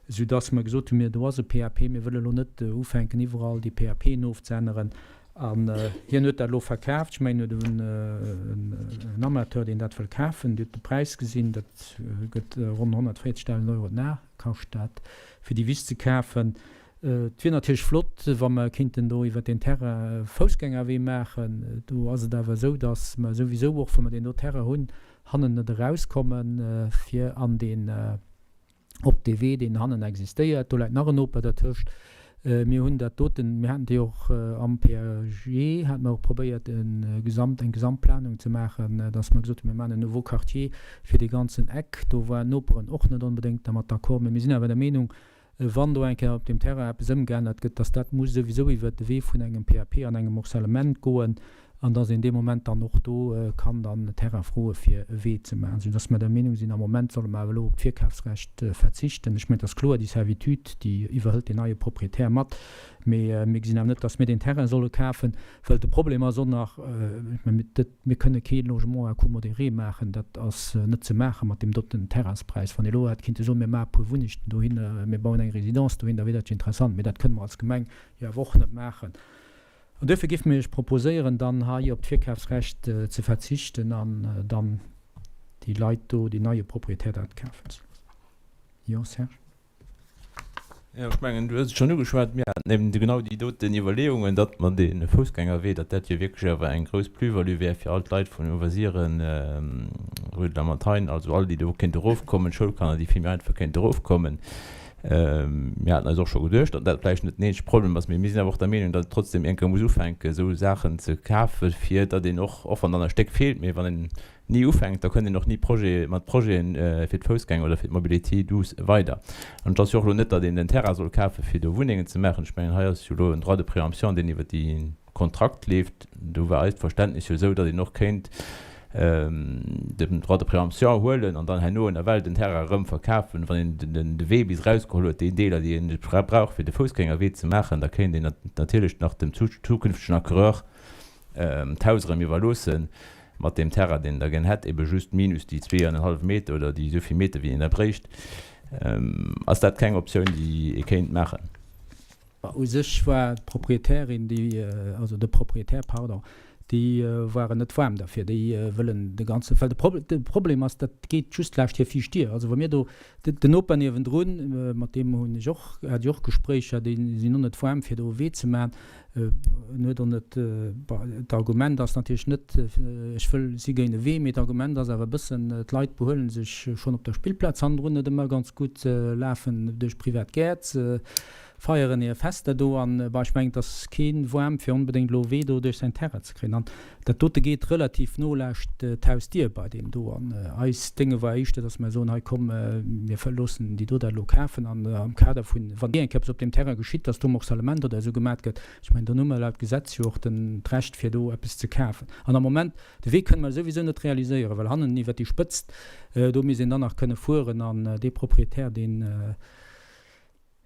Sou dass mer gesot hunn, mir, do ass e PAP, mir wëlle lo net ufänken iwwerall déi PAPen ofzeänneren. An hien huet dat elo verkaaft. Ech mengen, huet en Amateur, deen dat wëll kafen, Dir hutt de Präis gesinn, dat gëtt ronn 140.000 Euro den Ar kascht dat, fir déi Wiss ze kafen. Et wier natierlech flott, wa mer kéinten do iwwert deen Terrain e Foussgängerwee maachen. Do ass et awer esou, dass mer souwisou och, wa mer deen do Terrain hunn, hannen net erauskommen, fir an deen, op dee Wee, deen hannen existéiert. Do läit nach en Noper dertëscht. Mir hunn dat doten, mir haten déi och am PAG, hate mer och probéiert, e Gesamt, eng Gesamtplanung ze maachen, dass mer gesot hunn, mir maachen en nouveau Quartier fir dee ganzen Eck. Do waren d'Noperen och net onbedéngt dermat d'accord. Mee mir sinn awer der Meenung, wann do eng Kéier op deem Terrain eppes ëmgeännert gëtt, dass dat muss souwisou iwwert de Wee vun engem PAP an engem Morcellement goen an dass een dee Moment dann och do kann dann Terrain froe fir e Wee ze maachen, soudass mer der Meenung sinn, am Moment solle mer awer elo op d'Virkafsrecht verzichten. Ech mengen, et ass kloer, déi Servitude, déi iwwerhëlt deen neie Proprietär mat, mee mir gesinn awer net, dass mir deen Terrain solle kafen, well de Problem ass och nach, ech mengen, mir kënne kee Logement à coût modéré maachen, dat ass net ze maache mat deem doten Terrainspräis. Wann ee elo hätt kinnte soen, mir maache e puer Wunnechten dohinner, mir bauen eng Résidence dohin, da wier dat jo interessant, mee dat kënne mer als Gemeng jo awer och net maachen. An duerfir géife mir Iech proposéieren, dann hei op d'Virkafsrecht ze verzichten an dann déi Leit do, déi neie Propriétaire dat kafen ze loossen. Jo, Serge? Jo, ech mengen, du hues et schonn ugeschwat, mir haten eben genau déi doten Iwwerleeungen, datt mer dee Foussgängerwee, datt dat jo wierklech awer eng grouss Plus-value wär fir all d'Leit vun Uewersiren, Rue de la Montagne, also all déi do kéinte erofkommen, d'Schoulkanner, déi vill méi einfach kéinte erofkommen. Mir haten eis och scho geduecht, datt dat vläicht net den eenzege Problem ass, mee mir sinn awer och der Meenung, datt et trotzdem iergendwann muss ufänken, esou Saachen ze kafen, fir datt een och, och wann dann e Stéck feelt, mee wann een ni ufänkt, da kënnt een och ni Projet, mat Projeten fir d'Foussgänger oder fir d'Mobilité douce weider. An et ass jo och elo net, datt een den Terrain soll kafen, fir do Wunnengen ze maachen. Ech mengen, hei ass jo elo en Droit de préemption, deen iwwer dee Kontrakt leeft. Do war eist Verständnis jo esou, datt een och kéint den Droit de préemption huelen an dann herno nawell den Terrain erëm verkafen, wann een de Wee bis erausgeholl huet, déi Deeler, déi een brauch, fir de Foussgängerwee ze maachen. Da kéint een natierlech nach dem zukünftegen Acquéreur d'Haus erëm iwwerloossen. Mat deem Terrain, deen en da gär hätt, ebe just minus déi zweeanenhallef Meter oder déi esou vill Meter, wéi een da bréicht, ass dat keng Optioun, déi ee kéint maachen. U sech war d'Proprietärin, déi, also de Proprietär, pardon, déi waren net waarm derfir. Déi wëllen de ganze, well de Problem, de Problem ass, dat geet just laascht hir viischt Dier. Also wa mir do, den Noper niewendrun, mat deem hunn ech och, hat ech och Gespréicher, déi sinn och net waarm fir do e Wee ze maachen. En huet och net, d'Argument ass natierlech net, ech wëll si géint e Wee, mee d'Argument ass awer e bëssen, d'Leit behuele sech schonn op der Spillplaz hannendrun net ëmmer ganz gutt, lafen duerch privat Gäert, feieren hir Fester do an, bah, ech mengen, et ass kee waarm fir onbedéngt elo e Wee do duerch säin Terrain ze kréien. An dat dote geet relativ no laascht d'Hausdier bei deem do. An eis Dénge war éischter, datt mer soen, hei komm, mir loossen déi do dat elo kafen an am Kader vun, wann iergendkeppes op deem Terrain geschitt, datt do Morcellement oder esou gemat gëtt, ech mengen, dann hu mer laut Gesetz jo och den d'Recht fir do eppes ze kafen. An am Moment, de Wee kënne mer souwisou net realiséieren, well hannen iwwert déi Spëtzt, do misst een dann nach kënne fueren an dee Proprietär, deen,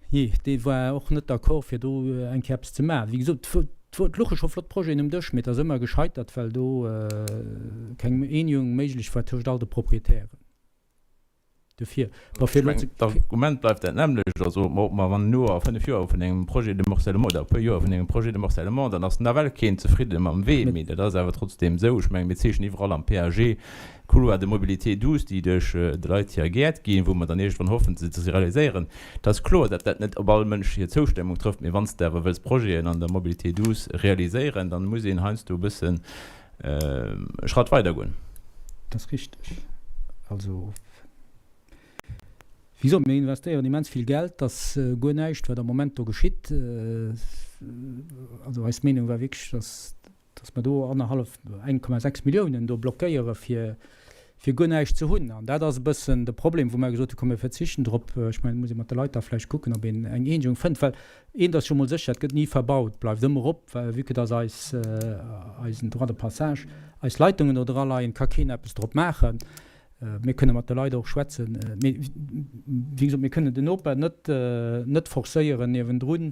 Jee, dee war och net d'accord fir do eng Kéier eppes ze maachen. Wéi gesot, et louche scho flott Projeten um Dësch, mee et ass ëmmer gescheitert, well do keng Eenegung méiglech war tëscht all de Proprietären. Dofir, bon, fir elo ze. D'Argument bleift dat nämmlecht, also ob mer wann elo a 5 Joer vun engem Projet de morcellement oder e puer Joer vun engem Projet de morcellement, dann ass nawell keen zefridde mam Wee, mee dat ass awer trotzdeem esou. Ech menge mir zeechnen iwwerall am PAG Couloirs de mobilité douce, déi duerch de Leit hir Gäert ginn, wou mer dann iergendwann hoffen, se ze realiséieren. Et ass kloer, datt dat net op all Mënsch hir Zoustëmmung trëfft, mee wann s de awer wëlls Projeten an der Mobilité douce realiséieren, dann muss een heiansdo e bëssen e Schratt weider goen. Dat ass richteg. Also, wéi gesot, mir investéieren immens vill Geld. Et ass guer näischt, wat am Moment do geschitt. Also eis Meenung war wierklech, datt dass mer do annerhallef, 1,6 Milliounen do blockéiere fir, fir guer näischt ze hunn. An dat ass e bëssen de Problem, wou mer gesot hunn, komm mir verzichten drop. Ech mengen, et muss ee mat de Leit da vläicht kucken, ob een eng Eenegung fënnt, well eent ass scho mol sécher, et gëtt ni verbaut, bleift ëmmer op, well vue que dass eis, eisen Droit de passage, eis Leitungen do dra leien, ka keen eppes drop maachen. Mir kënne mat de Leit och schwätzen, mee wéi gesot, mir kënnen den Noper net, net forcéieren niewendrun,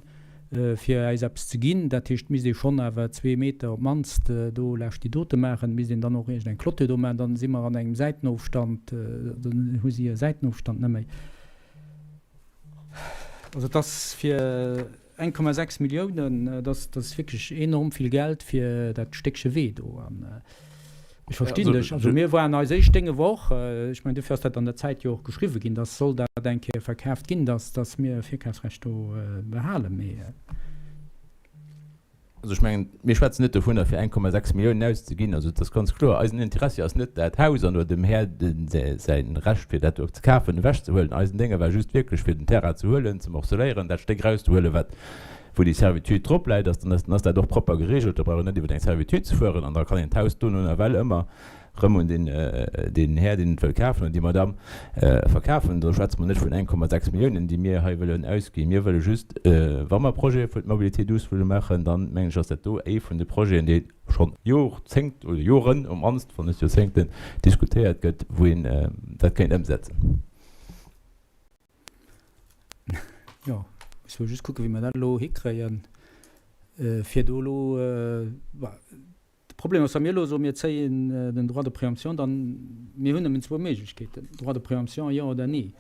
fir äis eppes ze ginn. Dat heescht, et misst ee schonn awer zwee Meter op d'mannst do laascht déi dote maachen. Et misst een dann och iergend eng Clôture do maachen. Dann si mer an engem Säitenofstand, dann hu si e Säitenofstand net méi. Also et ass fir 1,6 Milliounen, dat ass wierklech enorm vill Geld fir dat Stéckche Wee do. An ech verstinn dech. Also mir waren eis éischt Dénge war och, ech mengen dofir ass dat an der Zäit jo och geschriwwe ginn, dass soll dat eng Kéier verkaaft ginn, dass dass mir e Virkafsrecht do behalen. Mee. Also ech mengen, mir schwätzen net dovunner, fir 1,6 Milliounen auszeginn. Also et ass ganz kloer, eisen Interessi ass net dat Haus an oder dem Här säi Recht, fir dat do ze kafen, ewechzehuelen. Eisen Dénge war just wierklech, fir den Terrain ze huelen, ze morceléieren, dat Stéck erauszehuelen, wat, wou déi Servitude drop läit. Dann ass dat och propper geregelt. Da brauch een net iwwer eng Servitude ze fueren an da kann een d'Haus dono nawell ëmmer Rëm un deen Här, deen et wëll kafen, oder déi Madamm verkafen. Do schwätze mer net vun 1,6 Milliounen, déi mir hei wëllen ausginn. Mir wëlle just, wa mer Projete vun Mobilité douce wëlle maachen, dann, mengen ech, ass dat do ee vun de Projeten, dee schonn Jorzéngt oder Joren um mannst, wann net Joerzéngten, diskutéiert gëtt, wou een dat kéint ëmsetzen. Jo, musse mer just kucken, wéi mer dat elo hikréien, fir do elo, De Problem ass, wa mir elo soen, mir zéien den Droit de préemption, dann, mir hunn nëmmen zwou Méiglechkeeten, Droit de préemption, jo oder nee.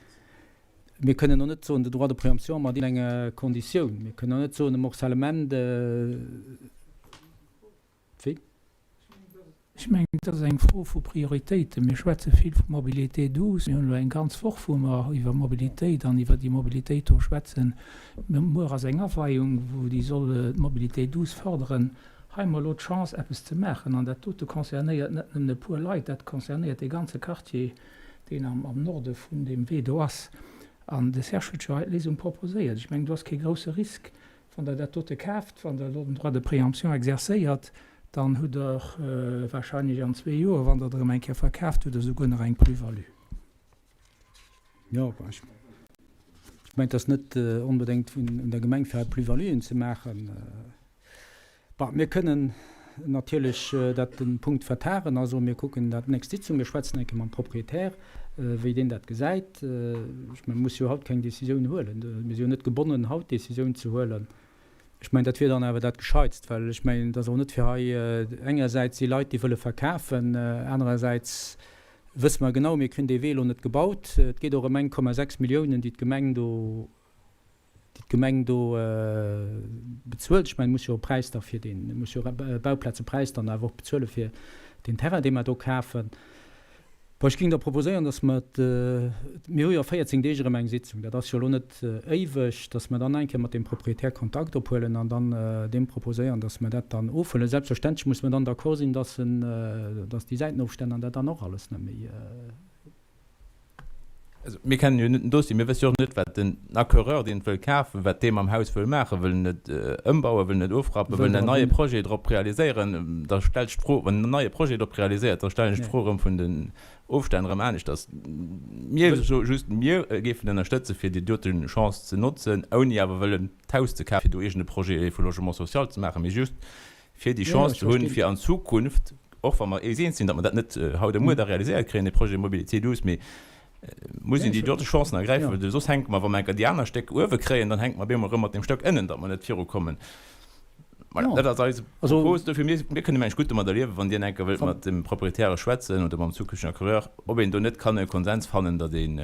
Mir kënnen och net soen, de Droit de préemption mat enger Konditioun. Mir kënnen och net soen, e Morcellement, wéi? Ech mengen, et ass eng Fro vu Prioritéiten. Mir schwätze vill vu Mobilité douce. Mir hunn elo eng ganz Woch, wou mer iwwer Mobilitéit an iwwer déi Mobilitéit do schwätzen. Muer ass eng Aweiung, wou déi soll d'Mobilité douce fërderen. Hei hu mer elo d'Chance, eppes ze maachen. An dat dote concernéiert net nëmmen e puer Leit, dat concernéiert dee ganze Quartier, deen am Norde vun deem Wee do ass. An de Serge huet jo hei d'Léisung proposéiert. Ech mengen, do ass kee grousse Risk. Wann Der dat dote kaaft, wann Der elo den Droit de préemption exercéiert, dann hutt Der wahrscheinlech an zwee Joer, wann Der et erëm eng Kéier verkaaft, hutt Der souguer nach eng Plus-value. Jo, ech mengen, et ass net onbedéngt un der Gemeng, fir hei Plus-valuen ze maachen. Bon, mir kënnen natierlech dat den Punkt vertagen. Also mir kucken dat nächst Sitzung. Mir schwätzen eng Kéier mam Proprietär, wéi deen dat gesäit. Ech mengen, mir musse jo haut keng Décisioun huelen. Mir si jo net gebonnen, haut Décisioun ze huelen. Ech mengen, dat wier dann awer dat Gescheitst, well ech mengen, et ass och net fir hei, engersäits si Leit, déi wëlle verkafen, anerersäits wësse mer genau, mir kréien dee Wee elo net gebaut. Et geet och ëm 1,6 Milliounen, déi d'Gemeng do, déi d'Gemeng do bezuelt. Ech mengen, et muss jo e Präis da fir deen, et muss jo e Bauplazepräis dann awer och bezuele fir deen Terrain, dee mer do kafen. Bon, ech géing da proposéieren, dass mer et, mir hu jo a 14 Deeg erëm eng Sitzung, dat ass jo elo net éiweg, dass mer dann eng Kéier mat deem Proprietär Kontakt ophuelen an dann deem proposéieren, dass mer dat dann ofhuelen. Selbstverständlech muss mer dann d'accord sinn, dass en, dass déi Säitenofstänn an dat dann och alles net méi. Also, mir kennen jo net den Dossier, mir wësse jo och net, wat den Acquéreur, deen et wëll kafen, wat dee mam Haus wëll maachen. Wëll en et ëmbauen, wëll en et ofrappen, wëll en en neie Projet drop realiséieren? Da stellt sech d'Fro, wann en en neie Projet drop realiséiert, da stellen ech d'Fro erëm vun den Ofstänn erëm aneschters. Mir soe just, mir géifen ënnerstëtzen, fir déi dote Chance ze notzen, ouni awer wëllen d'Haus ze kafen, fir do iergend e Projet vu Logement social ze maachen, mee just fir déi Chance ze hunn, fir an Zukunft, och wa mer eis eens sinn, datt mer dat net haut a muer da realiséiert kréien, dee Projet Mobilité douce, mee muss een déi dote Chancen ergräifen, well soss hänke mer, wa mer enker déi aner Stéck uewe kréien, dann hänke mer op eemol erëm mat deem Stéck ënnen, datt mer net virukommen. Voilà, dat ass eise Propos. Dofir, mir, mir kënnen, meng ech, gutt domadder liewen, wann Dir enker wëllt mat dem Proprietäre schwätzen oder mam zukünftegen Acquéreur, ob een do net kann e Konsens fannen, datt een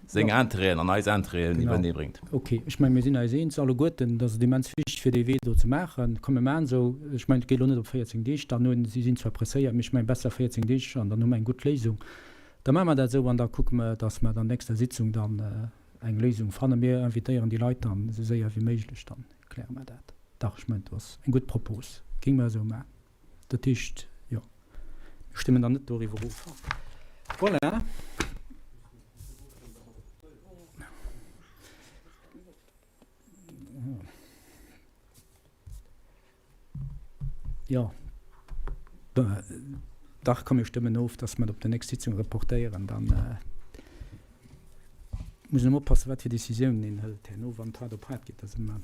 seng Interêten an eis Interêten iwwernee bréngt. Ok, ech mengen, mir sinn eis eens alleguerten, dass et immens wichteg wier, dee Wee do ze maachen. Komm, mir maachen esou. Ech mengen, et geet elo net op 14 Deeg dann un. Si sinn zwar presséiert, mee ech mengen, besser 14 Deeg an dann hu mer eng gutt Léisung. Da maache mer dat esou an da kucke mer, dass mer an der nächster Sitzung dann eng Léisung fannen. Mir invitéieren déi Leit dann esou séier wéi méiglech, dann kläre mer dat. Dach, ech mengen, dat ass eng gutt Propos. Géinge mer esou maachen. Dat heescht, jo, mir stëmmen dann net doriwwer of. Voilà. Jo, dach, komm, mir stëmmen of, dass mer et op der nächst Sitzung reportéieren. Dann muss een ëmmer oppassen, wat fir Décisiounen een hëlt herno, wann et haart op haart geet. Da si mer,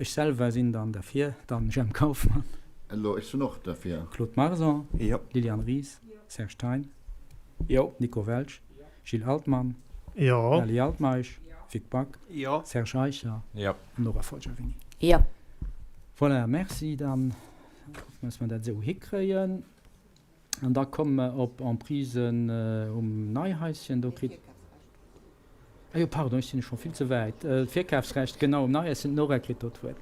ech selwer sinn dann derfir, dann Jemp Kauffmann. Elo, ech sinn och derfir. Claude Marson. Jo. Liliane Ries. Serge Thein. Jo. Nico Welsch. Gilles Altmann. Jo. Aly Altmeisch. Vic Back. Jo. Serge Eicher. Jo. Nora Folgiavini. Jo. Voilà, merci. Dann dass mer dat esou hikréien. An da komme mer op Emprisen um Neihaischen. Do kritt. Ah jo, pardon, ech sinn scho vill ze wäit. D'Virkafsrecht, genau, um Neihaischen. D'Nora kritt do d'Wuert.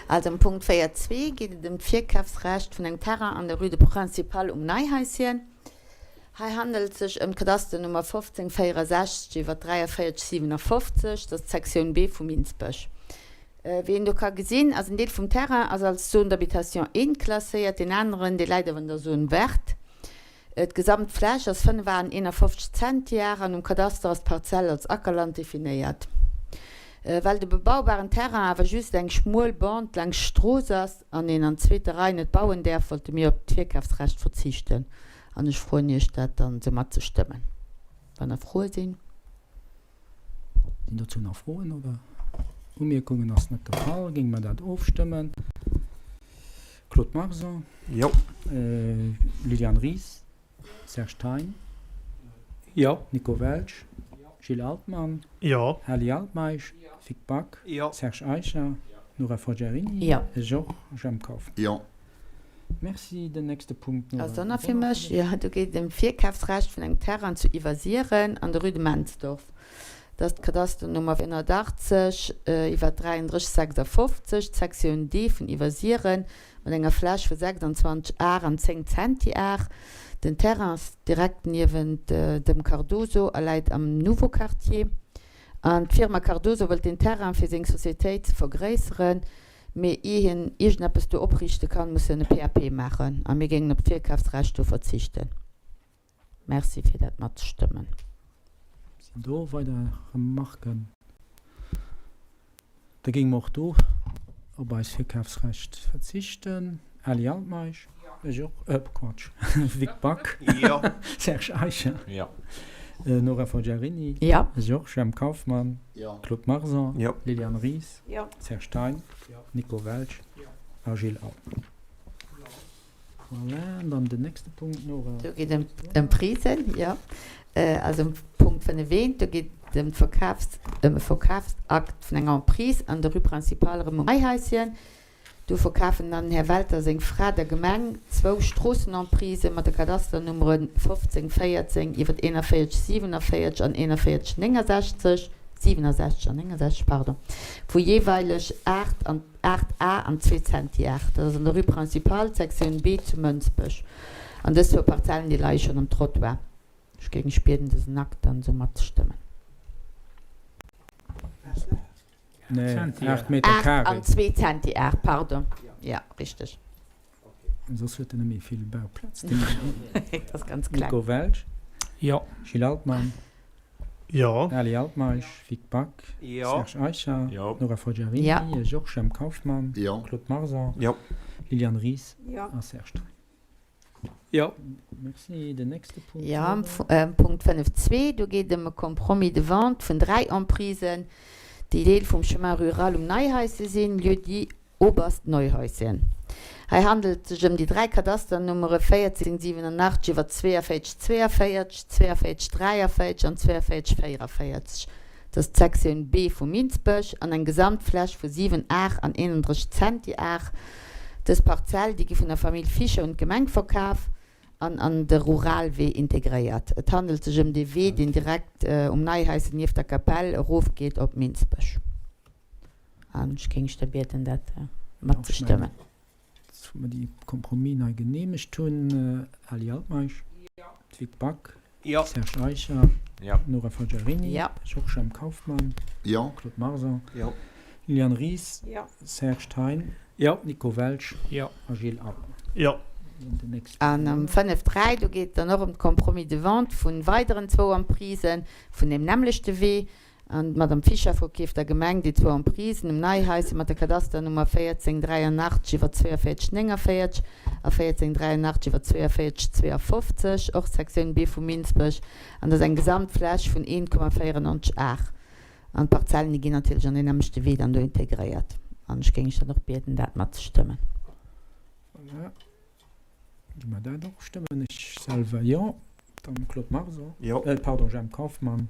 Also am Punkt 4.2 geet et ëm d'Virkafsrecht vun engem Terrain an der Rue de Principale um Neihaischen. Hei handelt et sech ëm d'Kadasternummer 1564 iwwer 4357, dat ass d'Sektioun B vu Minsbech. Wéi een do ka gesinn, ass en Deel vum Terrain ass als Zone d'habitation I klasséiert, deen aneren, dee läit awer an der Zone verte. D'gesamt Fläch ass 551 Zentiar an um Kadaster ass d'Parzell als Ackerland definéiert. Well de bebaubaren Terrain awer just eng schmuel Bande laangscht d'Strooss ass an een an zweeter Rei net bauen däerf, wollte mir op d'Virkafsrecht verzichten an ech froen Iech dat dann esou matzestëmmen. Wann nach Froe sinn. Sinn dozou nach Froen oder Umierkungen? Ass net de Fall. Géinge mer dat ofstëmmen. Claude Marson. Jo. Liliane Ries. Serge Thein. Jo. Nico Welsch. Gilles Altmann. Jo. Aly Altmeisch. Vic Back. Jo. Serge Eicher. Nora Forgiarini. Jo. Ech och. Jemp Kauffmann. Jo. Merci. Den nächste Punkt, Nora. Ass dann nach fir mech. Jo, do geet et ëm d'Virkafsrecht vun engem Terrain zu Iwwersiren an der Rue de Mensdorf. Dat ass d'Kadasternummer 480 iwwer 33 56, d'Sektioun D vun Iwwersiren. Mat enger Fläch vu 26 Ar an 10 Zentiar. Den Terrain ass direkt niewent dem Cardoso a läit am Nouveau Quartier. An d'Firma Cardoso wëllt deen Terrain fir seng Societéit ze vergréisseren, mee ier hien iergendeppes do opriichte kann, muss en e PAP maachen. A mir géingen op d'Virkafsrecht do verzichten. Merci fir dat Matstëmmen. Sinn do weider Remarken? Da géinge mer och do op eist Virkafsrecht verzichten. Ali Altmeisch? Ech och. Äh, Quatsch. Vic Back? Jo. Serge Eicher? Jo. Nora Forgiarini? Jo. Ech och. Jemp Kauffmann? Jo. Claude Marson? Jo. Liliane Ries? Jo. Serge Thein? Jo. Nico Welsch? Jo. A Gilles Altmann. Voilà, an dann den nächste Punkt, Nora. Do geet et ëm Prisen, jo. Also um Punkt 5 eent, do geet et ëm d'Verkafs, ëm e Verkafsakt vun enger Emprise an der Rue Principale erëm um Eihaischen. Do verkafen dann den Här Welter a seng Fra der Gemeng zwou Stroossenemprisen mat de Kadasternummere 1514 iwwer 41 47 an 41 69, 67 an 69, pardon, vu jeeweileg 8 an 8 Ar an zwee Zentiar. Dat ass an der Rue Principale, Sektioun B zu Mënsbech. An dës zwou Parzellen, déi leie schonn am Trottoir. Ech géing iech bieden, dësen Akt dann esou matzestëmmen. Nee, 8 Meter 8 carré. an zwee Zentiar, pardon. Jo, richteg. Soss huet en net méi vill Bauplaz. Dat ass ganz kleng. Nico Welsch. Jo. Gilles Altmann. Jo. Ali Altmeisch, Vic Back. Jo. Serge Eicher. Jo. Nora Forgiarini. Jo. Georges Jemp Kauffmann. Jo. Claude Marson. Jo. Liliane Ries. Jo. A Serge Thein. Jo. Merci. Den nächste Punkt. Jo, am Punkt 5.2, do geet et ëm e Compromis de vente vun dräi Emprisen, déi Deel vum Chemin rural um Neihaischen sinn, Lieu-dit Oberst Neuhäuschen. Hei handelt et sech ëm déi 3 Kadasternummere 1487 iwwer 42 42, 42 43 an 42 44. Dat ass d'Sektioun B vu Minsbech an eng Gesamtfläch vu 7 Ar an 31 Zentiar. Dës Parzell, déi gi vun der Famill Fischer un d'Gemeng verkaf an an de Ruralwee integréiert. Et handelt sech ëm dee Wee, deen direkt um Neihaischen nieft der Kapell erofgeet op Minsbech. An ech géing iech da bieden, dat matzestëmmen. Dass mer déi Compromis hei geneemegt hunn. Ali Altmeisch. Vic Back. Serge Eicher. Nora Forgiarini. Georges M. Kauffmann. Claude Marson. Liliane Ries. Serge Thein. Nico Welsch a Gilles Altmann. An am 5.3, do geet et dann och ëm d'Compromis de vente vu weideren zwou Emprisen vun deem nämmlechte Wee. An d'Madame Fischer verkeeft der Gemeng déi zwou Emprisen um Neihaischen mat der Kadasternummer 1483 iwwer 42 49 a 1483 iwwer 42 52, och Sektioun B vu Minsbech, an dat ass eng Gesamtfläch vun 1,94 Ar. An d'Parzellen, déi ginn natierlech an deen nämmlechte Wee dann do integréiert. An ech géing iech dann och bieden, dat matzestëmmen. Voilà. Gi mer dat och? Stëmmen ech selwer jo. Dann Claude Marson. Jo. Äh, pardon, Jemp Kauffmann.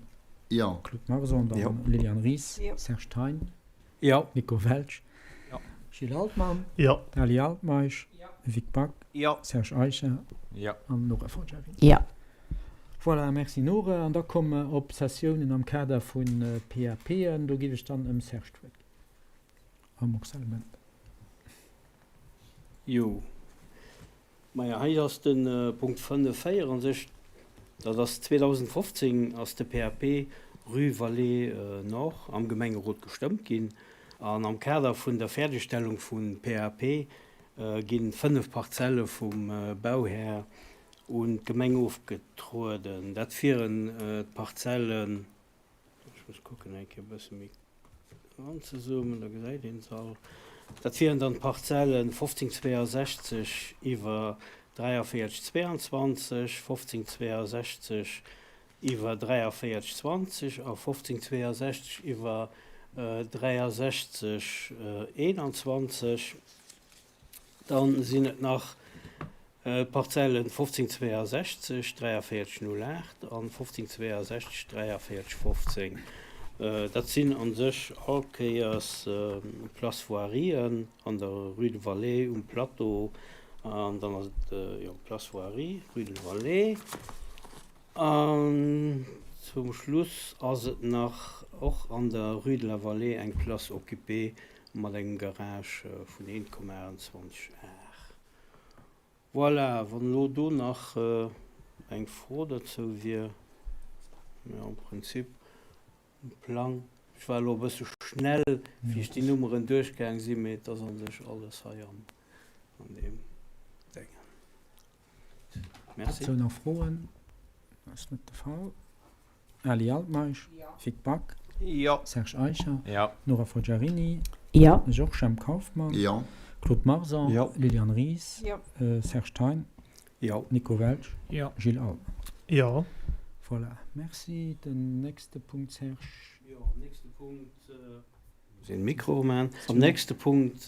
Jo. Claude Marson, dann Jo. Liliane Ries. Jo. Serge Thein. Jo. Nico Welsch. Jo. Gilles Altmann. Jo. Ali Altmeisch. Vic Back. Jo. Serge Eicher. Jo. An Nora Forgiarini. Jo. Voilà, merci Nora. An da komme mer op d'Sessiounen am Kader vu PAPen. Do géif ech dann ëm Serge d'Wuert ginn. A Marcel Mende. Jo. Maja, hei ass de Punkt 5 64, dat ass 2015 ass de PAP Rue Vallée Nord am Gemengerot gestëmmt ginn. An am Kader vun der Fäerdegstellung vum PAP gi 5 Parzelle vum Bauhär un d'Gemeng ofgetrueden. Dat wieren d'Parzellen, ech muss kucken eng Kéier e bësse méi Anzezoomen, da gesäit een se all. Dat wieren dann d'Parzellen 1562 iwwer 4322, 1562 iwwer 4320 a 1562 iwwer 6321. Dann sinn et nach d'Parzellen 1562 4308 an 1562 4315. Dat sinn a sech all Kéiers Place Voirien an der Rue de Vallée um Plateau an dann ass et, jo, Place Voirie, Rue de Vallée. An zum Schluss ass et nach och an der Rue de la Vallée eng Place occupée mat engem Garage vun 1,28 Ar. Voilà, wann elo do nach eng Fro dozou wier, mä am Prinzip um Plang, ech war elo e bësse schnell, wéi ech déi Nummeren duerchgaang sinn, mä et ass a sech alles hei an deem Déngen. Merci. Dozou nach Froen? Ass net de Fall. Ali Altmeisch, Vic Back, Serge Eicher, Nora Forgiarini, Georges Jemp Kauffmann, Claude Marson, Liliane Ries, Serge Thein, Nico Welsch, Gilles Altmann. Voilà, merci. Den nächste Punkt, Serge. Jo, nächste Punkt. Muss een Mikro man. Am nächste Punkt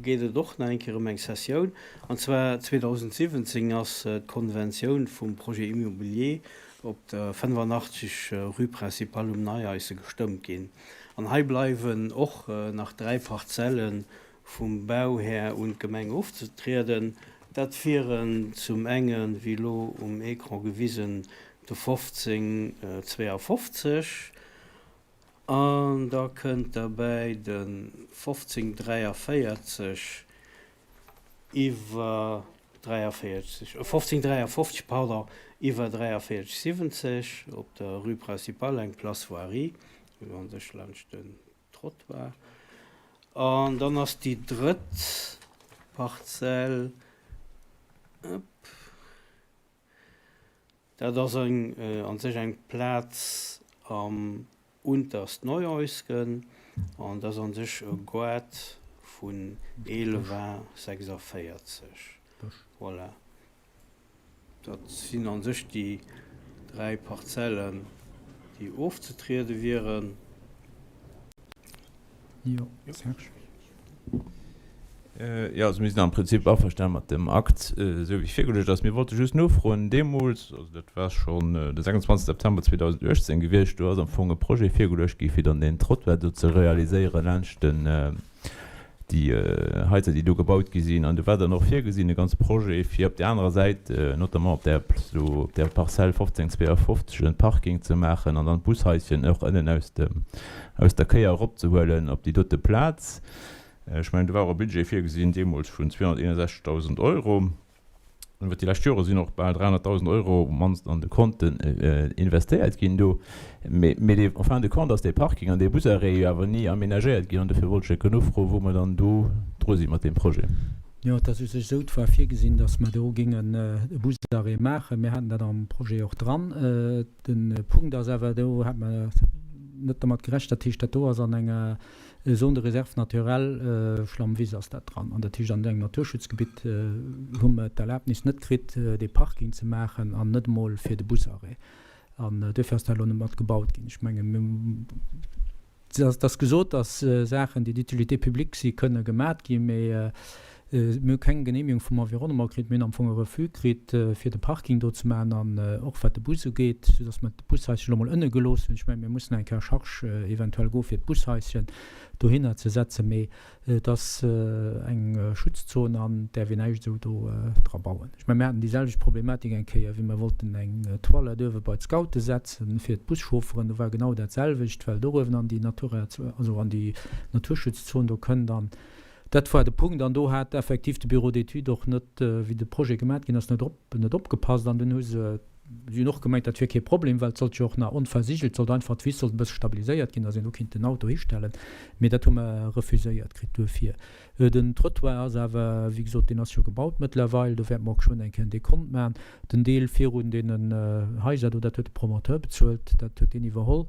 geet et och nach eng Kéier ëm eng Cessioun. An zwar 2017 ass d'Konventioun vum Projet immobilier op der 85 rue Principale um Neiaisse gestëmmt ginn. An hei bleiwen och nach 3 Parzelle vum Bauhär un d'Gemeng ofzetrieden. Dat wieren zum engen, wéi elo um Ecran gewisen, de 1552, An da kënnt derbäi de 1543 iwwer 43, 1553, pardon, iwwer 43 70 op der Rue Principale, eng Place Voirie, u sech laanscht den Trottoir. An dann ass déi drëtt Parzell, Dat ass eng an sech eng Plaz am Unterst Neuäusgen an dat ass an sech e Goart vun 1146. Voilà, dat sinn an sech déi 3 Parzellen, déi ofzetriede wieren. Jo, Serge. Jo, also mir sinn am Prinzip averstane mat dem Akt, esou wéi virgeluecht ass. Mir wollte just nofroen, deemools, also dat war schonn de 26 September 2018 gewiescht, do ass am Fong e Projet virgeluecht gi fir dann deen Trottoir do ze realiséieren laanscht den, déi Haiser, déi do gebaut gi sinn. An do war dann och virgesinn e ganze Projet, fir op där anerer Säit, notamment op där, do op där Parzell 1552, en Parking ze maachen an dann d'Bushaischen och ënnen aus dem, aus der Kéier eropzehuelen op déi dote Plaz. Ech mengen, do war och e Budget virgesinn deemools vun 261.000 Euro. Iwwer déi lescht Jore sinn och bal 300.000 Euro op d'mannst an de Konten investéiert ginn do. Mee dee, en fin de compte ass dee Parking an dee Busarrêt jo awer ni amenagéiert ginn. An dofir wollt ech e kënne ufroen, wou mer dann do dru si mat deem Projet. Jo, et ass u sech esou, et war virgesinn, datt mer do géingen e Busarrêt maachen. Mir haten dat am Projet och dran. De Punkt ass awer, do hat mer net dermat gerechent, dat heescht, dat do ass an enger Zone de réserve naturelle Schlammwiss ass dat dran. An dat heescht, an engem Naturschutzgebitt hu mer d'Erlaabnis net kritt, dee Parking ze maachen an net emol fir de Busarrêt. An duerfir ass dat elo net mat gebaut ginn. Ech menge mir, et ass gesot, datt Saachen, déi d'utilité publique si kënne gemat ginn, mee Mir hu keng Genehmigung vum Environnement kritt. Mir hunn am Fong e Refus kritt, fir de Parking do ze maachen an och wat de Bus ugeet, soudass mer d'Bushaischen elo mol ënne gelooss hunn. Ech mengen, mir mussen eng Kéier à charge eventuell goe fir d'Bushaischen dohinner ze setzen. Mee et ass eng Schutzzon an et däerf een näischt esou do dra bauen. Ech mengen, mir haten déi selwecht Problematik eng Kéier, wéi mer wollten eng Toilette uewe bei d'Scoute setzen fir d'Buschaufferen. Do war genau dat selwecht, well do uewen an déi Natura, also an déi Naturschutzzon do kënnt an Dat war de Punkt. An do hat effektiv de Bureau d'études och net, wéi de Projet gemat ginn ass, net op, net opgepasst. An dunn hu se, si hunn och gemengt, dat wier kee Problem, well et sollt jo och nach onversigelt, sollt einfach, d'Wiss sollt e bësse stabiliséiert ginn, datt een do kinnt den Auto histellen. Mee dat hu mer refuséiert kritt duerfir. Den Trottoir ass awer, wéi gesot, deen ass jo gebaut mëttlerweil. Do wäerte mer och geschwënn eng Kéier en Dekont maachen. Den Deel virun deenen Haiser do, dat huet de Promoteur bezuelt, dat huet deen iwwerholl.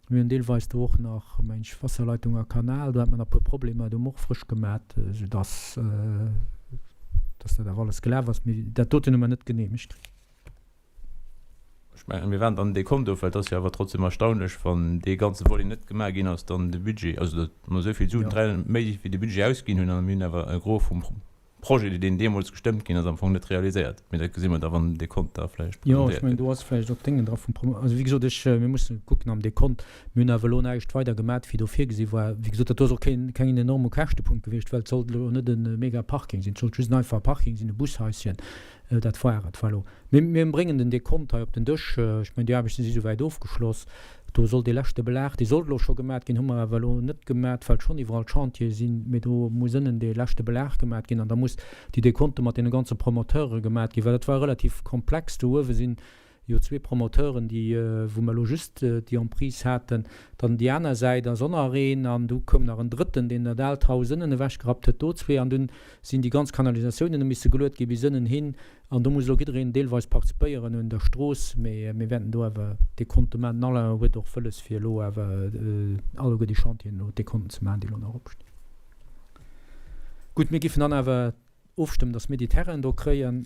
Mir hunn deelweis do och nach, meng ech, Wasserleitung a Kanal, do hat mer nach e puer Problemer, do hu mer och frësch gemat, soudass dass dat awer alles gelaf ass. Mee dat doten hu mer net geneemegt kritt. Ech mengen, mir waren dann Dekont of, well et ass jo awer trotzdem erstaunlech, wann dee ganze Volet net gemaach ginn ass, dann de Budget, also datt mer esou vill Suen, 300, méi wéi de Budget ausginn hunn, a mir hunn awer e Gros vum Projet, deen deemools gestëmmt ginn ass, am Fong net realiséiert. Mee dat gesi mer da, wann den Dekont da vläicht Jo, ech presentéiert mengen, gëtt. do ass vläicht och Déngen dra vum Promo. Also, wéi gesot, ech, mir musse kucken am Dekont. Mir hunn awer elo näischt weider gemat, wéi do virgesi war. Wéi gesot, dat do ass och keen, keng enorme Käschtepunkt gewiescht, well et sollt elo net e mega Parking sinn. Et sollt just en einfache Parking sinn, e Bushaischen. Dat war et. Voilà. Mir, mir bréngen den Dekont hei op den Dësch. Ech mengen, déi Aarbechte si souwäit ofgeschloss. Do soll dee leschte Belag, dee sollt elo scho gemat ginn, hu mer awer elo net gemat, well schonn iwwerall Chantiere sinn, mee do muss ënnen dee leschte Belag gemat ginn an da muss déi Dekonte mat deene ganze Promoteure gemat ginn, well dat war relativ komplex. Do uewe sinn jo zwee Promoteuren, déi, wou mer elo just déi Emprise haten. Dann déi aner Säit ass och nach een an du koum nach en drëtten, deen dat aalt Haus ënnen ewechgerappt huet, do zwee an dunn sinn déi ganz Kanalisatiounen hu misse geluet gi bis ënnen hin an do muss elo jiddereen deelweis participéieren un der Strooss, mee mir wäerten do awer Dekonte maachen. Den Alain huet och wëlles fir elo awer alleguer déi Chantieren elo Dekonten ze maachen, déi elo nach opstinn. Gutt, mir giffen dann awer ofstëmmen, datt mir déi Terrainen do kréien.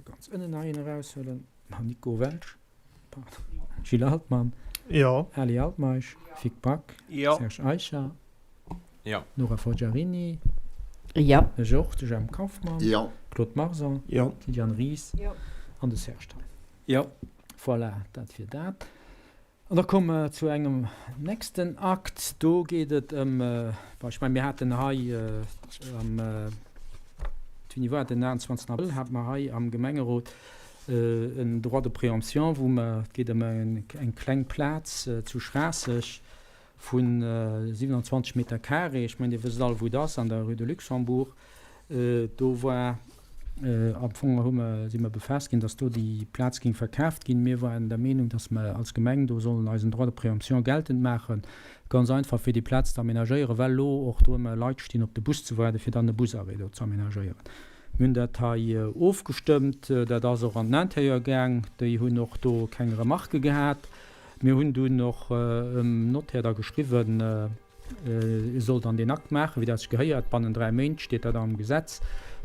Ganz ënnen nach een eraushuelen. Nico Welsch, pardon, Gilles Altmann, Jo. Ali Altmeisch, Vic Back, Jo. Serge Eicher, Jo. Nora Forgiarini, Jo. Ech och, de Jemp Kauffmann, Jo. Claude Marson, Jo. d'Liliane Ries an de Serge Thein. Jo. Voilà, dat wier dat. An da komme mer zu engem nächsten Akt. Do geet et ëm, bon, ech mengen, mir haten hei am, wéini war et, den 28 Abrëll hate mer hei am Gemengerot en Droit de préemption, wou mer, et geet ëm eng kleng Plaz zu Schraasseg vu 27 Meter carré, ech mengen, Dir wësst all, wou et ass, an der Rue de Luxembourg. Do war am Fong hu mer, si mer befaasst ginn, datt do déi Plaz géing verkaaft ginn. Mir waren der Meenung, datt mer als Gemeng do sollen eisen Droit de préemption geltend maachen, ganz einfach fir déi Plaz ze aménagéieren, well elo och do ëmmer Leit stinn op de Bus ze waarden, fir dann e Busarrêt do ze aménagéieren. Mir hunn dat hei ofgestëmmt, dat ass och an den Intérieur gaang, déi hunn och do keng Remarquë gehat. Mir hunn dunn och em Notaire da geschriwwen, E soll dann deen Akt maachen, wéi dat sech gehéiert, bannen 3 Méint, steet dat am Gesetz.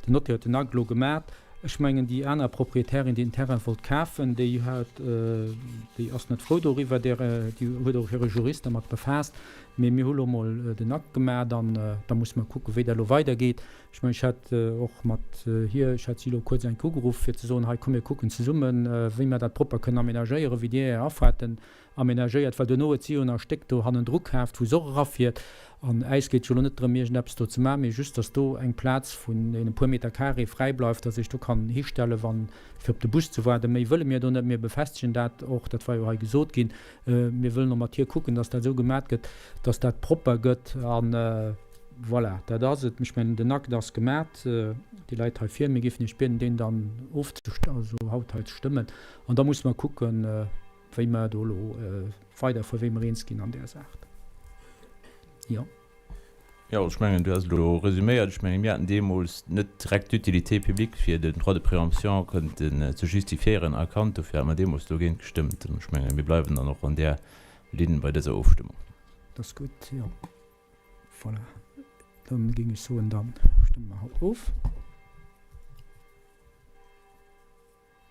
Den Notaire huet den Akt elo gemat. Ech mengen, déi aner Proprietärin, déi den Terrain wollt kafen, déi hat, déi ass net frou doriwwer, déi huet och hire Jurist dermat befaasst. Mee mir hu lo mol den Akt gemat an da musse mer kucken, wéi dat elo weidergeet. Ech mengen, ech hat och mat hir, ech hat si elo kuerz eng Kéier ugeruff, fir ze soen, hei komm mir kucken zesummen, wéi mer dat propper kënnen aménagéieren, wéi Dir Är Afahrten Amenagéiert, well duerno huet si jo nach e Stéck do hannendru kaaft, wou se och erafiert. An äis geet et jo elo net drëm, iergendeppes do ze maachen, mee just, dass do eng Plaz vun e puer Meter carré fräi bleift, dass ee sech do kann histellen, wann, fir op de Bus ze waarden. Méi wëlle mir do net. Mir befestegen dat och, dat war jo hei gesot ginn. Mir wëllen och mat hir kucken, dass dat esou gemat gëtt, dass dat propper gëtt. A voilà, dat ass et. Ech mengen, den Akt ass gemat, déi läit hei vir. Mir géifen Iech bieden, deen dann ofzestëmmen, also haut hei ze stëmmen. An da musse mer kucken, wéi mer do elo weiderfueren, wéi mer eens ginn an där Saach. Jo. Jo, ech mengen, du has et elo resüméiert. Ech mengen, mir haten deemools net direkt d'Utilité publique, fir den Droit de préemption kënnten ze justifiéieren, erkannt. Dofir hate mer deemools dogéint gestëmmt. An ech mengen, mir bleiwen dann och an där Linn bei dëser Ofstëmmung. Dat ass gutt, jo. Voilà. Dann géing ech soen, da stëmme mer haut of.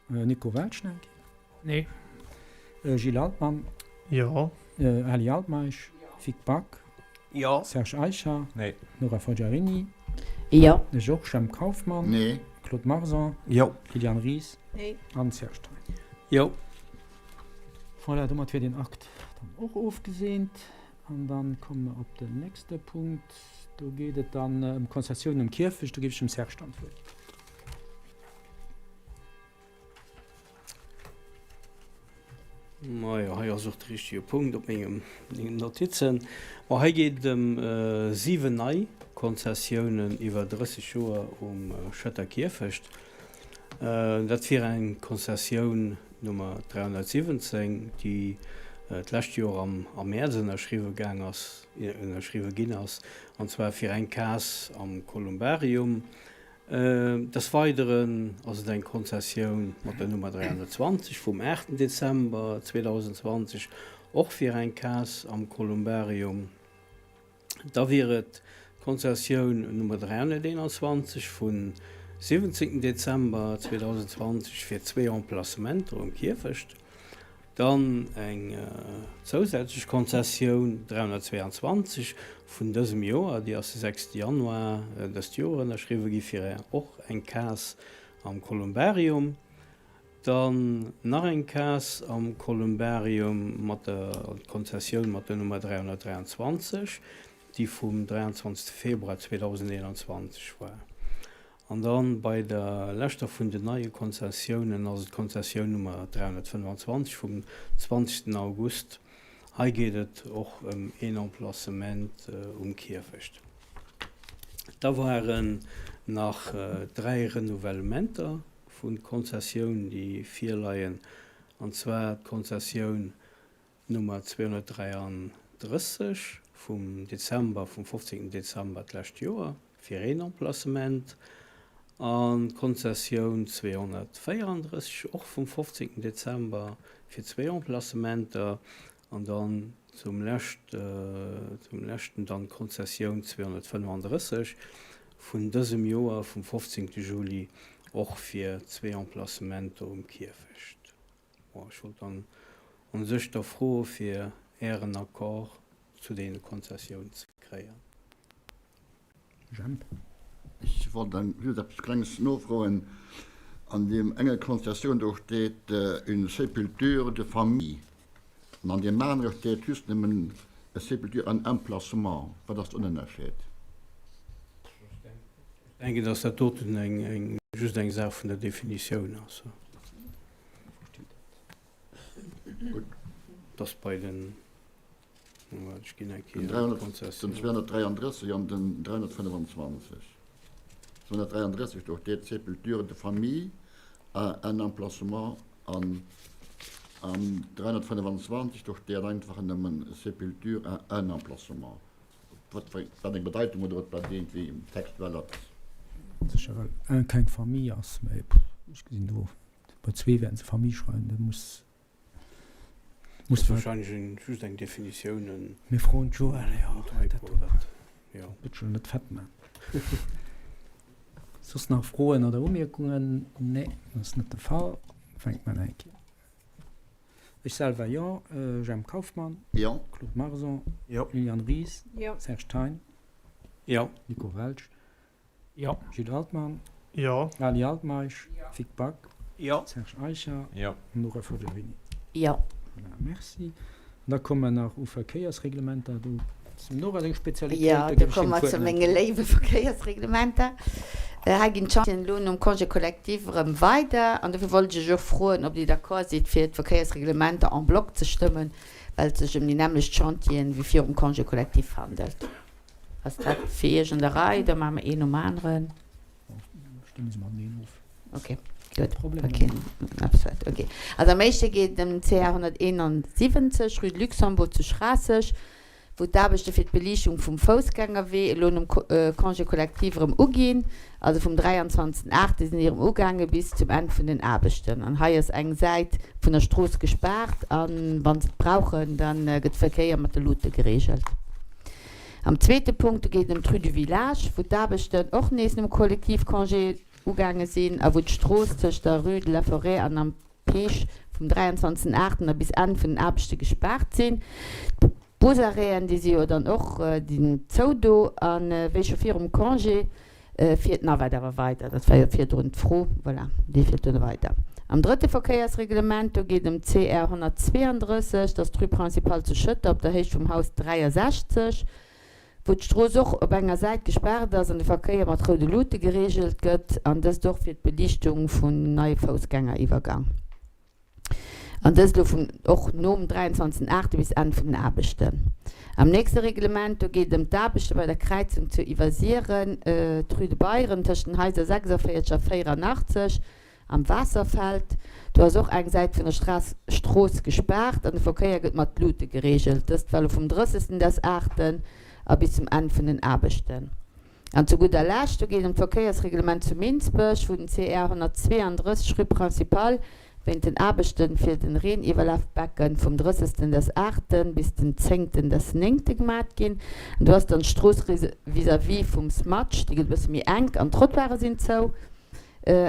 Nico Welsch nach eng Kéier? Nee. Gilles Altmann? Jo. Ali Altmeisch? Vic Back? Jo. Serge Eicher? Nee. Nora Forgiarini? Jo. Ech och. Jemp Kauffmann? Nee. Claude Marson? Jo. Liliane Ries? Nee. An Serge Thein? Jo. Voilà, domat wier deen Akt dann och ofgeseent. An dann komme mer op den nächste Punkt. Do geet et dann ëm d'Konzessioun um Kierfecht. Do géif ech dem Serge dann d'Wuert ginn. Majo, hei ass och de richtege Punkt op mengem, mengen Notizen. Bon, hei geet et ëm 7 nei Konzessiounen iwwer 30 Joer um Schëtter Kierfecht. Dat wier eng Konzessioun Nummer 317, déi d'lescht Joer am am Mäerz ënnerschriwwe gaang ass, ënnerschriwwe ginn ass, an zwar fir eng Case am Kolumbarium. Des Weideren ass et eng Konzessioun mat der Nummer 320 vum 8 Dezember 2020, och fir eng Case am Kolumbarium. Da wier et d'Konzessioun Nummer 321 vun 17 Dezember 2020 fir zwee Emplacementer um Kierfecht. Dann eng zousätzlech Konzessioun 322 vun dësem Joer, déi ass de 6 Januar dëst Joer ënnerschriwwe gi fir och eng Case am Kolumbarium. Dann nach eng Case am Kolumbarium mat der Konzessioun mat der Nummer 323, déi vum 23 Februar 2021 war. An dann bei der leschter vun den neie Konzessiounen ass et d'Konzessioun Nummer 325 vum 20 August. Hei geet et och ëm een Emplacement um Kierfecht. Da waren nach 3 Renouvellementer vu Konzessioun, déi virleien, an zwar d'Konzessioun Nummer 233 vum Dezember, vum 15. Dezember d'lescht Joer fir een Emplacement an d'Konzessioun 234 och vum 15. Dezember fir zwee Emplacementer an dann zum lescht, zum leschten dann d'Konzessioun 235 vun dësem Joer vum 15. Juli och fir zwee Emplacementer um Kierfecht. Bon, ech wollt dann u sech da froe fir Ären Accord zu deene Konzessiounen ze kréien. Jemp. Ech wollt dann just eppes Klenges nofroen. An deem enge Konzessioun do steet une sépulture de famille an an deem anere steet just nëmmen e sépulture en emplacement. Wat ass den Ënnerscheed? Ech denken, dass dat doten eng just eng Saach vun der Definitioun ass. Dass bei den, ech ginn eng Kéier Den 233 an den 325. 233, do steet Sépulture de famille à un emplacement an am 325, do steet einfach nëmmen Sépulture à un emplacement. Wat fir eng Bedeitung huet dat dat iergendwéi textuell ass? Sécher well un keng Famille ass, mä ech gesinn do bei zwee wäerten se Famille schreiwen, dat muss muss Dat ass wahrscheinlech just eng Definitioun, en Mir froen d'Joëlle, jo, dat do jo Bëtschel net fett man. Soss nach Froen oder Umierkungen? Nee, dat ass net de Fall. Fänke mer eng Kéier Ech selwer jo. Jemp Kauffmann. Jo. Claude Marson. Jo. Liliane Ries. Jo. Serge Thein. Jo. Nico Welsch. Jo. Gilles Altmann. Jo. Aly Altmeisch. Jo. Vic Back. Jo. Serge Eicher. Jo. Nora Fogelrini. Jo. Voilà, merci. An da komme mer nach u Verkéiersreglementer. Do ass dem Nora seng Spezialitéit. Jo, do komme mer zu menge léiwe Verkéiersreglementer. Hei ginn d'Chantieren elo nom Congé collectif erëm weider. An dofir wollt ech Iech och froen, ob Dir d'accord sidd, fir d'Verkéiersreglementer en bloc ze stëmmen, well et sech ëm déi nämmlecht Chantieren wéi virum Congé collectif handelt. Ass dat fir Iech an der Rei? Da maache mer een nom aneren. Stëmme se mateneen of. Ok, gutt. Wa keen eppes huet. Ok. Also am éischte geet et ëm den CR 171, Rue de Luxembourg zu Schraasseg, wou d'Aarbechte fir d'Beliichtung vum Foussgängerwee elo nom Congé collectif erëm uginn. Also vum 23. Aachte sinn déi erëm ugaange bis zum Enn vun den Aarbechten. An hei ass eng Säit vun der Strooss gespaart a wa se et brauchen, da gëtt de Verkéier mat de Luute gereegelt. Am zweete Punkt, do geet et ëm d'Rue du Village, wou d'Aarbechten och nees nom Kollektivcongé ugaange sinn a wou d'Strooss tëscht der Rue de la Forêt an Am Peesch vum 23 Aachten a bis Enn vun den Aarbechte gespaart sinn. D'Busarrêten, déi si jo dann och zou do. A wéi scho virum Congé fiert d'Navette awer weider. Dat war jo virdrun d'Fro. Voilà, déi fiert dunn weider. Am drëtte Verkéiersreglement, do geet et ëm d'CR 132, dat ass d'Rue Principale zu Schëtter op der Héicht vum Haus 63. wou d'Strooss och op enger Säit gespaart ass an de Verkéier mat roude Luute gereegelt gëtt, an dëst och fir d'Beliichtung vun neie Foussgängeriwwergang, an dëst elo vun och nom 23 8 bis Enn vun den Aarbechten. Am nächste Reglement, do geet et ëm d'Aarbechte bei der Kräizung zu Iwwersiren, d'Rue de Beyren tëscht den Haiser 46 a 84, Am Waasserfeld, do ass och eng Säit vun der Strass Strooss gespaart an de Verkéier gëtt mat Luute gereegelt. Dëst war lo vum 30 des Aachten a bis zum Enn vun den Aarbechten. An zu gudder Lescht, do geet ëm d'Verkéiersreglement zu Minsbech, wou den CR 132 rue Principale wéint den Aarbechten fir den Reeniwwerlafbecken vum 30 des Aachten bis den 10 des Néngte gemat ginn. An do ass dann d'Strooss vis-à-vis vum Smatch, déi gëtt e bësse méi enk an d'Trottoiren sinn zou.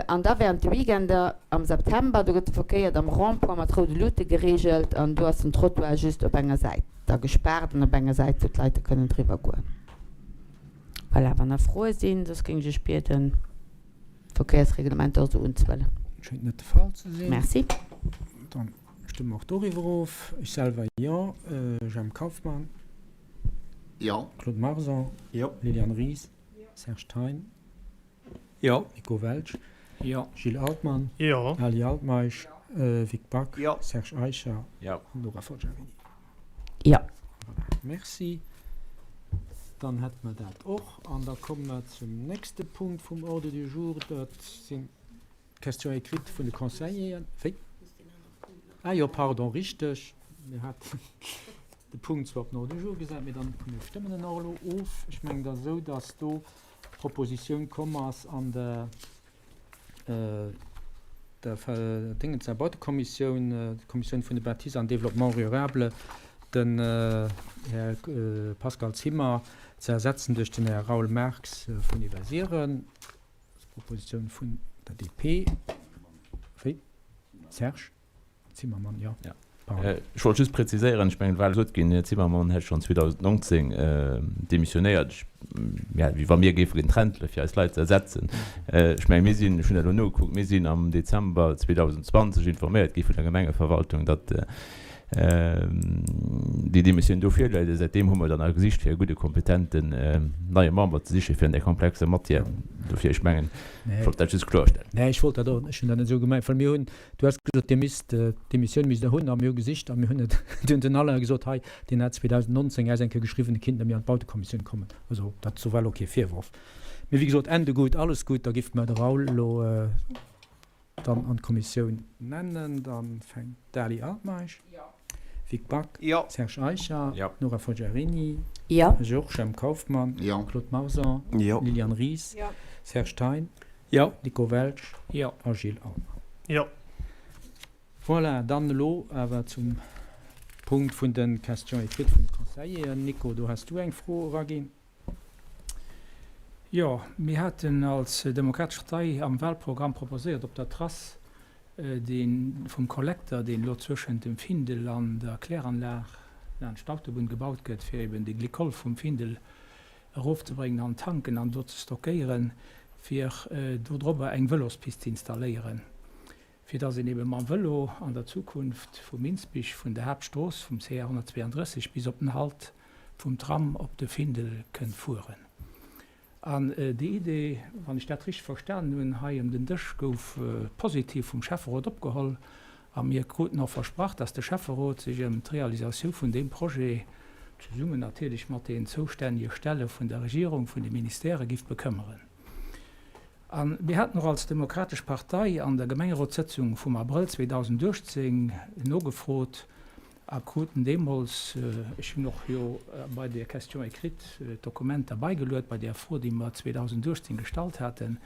An da während de Weekender am September, do gëtt de Verkéier am Rond-point mat roude Luute gereegelt an do ass den Trottoir just op enger Säit da gespaart an op enger Säit, wou d'Leit da kënnen driwwer goen. Voilà, wann nach Froe sinn, soss géing ech Iech bieden, d'Verkéiersreglementer och esou unzehuelen. Schéngt net de Fall ze sinn. Merci. Dann stëmme mer och doriwwer of. Ech selwer jo. Jemp Kauffmann. Jo. Claude Marson. Jo. Liliane Ries. Serge Thein. Jo. Nico Welsch. Jo. Gilles Altmann. Jo. Ali Altmeisch. Vic Back. Jo. Serge Eicher. Jo. Nora Forgiarini. Jo. Voilà, merci. Dann hätte mer dat och. An da komme mer zum nächste Punkt vum Ordre du jour. Dat sinn d'Questions écrites vun de Conseilleren. Wéi? Ah jo, pardon, richteg. Mir haten de Punkt zwar op den Ordre du jour gesat, mee dann, mir stëmmen en och elo of. Ech mengen, et ass esou, dass do d'Propositioun komm ass an der der Dingens der Bautekommissioun, Kommissioun vun de Bâtisses an Développement rurable, den Här Pascal Zimmer ze ersetzen duerch den Här Raoul Marx vun Iwwersiren. Propositioun vun der DP. Wéi? Serge? Zimmermann, jo. Ja. Ech wollt just präziséieren, ech mengen, et war gesot ginn, den Här Zimmermann hätt schonn 2019 demissionéiert. Ech, wéi wa mir géife trentele fir eis Leit ze ersetzen. Ech mengen, mir sinn, ech hunn dat elo nogekuckt, mir sinn am Dezember 2020 informéiert gi vun der Gemengeverwaltung, datt déi Demissioun do virläit. A säitdeem hu mer dann nach gesicht, fir e gudde, kompetenten neie Member ze sichen, fir an där komplexer Matière. Dofir, ech mengen, ech wollt dat just kloerstellen. Nee, ech wollt dat och, ech hunn dat net esou gemengt, well mir hunn, Du has gesot, Dir misst, d'Demissioun misst Der hunn, a mir hu gesicht a mir hunn et, du hunn den Alain gesot, hei, deen hat 2019 äis eng Kéier geschriwwen, e kinnt net méi an d'Bautekommissioun kommen. Also dat war elo kee Virworf. Mee wéi gesot, Ende gut, alles gut, da giff mer de Raoul elo dann an d'Kommissioun nennen. Da fänkt d'Ali Altmeisch, Vic Back, Serge Eicher, Nora Forgiarini, Georges M. Kauffmann, Claude Marson, Liliane Ries, Serge Thein, Jo. Nico Welsch. Jo. A Gilles Altmann. Jo. Voilà, dann elo awer zum Punkt vun de Questions écrites vun de Conseilleren. Nico, do has du eng Fro eraginn. Jo, mir haten als Demokratesch Partei am Wahlprogramm proposéiert, op der Trass dee vum Kollekter, deen elo zwëschent dem Findel an der Kläranlag laanscht d'Autobunn gebaut gëtt, fir eben de Glycol vum Findel erofzebréngen an tanken an do ze stockéieren, fir do drobber eng Vëlospist ze installéieren, fir dass een ebe mam Vëlo an der Zukunft vu Minsbich, vun der Haaptstrooss, vum CR 132 bis op den Halt vum Tram op de Findel kënnt fueren. An déi Idee, wann ech dat richteg verstanen hunn, hei ëm den Dësch, gouf positiv vum Schäfferot opgeholl A mir kruten och versprach, dass de Schäfferot sech ëm d'Realisatioun vun deem Projet, zesummen natierlech mat den zoustännege Stelle vun der Regierung, vun de Ministèrë giff bekëmmeren. A mir haten och als Demokratesch Partei an der Gemengerotssëtzung vum Abrëll 2018 nogefrot a kruten deemools, ech hunn och jo bei der Question écrite d'Dokumenter beigeluet bei där Fro, déi mer 2018 gestallt haten,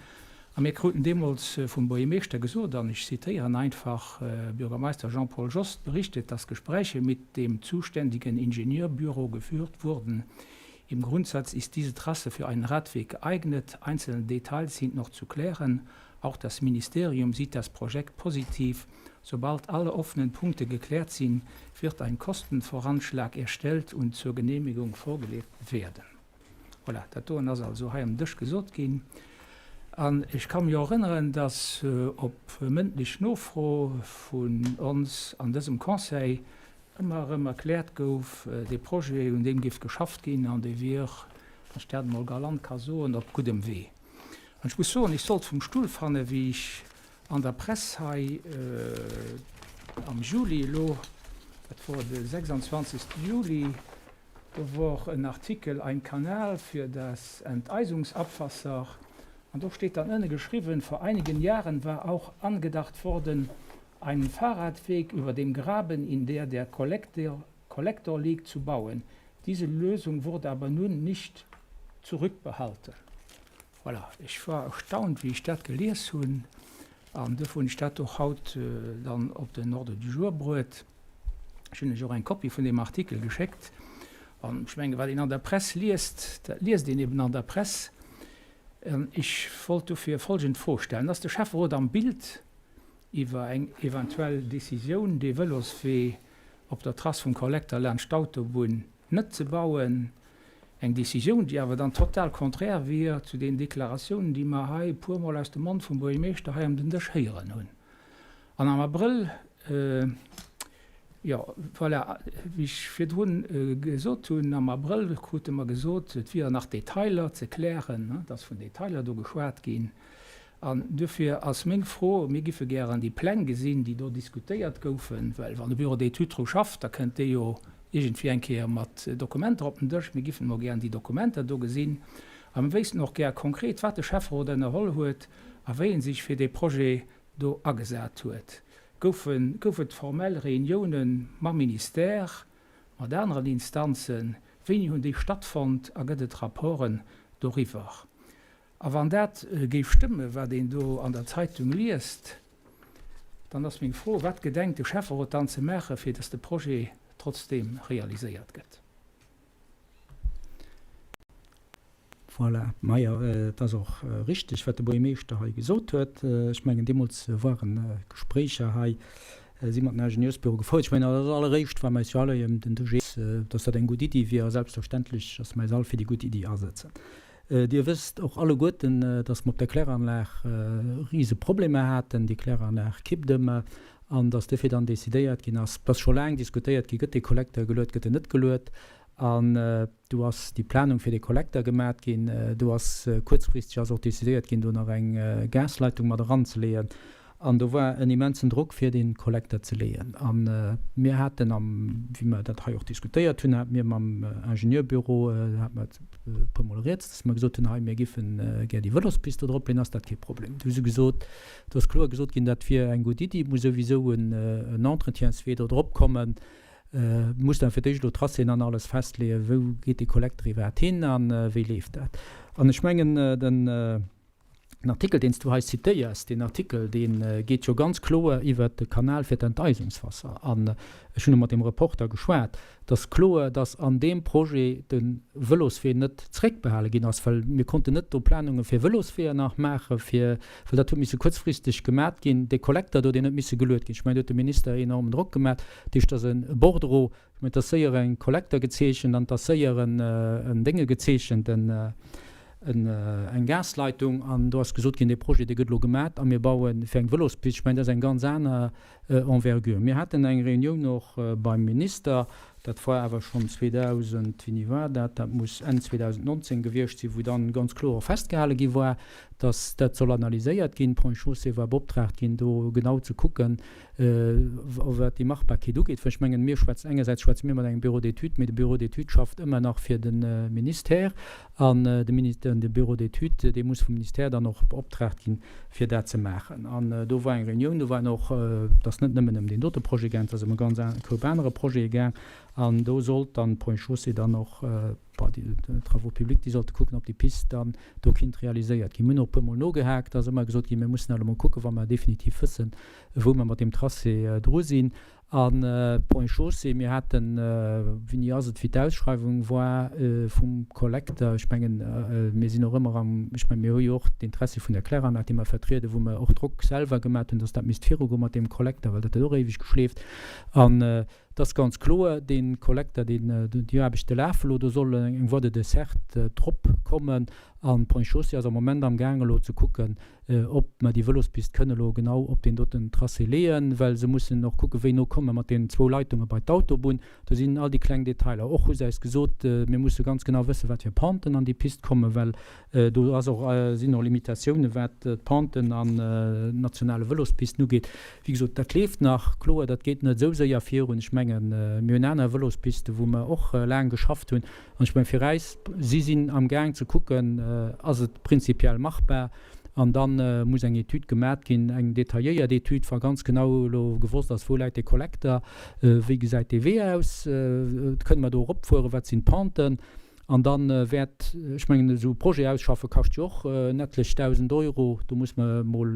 A mir kruten deemools vum Buergermeeschter gesot, an ech zitéieren einfach, Bürgermeister Jean-Paul Jost berichtet, dass Gespräche mit dem zuständigen Ingenieurbüro geführt wurden. Im Grundsatz ist diese Trasse für einen Radweg geeignet, einzelne Details sind noch zu klären. Auch das Ministerium sieht das Projekt positiv. Sobald alle offenen Punkte geklärt sind, wird ein Kostenvoranschlag erstellt und zur Genehmigung vorgelegt werden. Voilà, dat doen ass also hei am Dësch gesot ginn. An ech ka mech och erënneren, dass op mëndlech Nofro vun ons an dësem Conseil ëmmer erëm erkläert gouf, dee Projet, un deem géif geschafft ginn an dee wier, wann ech dat emol galant ka soen, op guddem Wee. An ech muss soen, ech sollt vum Stull fannen, wéi ech an der Press hei am Juli elo, dat wor de 26. Juli, Do wor en Artikel Ein Kanal für das Enteisungsabwasser an do steet dann ënne geschriwwen, Vor einigen Jahren war auch angedacht worden, einen Fahrradweg über dem Graben, in der der Kollektor liegt, zu bauen. Diese Lösung wurde aber nun nicht zurückbehalten. Voilà, ech war erstaunt, wéi ech dat gelies hunn an duerfir hunn ech dat och haut dann op den Ordre du jour bruet. Ech hunn lech och eng Kopie vun deem Artikel geschéckt an ech mengen, wat een an der Press liest, dat liest een eben an der Press. An ech wollt dofir folgend Fro stellen, Ass de Schäfferot am Bild iwwer eng eventuell Décisioun, dee Vëloswee op der Trass vum Kollekter laanscht d'Autobunn net ze bauen, Eng Décisioun, déi awer dann total contraire wier zu den Deklaratiounen, déi mer hei e puermol aus dem Mond vum Buergermeeschter hei ëm den Dësch héieren hunn. An am Abrëll, jo, voilà, wéi ech virdrun gesot hunn, am Abrëll krute mer gesot, et wieren nach Detailer ze klären, et ass vun Detailer do geschwat ginn. An duerfir ass meng Fro, Mir giffe gären déi Pläng gesinn, déi do diskutéiert goufen, well wann de Bureau d'études dru schafft, da kënnt dee jo iergendwéi eng Kéier mat Dokumenter op den Dësch. Mir giffen emol gären déi Dokumenter do gesinn. A mir wéissten och gär konkret, wat de Schäfferot ënnerholl huet a wéi e sech fir dee Projet do agesat huet. Goufen, gouf et formell Reuniounen mam Ministère, mat aneren Instanzen? Wéini hunn déi stattfonnt a gëtt et Rapporten doriwwer? A wann dat géif stëmmen, wat een do an der Zeitung liest, dann ass meng Fro, Wat gedenkt de Schäfferot dann ze maachen, fir dass de Projet trotzdeem realiséiert gëtt? Voilà. Majo, et ass och richteg, wat de Buergermeeschter hei gesot huet. Ech mengen, deemools ware Gespréicher hei, si mat den Ingenieursbüro gefouert. Ech mengen, als alleréischt war mer eis jo alle ëm den Dësch eens, dass dat eng gutt Iddi wier. A selbstverständlech, dass mer eis all fir déi gutt Iddi asëtzen. Dir wësst och alleguerten, dass mer op der Kläranlag rise Problemer haten. Déi Kläranlag kippt ëmmer. An dass duerfir dann decidéiert ginn ass, et ass scho laang diskutéiert ginn, Gëtt dee Kollekter geluet, gëtt en net geluet? An do ass déi Planung fir dee Kollekter gemat ginn. Do ass kuerzfristeg ass och decidéiert ginn, do nach eng Gasleitung mat eranzeleeën. An do war en immensen Drock, fir dee Kollekter ze leeën. A mir haten am, wéi mer dat hei och diskutéiert hunn, hate mir mam Ingenieurbüro, hate mer et e puermol rieds, dass mer gesot hunn, hei mir giffe gär déi Vëlospist do drop leeën, ass dat kee Problem. Do hu se gesot, do ass kloer gesot ginn, dat wier eng gutt Iddi, et muss souwisou en Entretienswee do drop kommen. Muss dann fir d'éischt elo d'Tracéen an alles festleeën, wou geet dee Kollekter iwwerhaapt hin a wéi leeft dat. An ech mengen, den Artikel, deen s du hei zitéiers, deen Artikel, dee geet jo ganz kloer iwwert de Kanal fir d'Enteisungswasser. An ech hunn och mat deem Reporter geschwat, et ass kloer, datt an deem Projet de Vëloswee net zréckbehale ginn ass, well mir konnten net do Planunge fir Vëlosweeër nach maachen, fir, well dat huet misse kuerzfristeg gemat ginn. Dee Kollekter do, deen huet misse geluet ginn. Ech mengen, do huet de Minister enormen Drock gemat. Dat heescht, et ass e Bordereau, ech mengen, et ass séier eng Kollekter gezeechent an et ass séier en Dénge gezeechent, eng Gasleitung. An do ass gesot ginn, dee Projet, dee gëtt elo gemat a mir baue fir eng Vëlospist. Ech mengen, dat ass eng ganz aner Envergure. Mir haten eng Reunioun och beim Minister, dat war awer schonn 2000, wéini war dat? Dat muss Enn 2019 gewiescht sinn, wou dann ganz kloer och festgehale gi war, dass dat soll analyséiert ginn. D'Ponts et Chaussées war beoptraagt ginn, do genau ze kucken, wat déi Machbarkeet ugeet, well ech mengen, mir schwätzen, engersäits schwätze mir mat engem Bureau d'études, mee de Bureau d'études schafft ëmmer nach fir de Ministère an de Ministère, de Bureau d'études, dee muss vum Ministère dann och beoptraagt ginn, fir dat ze maachen. An do war eng Reunioun, do waren och, et ass net nëmmen ëm deen dote Projet gaang, et ass ëm e ganz Koup anere Projete gaang an do sollt dann d'Ponts et Chaussées dann och, Bon, déi Travaux publics, déi sollte kucken, ob déi Pist dann do kinnt realiséiert ginn. Mir hunn och e puermol nogehaakt, da ass ëmmer gesot ginn, mir mussen dat elo mol kucken, wa mer definitiv wëssen, wou mer mat deem Tracé dru sinn. A Ponts et Chaussées, mir haten, wéini ass et, wéi d'Ausschreiwung war vum Kollekter, ech mengen, mir sinn och ëmmer am, ech mengen, mir hu jo och d'Interessi vun der Kläranlag, déi mer vertrieden, wou mer och Drock selwer gemat hunn, dass dat misst virugoe mat deem Kollekter, well dat huet och éiweg geschleeft. An Et ass ganz kloer, dee Kollekter, deen, déi Aarbechte lafen elo, do soll eng Voie de desserte drop kommen. An d'Ponts et Chaussées ass am Moment amgaang elo ze kucken, ob mer déi Vëlospist kënne elo genau op deen doten Tracé leeën, well se mussen och kucken, wéi no komme mat deenen zwou Leitunge bei d'Autobunn. Do sinn all déi kleng Detailer. Och hu se eis gesot, mir musse ganz genau wëssen, wat fir Penten an déi Pist kommen, well Do ass och, sinn och Limitatiounen, wat d'Penten an nationale Vëlospisten ugeet. Wéi gesot, dat leeft nach. Kloer, dat geet net esou séier virun. Ech mengen, mir hunn aner Vëlospisten, wou mer och laang geschafft hunn. An ech mengen, fir eis, si sinn amgaang ze kucken, ass et prinzipiell machbar? An da muss eng Etüd gemat ginn, eng detailléiert Etüd, wa ganz genau elo gewosst ass, wou läit dee Kollekter, wéi gesäit dee Wee aus, kënne mer do eropfueren, wat sinn d'Penten? An da wäert, ech mengen, esou e Projet ausschaffe kascht jo och en etlech 1.000 Euro. Do muss mer emol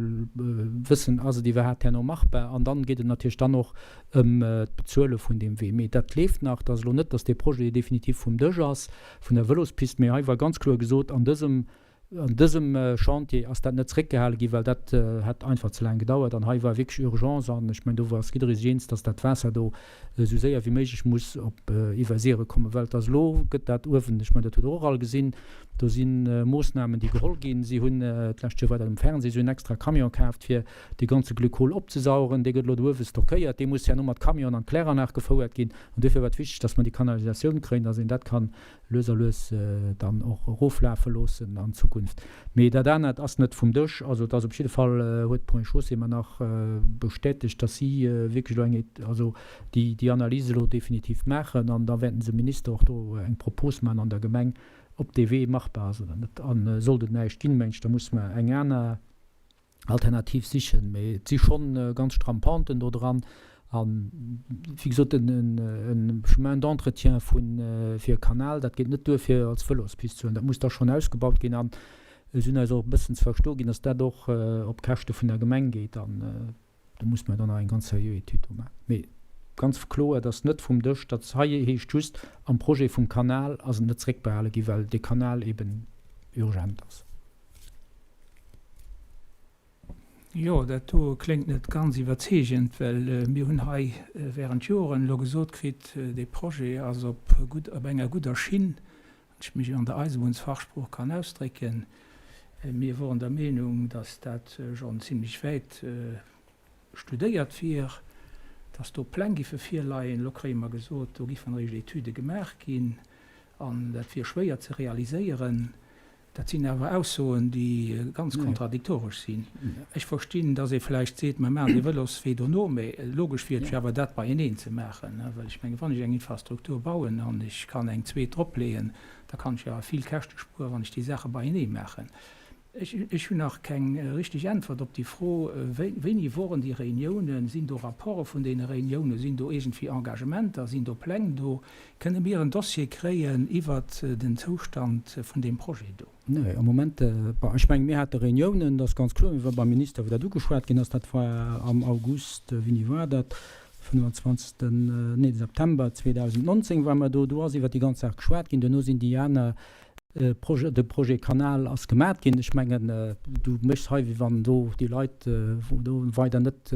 wëssen, ass et iwwerhaapt herno machbar? An dann geet et natierlech dann och ëm d'Bezuele vun deem Wee. Mee dat leeft nach. Et ass elo net, datt dee Projet definitiv vum Dësch ass, vun der Vëlospist. Mee hei war ganz kloer gesot, an dësem An dësem Chantier ass dat net zréckgehale ginn, well dat hätt einfach ze laang gedauert. An hei war wierklech Urgence. An ech mengen, do ass jidderee sech eens, dass dat Waasser do esou séier wéi méiglech muss op Iwwersiere kommen. Well et ass elo, gëtt dat uewen, ech mengen, dat hutt Der och all gesinn, do si Moossnamen, déi geholl ginn. Si hunn, d'lescht Joer war dat um Fernseh, si hunn extra Camion kaaft, fir dee ganze Glykol opzesaugen. Dee gëtt elo do uewe stockéiert. Dee muss herno mat Camionen an d'Kläranlag gefouert ginn. An duerfir war et wichteg, dass mer déi Kanalisatioun kréien, dass een dat kann lues a lues dann och eroflafe loossen an Zukunft. Zukunft. Mee dat anert ass net vum Dësch. Also et ass op jidde Fall, huet d'Ponts et Chaussées mer nach bestätegt, dass si wierklech elo eng, also déi déi Analys elo definitiv maachen an da wäerten se dem Minister och do eng Propos maachen an der Gemeng, ob dee Wee machbar ass oder net. A sollt et näischt ginn, mengen ech, da musse mer eng aner Alternativ sichen. Mee et si schonn ganz stramm Penten do dran. A wéi gesot, e Chemin d'entretien vu fir e Kanal, dat geet net duer fir als Vëlospist ze huelen. Dat muss da schonn ausgebaut ginn. An si hunn eis och e bëssen ze verstoe ginn, datt dat och op Käschte vun der Gemeng geet. An do muss mer dann nach eng ganz seriö Etüd do maachen. Mee ganz kloer, et ass net vum Dësch. Dat hei heescht just, am Projet vum Kanal ass et net zréckbehale gi well dee Kanal eben urgent ass. Jo, dat do kléngt net ganz iwwerzeegend, well mir hunn hei während Joren elo gesot kritt, dee Projet ass op gutt, op enger gudder Schinn, wann ech mech an der Eisebunnsfachsprooch kann ausdrécken. Mir woren der Meenung, datt dat schonn zimlech wäit studéiert wier, datt do Pläng giffe virleien. Elo kréie mer gesot, do giffen eréischt Etüde gemaach ginn an dat wier schwéier ze realiséieren. Dat sinn awer Aussoen, déi ganz kontradiktoresch sinn. Ech verstinn, datt ee vläicht seet, mer maachen dee Vëloswee dono, mä logesch wier et jo awer, dat beieneen ze maachen. Well ech mengen, wann ech eng Infrastruktur bauen an ech kann eng zweet dropleeën, da kann ech jo awer vill Käschte spueren, wann ech déi Saache beienee maachen. Ech hunn nach keng richteg Äntwert op déi Fro, Wéini woren déi Reuniounen? Sinn do Rapporte vun deene Reuniounen? Sinn do iergendwéi Engagementer? Sinn do Pläng do? Kënne mir en Dossier kréien iwwert den Zoustand vun deem Projet do? Nee, am Moment, bon, ech mengen, mir hate Reuniounen, dat ass ganz kloer. Mir ware beim Minister, wou dat ugeschwat ginn ass. Dat war am August, wéini war dat? 25., nee, September 2019 ware mer do. Do ass iwwert déi ganz Saach geschwat ginn. Duerno sinn déi aner Projet, de Projet Kanal ass gemat ginn. Ech mengen, du méchs hei, wéi wann do déi Leit do weider net,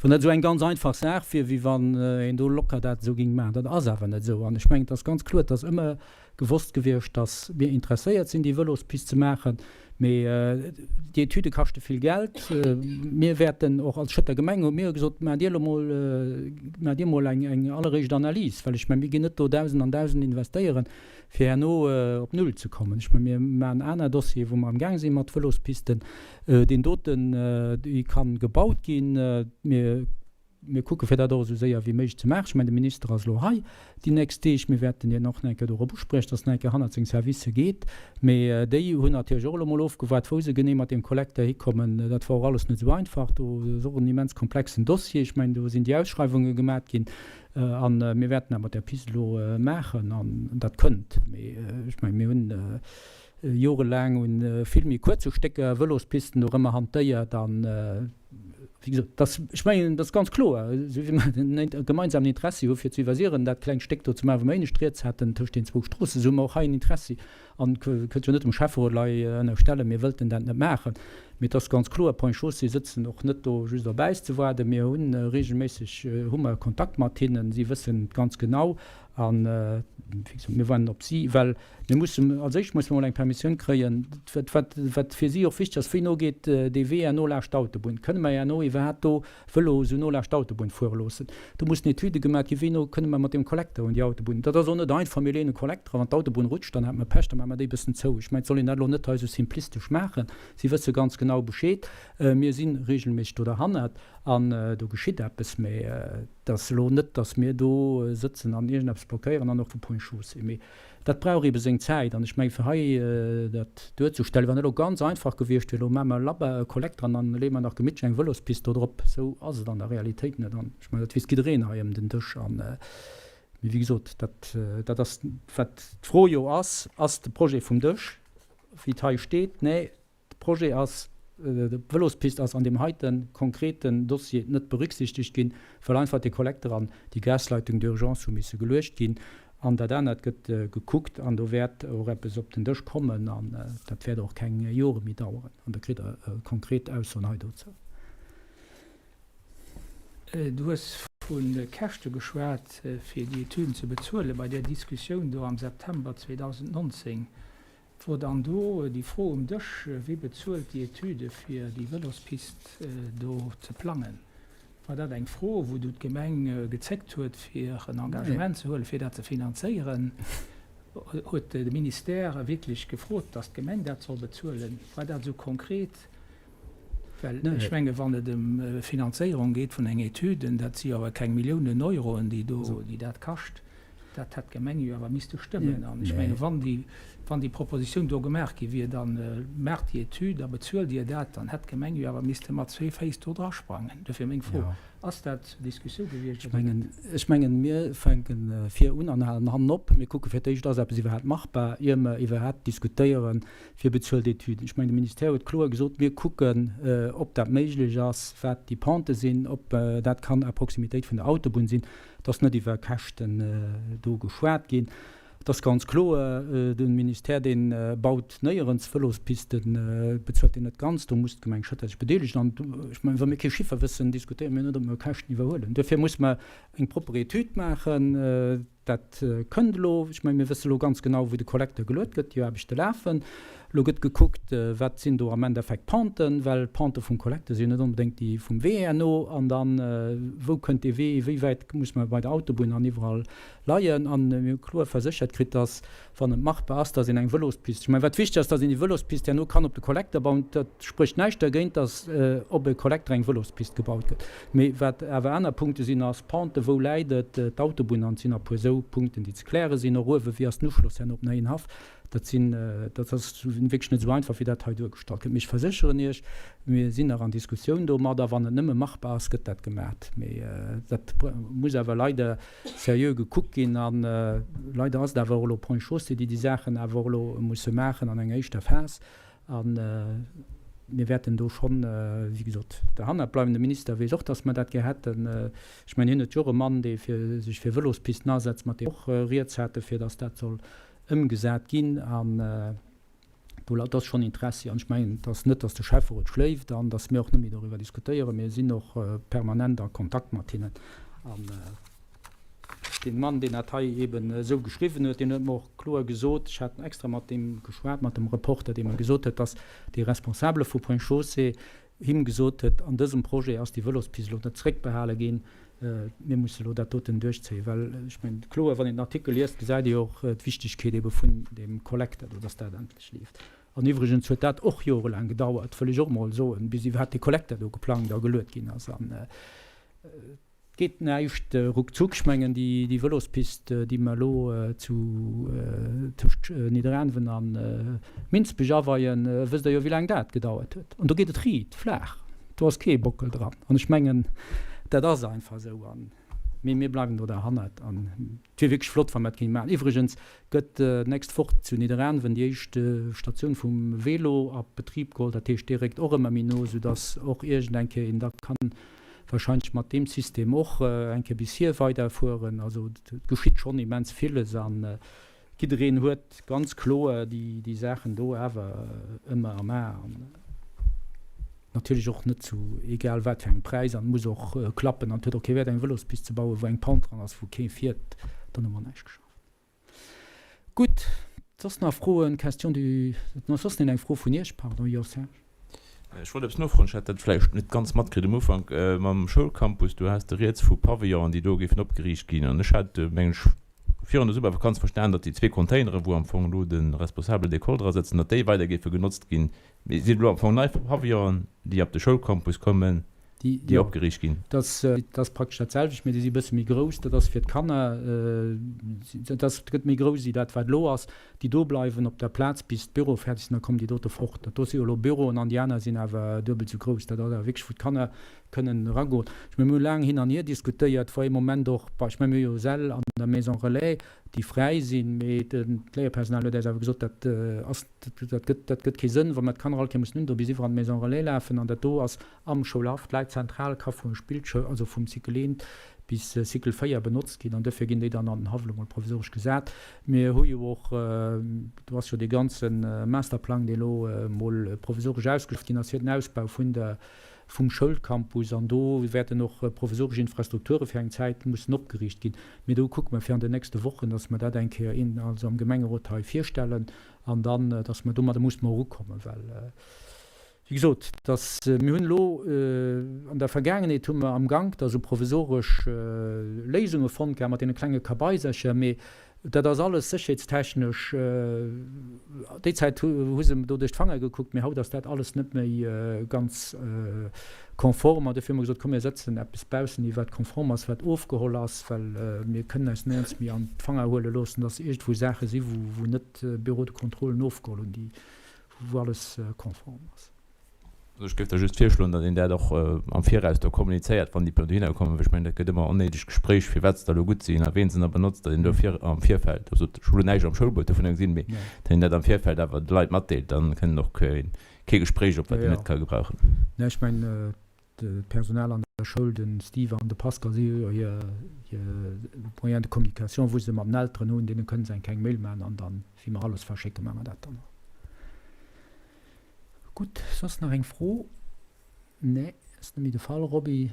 wann dat esou eng ganz einfach Saach wier, wéi wann een do locker dat esou géing maachen. Dat ass awer net esou. An ech mengen, et ass ganz kloer, et ass ëmmer gewosst gewiescht, datt mir interesséiert sinn, déi Vëlospist ze maachen. Mee déi Etüde kaschte vill Geld. Mir wäerten och als Schëtter Gemeng, hu mir gesot, maacht Dir elo mol, maacht Dir mol eng alleréischt Analys, well ech mengen, mir ginn net do Dausend an Dausend investéieren, fir herno op Null ze kommen. Ech mengen, mir maachen aner Dossiere wou mer amgaang si mat Vëlospisten. Deen doten, dee ka gebaut ginn. Mir, mir kucke fir dat och esou séier wéi méiglech ze maachen. Ech mengen, de Minister ass elo hei déi nächst Deeg. Mir wäerten hien och nach eng Kéier dorop uspriechen, dass en nach eng Kéier hannert seng Servicë geet. Mee déi hunn natierlech och elo mol ofgewaart, wou se genee mat deem Kollekter hikommen. Dat war och alles net esou einfach. Do ass och en immens komplexen Dossier. Ech mengen, do sinn déi Ausschreiwunge gemat ginn. A mir wäerten dat mat där Pist elo maachen an dat kënnt. Mee ech mengen, mir hunn jorelaang u vill méi kuerze Stécker Vëlospisten dorëmmer hantéiert. An, wéi gesot, dass, ech mengen, dat ass ganz kloer, esou wéi mer e gemeinsamen Interessi hu fir zu Iwwersiren dat klengt Stéck do ze maachen, wou mer éinescht riets haten tëscht den zwou Stroossen, esou hu mer och hei en Interessi. An et kënnt jo net dem Schäfferot lei ënnerstellen, mir wëllten dat net maachen. Mee et ass ganz kloer, Ponts et Chaussées sëtzen och net do just op äis ze waarden. Mir hu regelméisseg hu mer Kontakt mat hinnen. Si wëssen et ganz genau. A wéi gesot, mir waarden op si, well mir mussen, als éischt musse mer emol eng Permissioun kréien. Wat, wat fir si och wichteg ass, wéi no geet dee Wee herno laascht d'Autobunn? Kënne mer herno iwwerhaapt do Vëlo esou no laascht d'Autobunn fuere loossen. Do mussen Etüde gemaat ginn, wéi no kënne mer mat deem Kollekter un déi Autobunn. Dat ass och net einfach, mir leeën e Kollekter a wann d'Autobunn rutscht, dann hat mer Pech, da maache mer déi e bëssen zou. Ech mengen, et soll een dat elo net hei esou simplistesch maachen. Si wësse ganz genau Bescheed. Mir si regelméisseg do derhannert an do geschitt eppes. Mä et ass elo net, datt mir do sëtzen an iergendeppes blockéieren an och vu Ponts et Chaussées. Mee Dat brauch eebe seng Zäit. An ech mengen, fir hei dat duerzestellen, wann dat elo ganz einfach gewiescht wier, elo maache mer labber e Kollekter an dann leeë mer nach gemittlech eng Vëlospist do drop, esou ass et an der Realitéit net. An ech mengen, dat weess jiddereen hei ëm den Dësch. An, mee wéi gesot, dat, dat ass, wat d'Fro jo ass, Ass de Projet vum Dësch, wéi et hei steet? Nee. De Projet ass, d'Vëlospist ass an deem heite konkreten Dossier net berücksichtegt ginn, well einfach dee Kollekter an déi Gasleitung d'urgence hu misse geluecht ginn. An dat anert gëtt gekuckt an do wäert och eppes op den Dësch kommen an dat wäert och keng Jore méi daueren an da kritt Der konkret Aussoen hei dozou. Du hues vu Käschte geschwat, fir déi Etüden ze bezuelen. Bei där Diskussioun do am September 2019 Wor dann do déi Fro um Dësch, Wie bezuelt déi Etüde fir déi Vëlospist do ze plangen? War dat eng Fro, wou du d'Gemeng gezéckt huet, fir en Engagement ze huelen, fir dat ze finanzéieren? Huet de Ministère wierklech gefrot, datt d'Gemeng dat soll bezuelen? War dat esou konkret? Well ech menge wann et ëm Finanzéierung geet vun enger Etüde, dat si jo awer keng Milliounen Euroen, déi do, déi dat kascht, dat hätt d'Gemeng jo awer misste stëmmen. An ech menge wann déi, wann déi Propositioun do gemaach gi wier, da maacht déi Etüd a bezuelt Dir dat, dann hätt d'Gemeng jo awer misste mat zwee Féiss do drasprangen. Dofir meng Fro, Ass dat zur Diskussioun gewiescht oder net? Ech mengen, mir fänke vir un an halen hannen op. Mir kucke fir d'éischt, ass eppes iwwerhaapt machbar, ier mer iwwerhaapt diskutéiere fir bezuelt Etüden. Ech mengen, de Ministère huet kloer gesot, mir kucken, ob dat méiglech ass, wat déi Pente sinn, ob dat kann à proximitéit vun der Autobunn sinn. Et ass net iwwer Käschten do geschwat ginn. Et ass ganz kloer, de Ministère, dee baut néierens Vëlospisten, bezuelt deen net ganz. Do muss d'Gemeng Schëtter sech bedeelegen. An ech mengen, wa mir kee Chiffer wëssen, diskutéiere mir net, ob mer Käschten iwwerhuelen. Duerfir muss mer eng propper Etüd maachen. Dat kënnt elo. Ech mengen, mir wësse elo ganz genau, wou de Kollekter geluet gëtt. Déi Aarbechte lafen. Elo gëtt gekuckt, wat sinn do am Endeffekt d'Penten, well d'Pente vum Kollekter sinn jo net onbedéngt déi vum Wee herno. An dann, wou kënnt dee Wee, wéi wäit muss mer bei der Autobunn an iwwerall leien an mir hu kloer verséchert kritt, dass, wann et machbar ass, dass een eng Vëlospist, ech mengen, wat wichteg ass, dass een déi Vëlospist herno kann op de Kollekter bauen, dat sprécht näischt dergéint, dass op e Kollekter eng Vëlospist gebaut gëtt. Mee wat awer aner Punkte sinn, ass d'Pente, wou läit et, d'Autobunn an et sinn nach e puer esou Punkten, déi ze kläre sinn, och uewe, wéi ass den Uschloss herno op Néienhaff. Dat sinn, dat ass wierklech net esou einfach, wéi dat hei duergestallt gëtt. Mee ech versécheren Iech, mir sinn nach an Diskussioun domadder. Wann et nëmme machbar ass, gëtt dat gemat. Mee dat muss awer leider seriö gekuckt ginn. A leider ass et awer och elo Ponts et Chaussées, déi déi Saachen awer och elo musse maachen an enger éischter Phas. A mir wäerten do schonn, wéi gesot, derhannert bleiwen. De Minister weess och, dass mer dat gär hätten. Ech mengen, hien huet jo och e Mann, dee fir sech fir Vëlospisten asetzt, mat deem och rieds hate fir dass dat soll ëmgesat ginn an do dat ass schonn Interessi. An ech mengen, et ass net, datt de Schäfferot schléift an datt mir och net méi doriwwer diskutéieren. Mir sinn och permanent a Kontakt mat hinnen. An dee Mann, deen dat hei eeben esou geschriwwen huet, deen huet mer och kloer gesot, ech hat extra mat deem geschwat, mat dem Reporter, dee mer gesot huet, datt dee Responsabele vu Ponts et Chaussées him gesot huet, an dësem Projet ass déi Vëlospist elo net zréckbehale ginn, mir musse elo dat doten duerchzéien. Well ech mengen, kloer, wann een den Artikel liest, gesäit ee jo och d'Wichtigkeet ebe vun deem Kollekter do, dass dat endlech leeft. An iwwregens huet dat och jorelaang gedauert, wëll ech och emol soen, bis iwwerhaapt dee Kollekter do geplangt a geluet ginn ass. An Et geet näischt ruckzuck. Ech mengen, déi Vëlospist, déi mer elo zu tëscht Nidderaanwen a Minsbech aweien, wësst Der jo, wéi laang dat gedauert huet. An do geet et riit flaach, do ass kee Bockel dran. An ech mengen, dat ass einfach esou. An, mee mir bleiwen do derhannert. An et wier wierklech flott, wa mer dat géinge maachen. Iwwregens gëtt d'nächst Woch zu Nidderaanwen déi éischt Statioun vum Vélo a Betrib geholl. Dat heescht, dee réckt och ëmmer méi no, soudass och iergend eng Kéier een da kann wahrscheinlech mat deem System och eng Kéier bis hier weiderfueren. Also et geschitt schonn immens villes a jiddereen huet ganz kloer déi Saachen do awer ëmmer am A an natierlech och net zu egal wat fir engem Präis an et muss och klappen an et huet och kee Wäert eng Vëlospist ze bauen, wou eng Pente dran ass, wou kee fiert, dann hu mer näischt geschafft. Gutt, soss nach Froen? Question du, soss nach eng Fro vun Iech? Pardon, jo Serge. Ech wollt eppes nofroen, ech hat dat vläicht net ganz matkritt um Ufank, mam Schoulcampus, do has de rieds vu Pavillonen, déi do géifen opgeriicht ginn. An ech hat, mengen ech, virun der Summervakanz verstan, datt déi zwee Containeren, wou am Fong elo de Responsable d'école dra sëtzen, datt déi weider géife genotzt ginn. Mee sinn et elo am Fong nei Pavillonen, déi op de Schoulcampus kommen, déi opgeriicht ginn? Dat ass praktesch dat selwecht, mee déi si e bësse méi grouss. Dat ass fir d'Kanner. Dat ass, gëtt méi grouss wéi dat, wat elo ass. Déi do bleiwen op der Plaz, bis d'Büroe fäerdeg sinn, da kommen déi dote fort. Dat do si jo elo Büroen an déi aner sinn awer duebel esou grouss. Dat ass awer wierklech, wou d'Kanner kënnen eragoen. Ech mengen, mir hu laang hin an hier diskutéiert, war ee Moment och, ech mengen, mir hu jo Säll an der Maison Relais, déi fräi sinn, mee d'Léierpersonal huet äis awer gesot, dat ass, dat gëtt, dat gëtt kee Sënn, wa mer d'Kanner all Kéier mussen un do bis iwwer an d'Maison Relais lafen an dat do ass am Schoulhaff, d'läit zentral, ka vum Spillschoul, also vum Cycle 1 bis Cycle 4 benotzt ginn an duerfir ginn déi dann an den Haff elo mol provisoresch gesat. Mir hu jo och, do ass jo dee ganze Masterplang, dee elo mol provisoresch ausgeschafft ginn ass fir den Ausbau vun der, vum Schoulcampus an do wäerten och provisoresch Infrastrukture fir eng Zäit mussen opgeriicht ginn. Mee do kucke mer fir an den nächste Wochen, dass mer dat eng Kéier in, also am Gemengerot hei virstellen an dann, dass mer domadder musse mer erukommen, well, wéi gesot, dass mir hunn elo an der Vergaangenheet hu mer am Gank da sou provisoresch Léisunge fonnt gehat mat deene klenge Kabaisercher, mee. Dat ass alles sécherheetstechnesch, déi Zäit hu se do duerch d'Fanger gekuckt, mee haut ass dat alles net méi ganz konform. An dofir hu mer gesot, komm mir setzen eppes baussen hi wat konform ass, wat ofgeholl ass, well mir kënnen eis néierens méi an d'Fanger huele loossen, dass iergendwou Saache si wou net d'Bureaux de contrôle ofgeholl hunn, déi wou alles konform ass. Also ech géif da just virschloen, datt een dat och am Viraus do kommunizéiert, wann déi dohinner kommen, well ech mengen, dat gëtt ëmmer onnéideg Gespréich, firwat se da elo gutt sinn a ween se da benotzt, datt een do vir, am Virfeld, also ech hu lo näischt am Schoulbuet dovunner gesinn, mee datt een dat am Virfeld awer de Leit matdeelt, dann kënnt och kee Gespréich op, wat een net ka gebrauchen. Nee, ech mengen, d'Personal an der Schoul, de Steve an de Pascal, si hu jo hir Moyens de communication, wou se mat den Elteren hunn, deene kënne se eng kleng Mail maachen an dann, wéi mer alles verschécken, maache mer dat dann och. Gutt, soss nach eng Fro? Nee, ass net méi de Fall. Roby,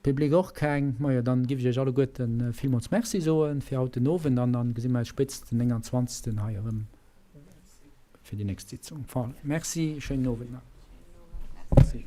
Public och keng? Majo, dann giff ech iech alleguerten villmools Merci soen fir haut den Owend an dann gesi mer eis spéitstens den 29. hei erëm fir déi nächst Sitzung. Voilà, Merci, schéinen Owend nach. Merci.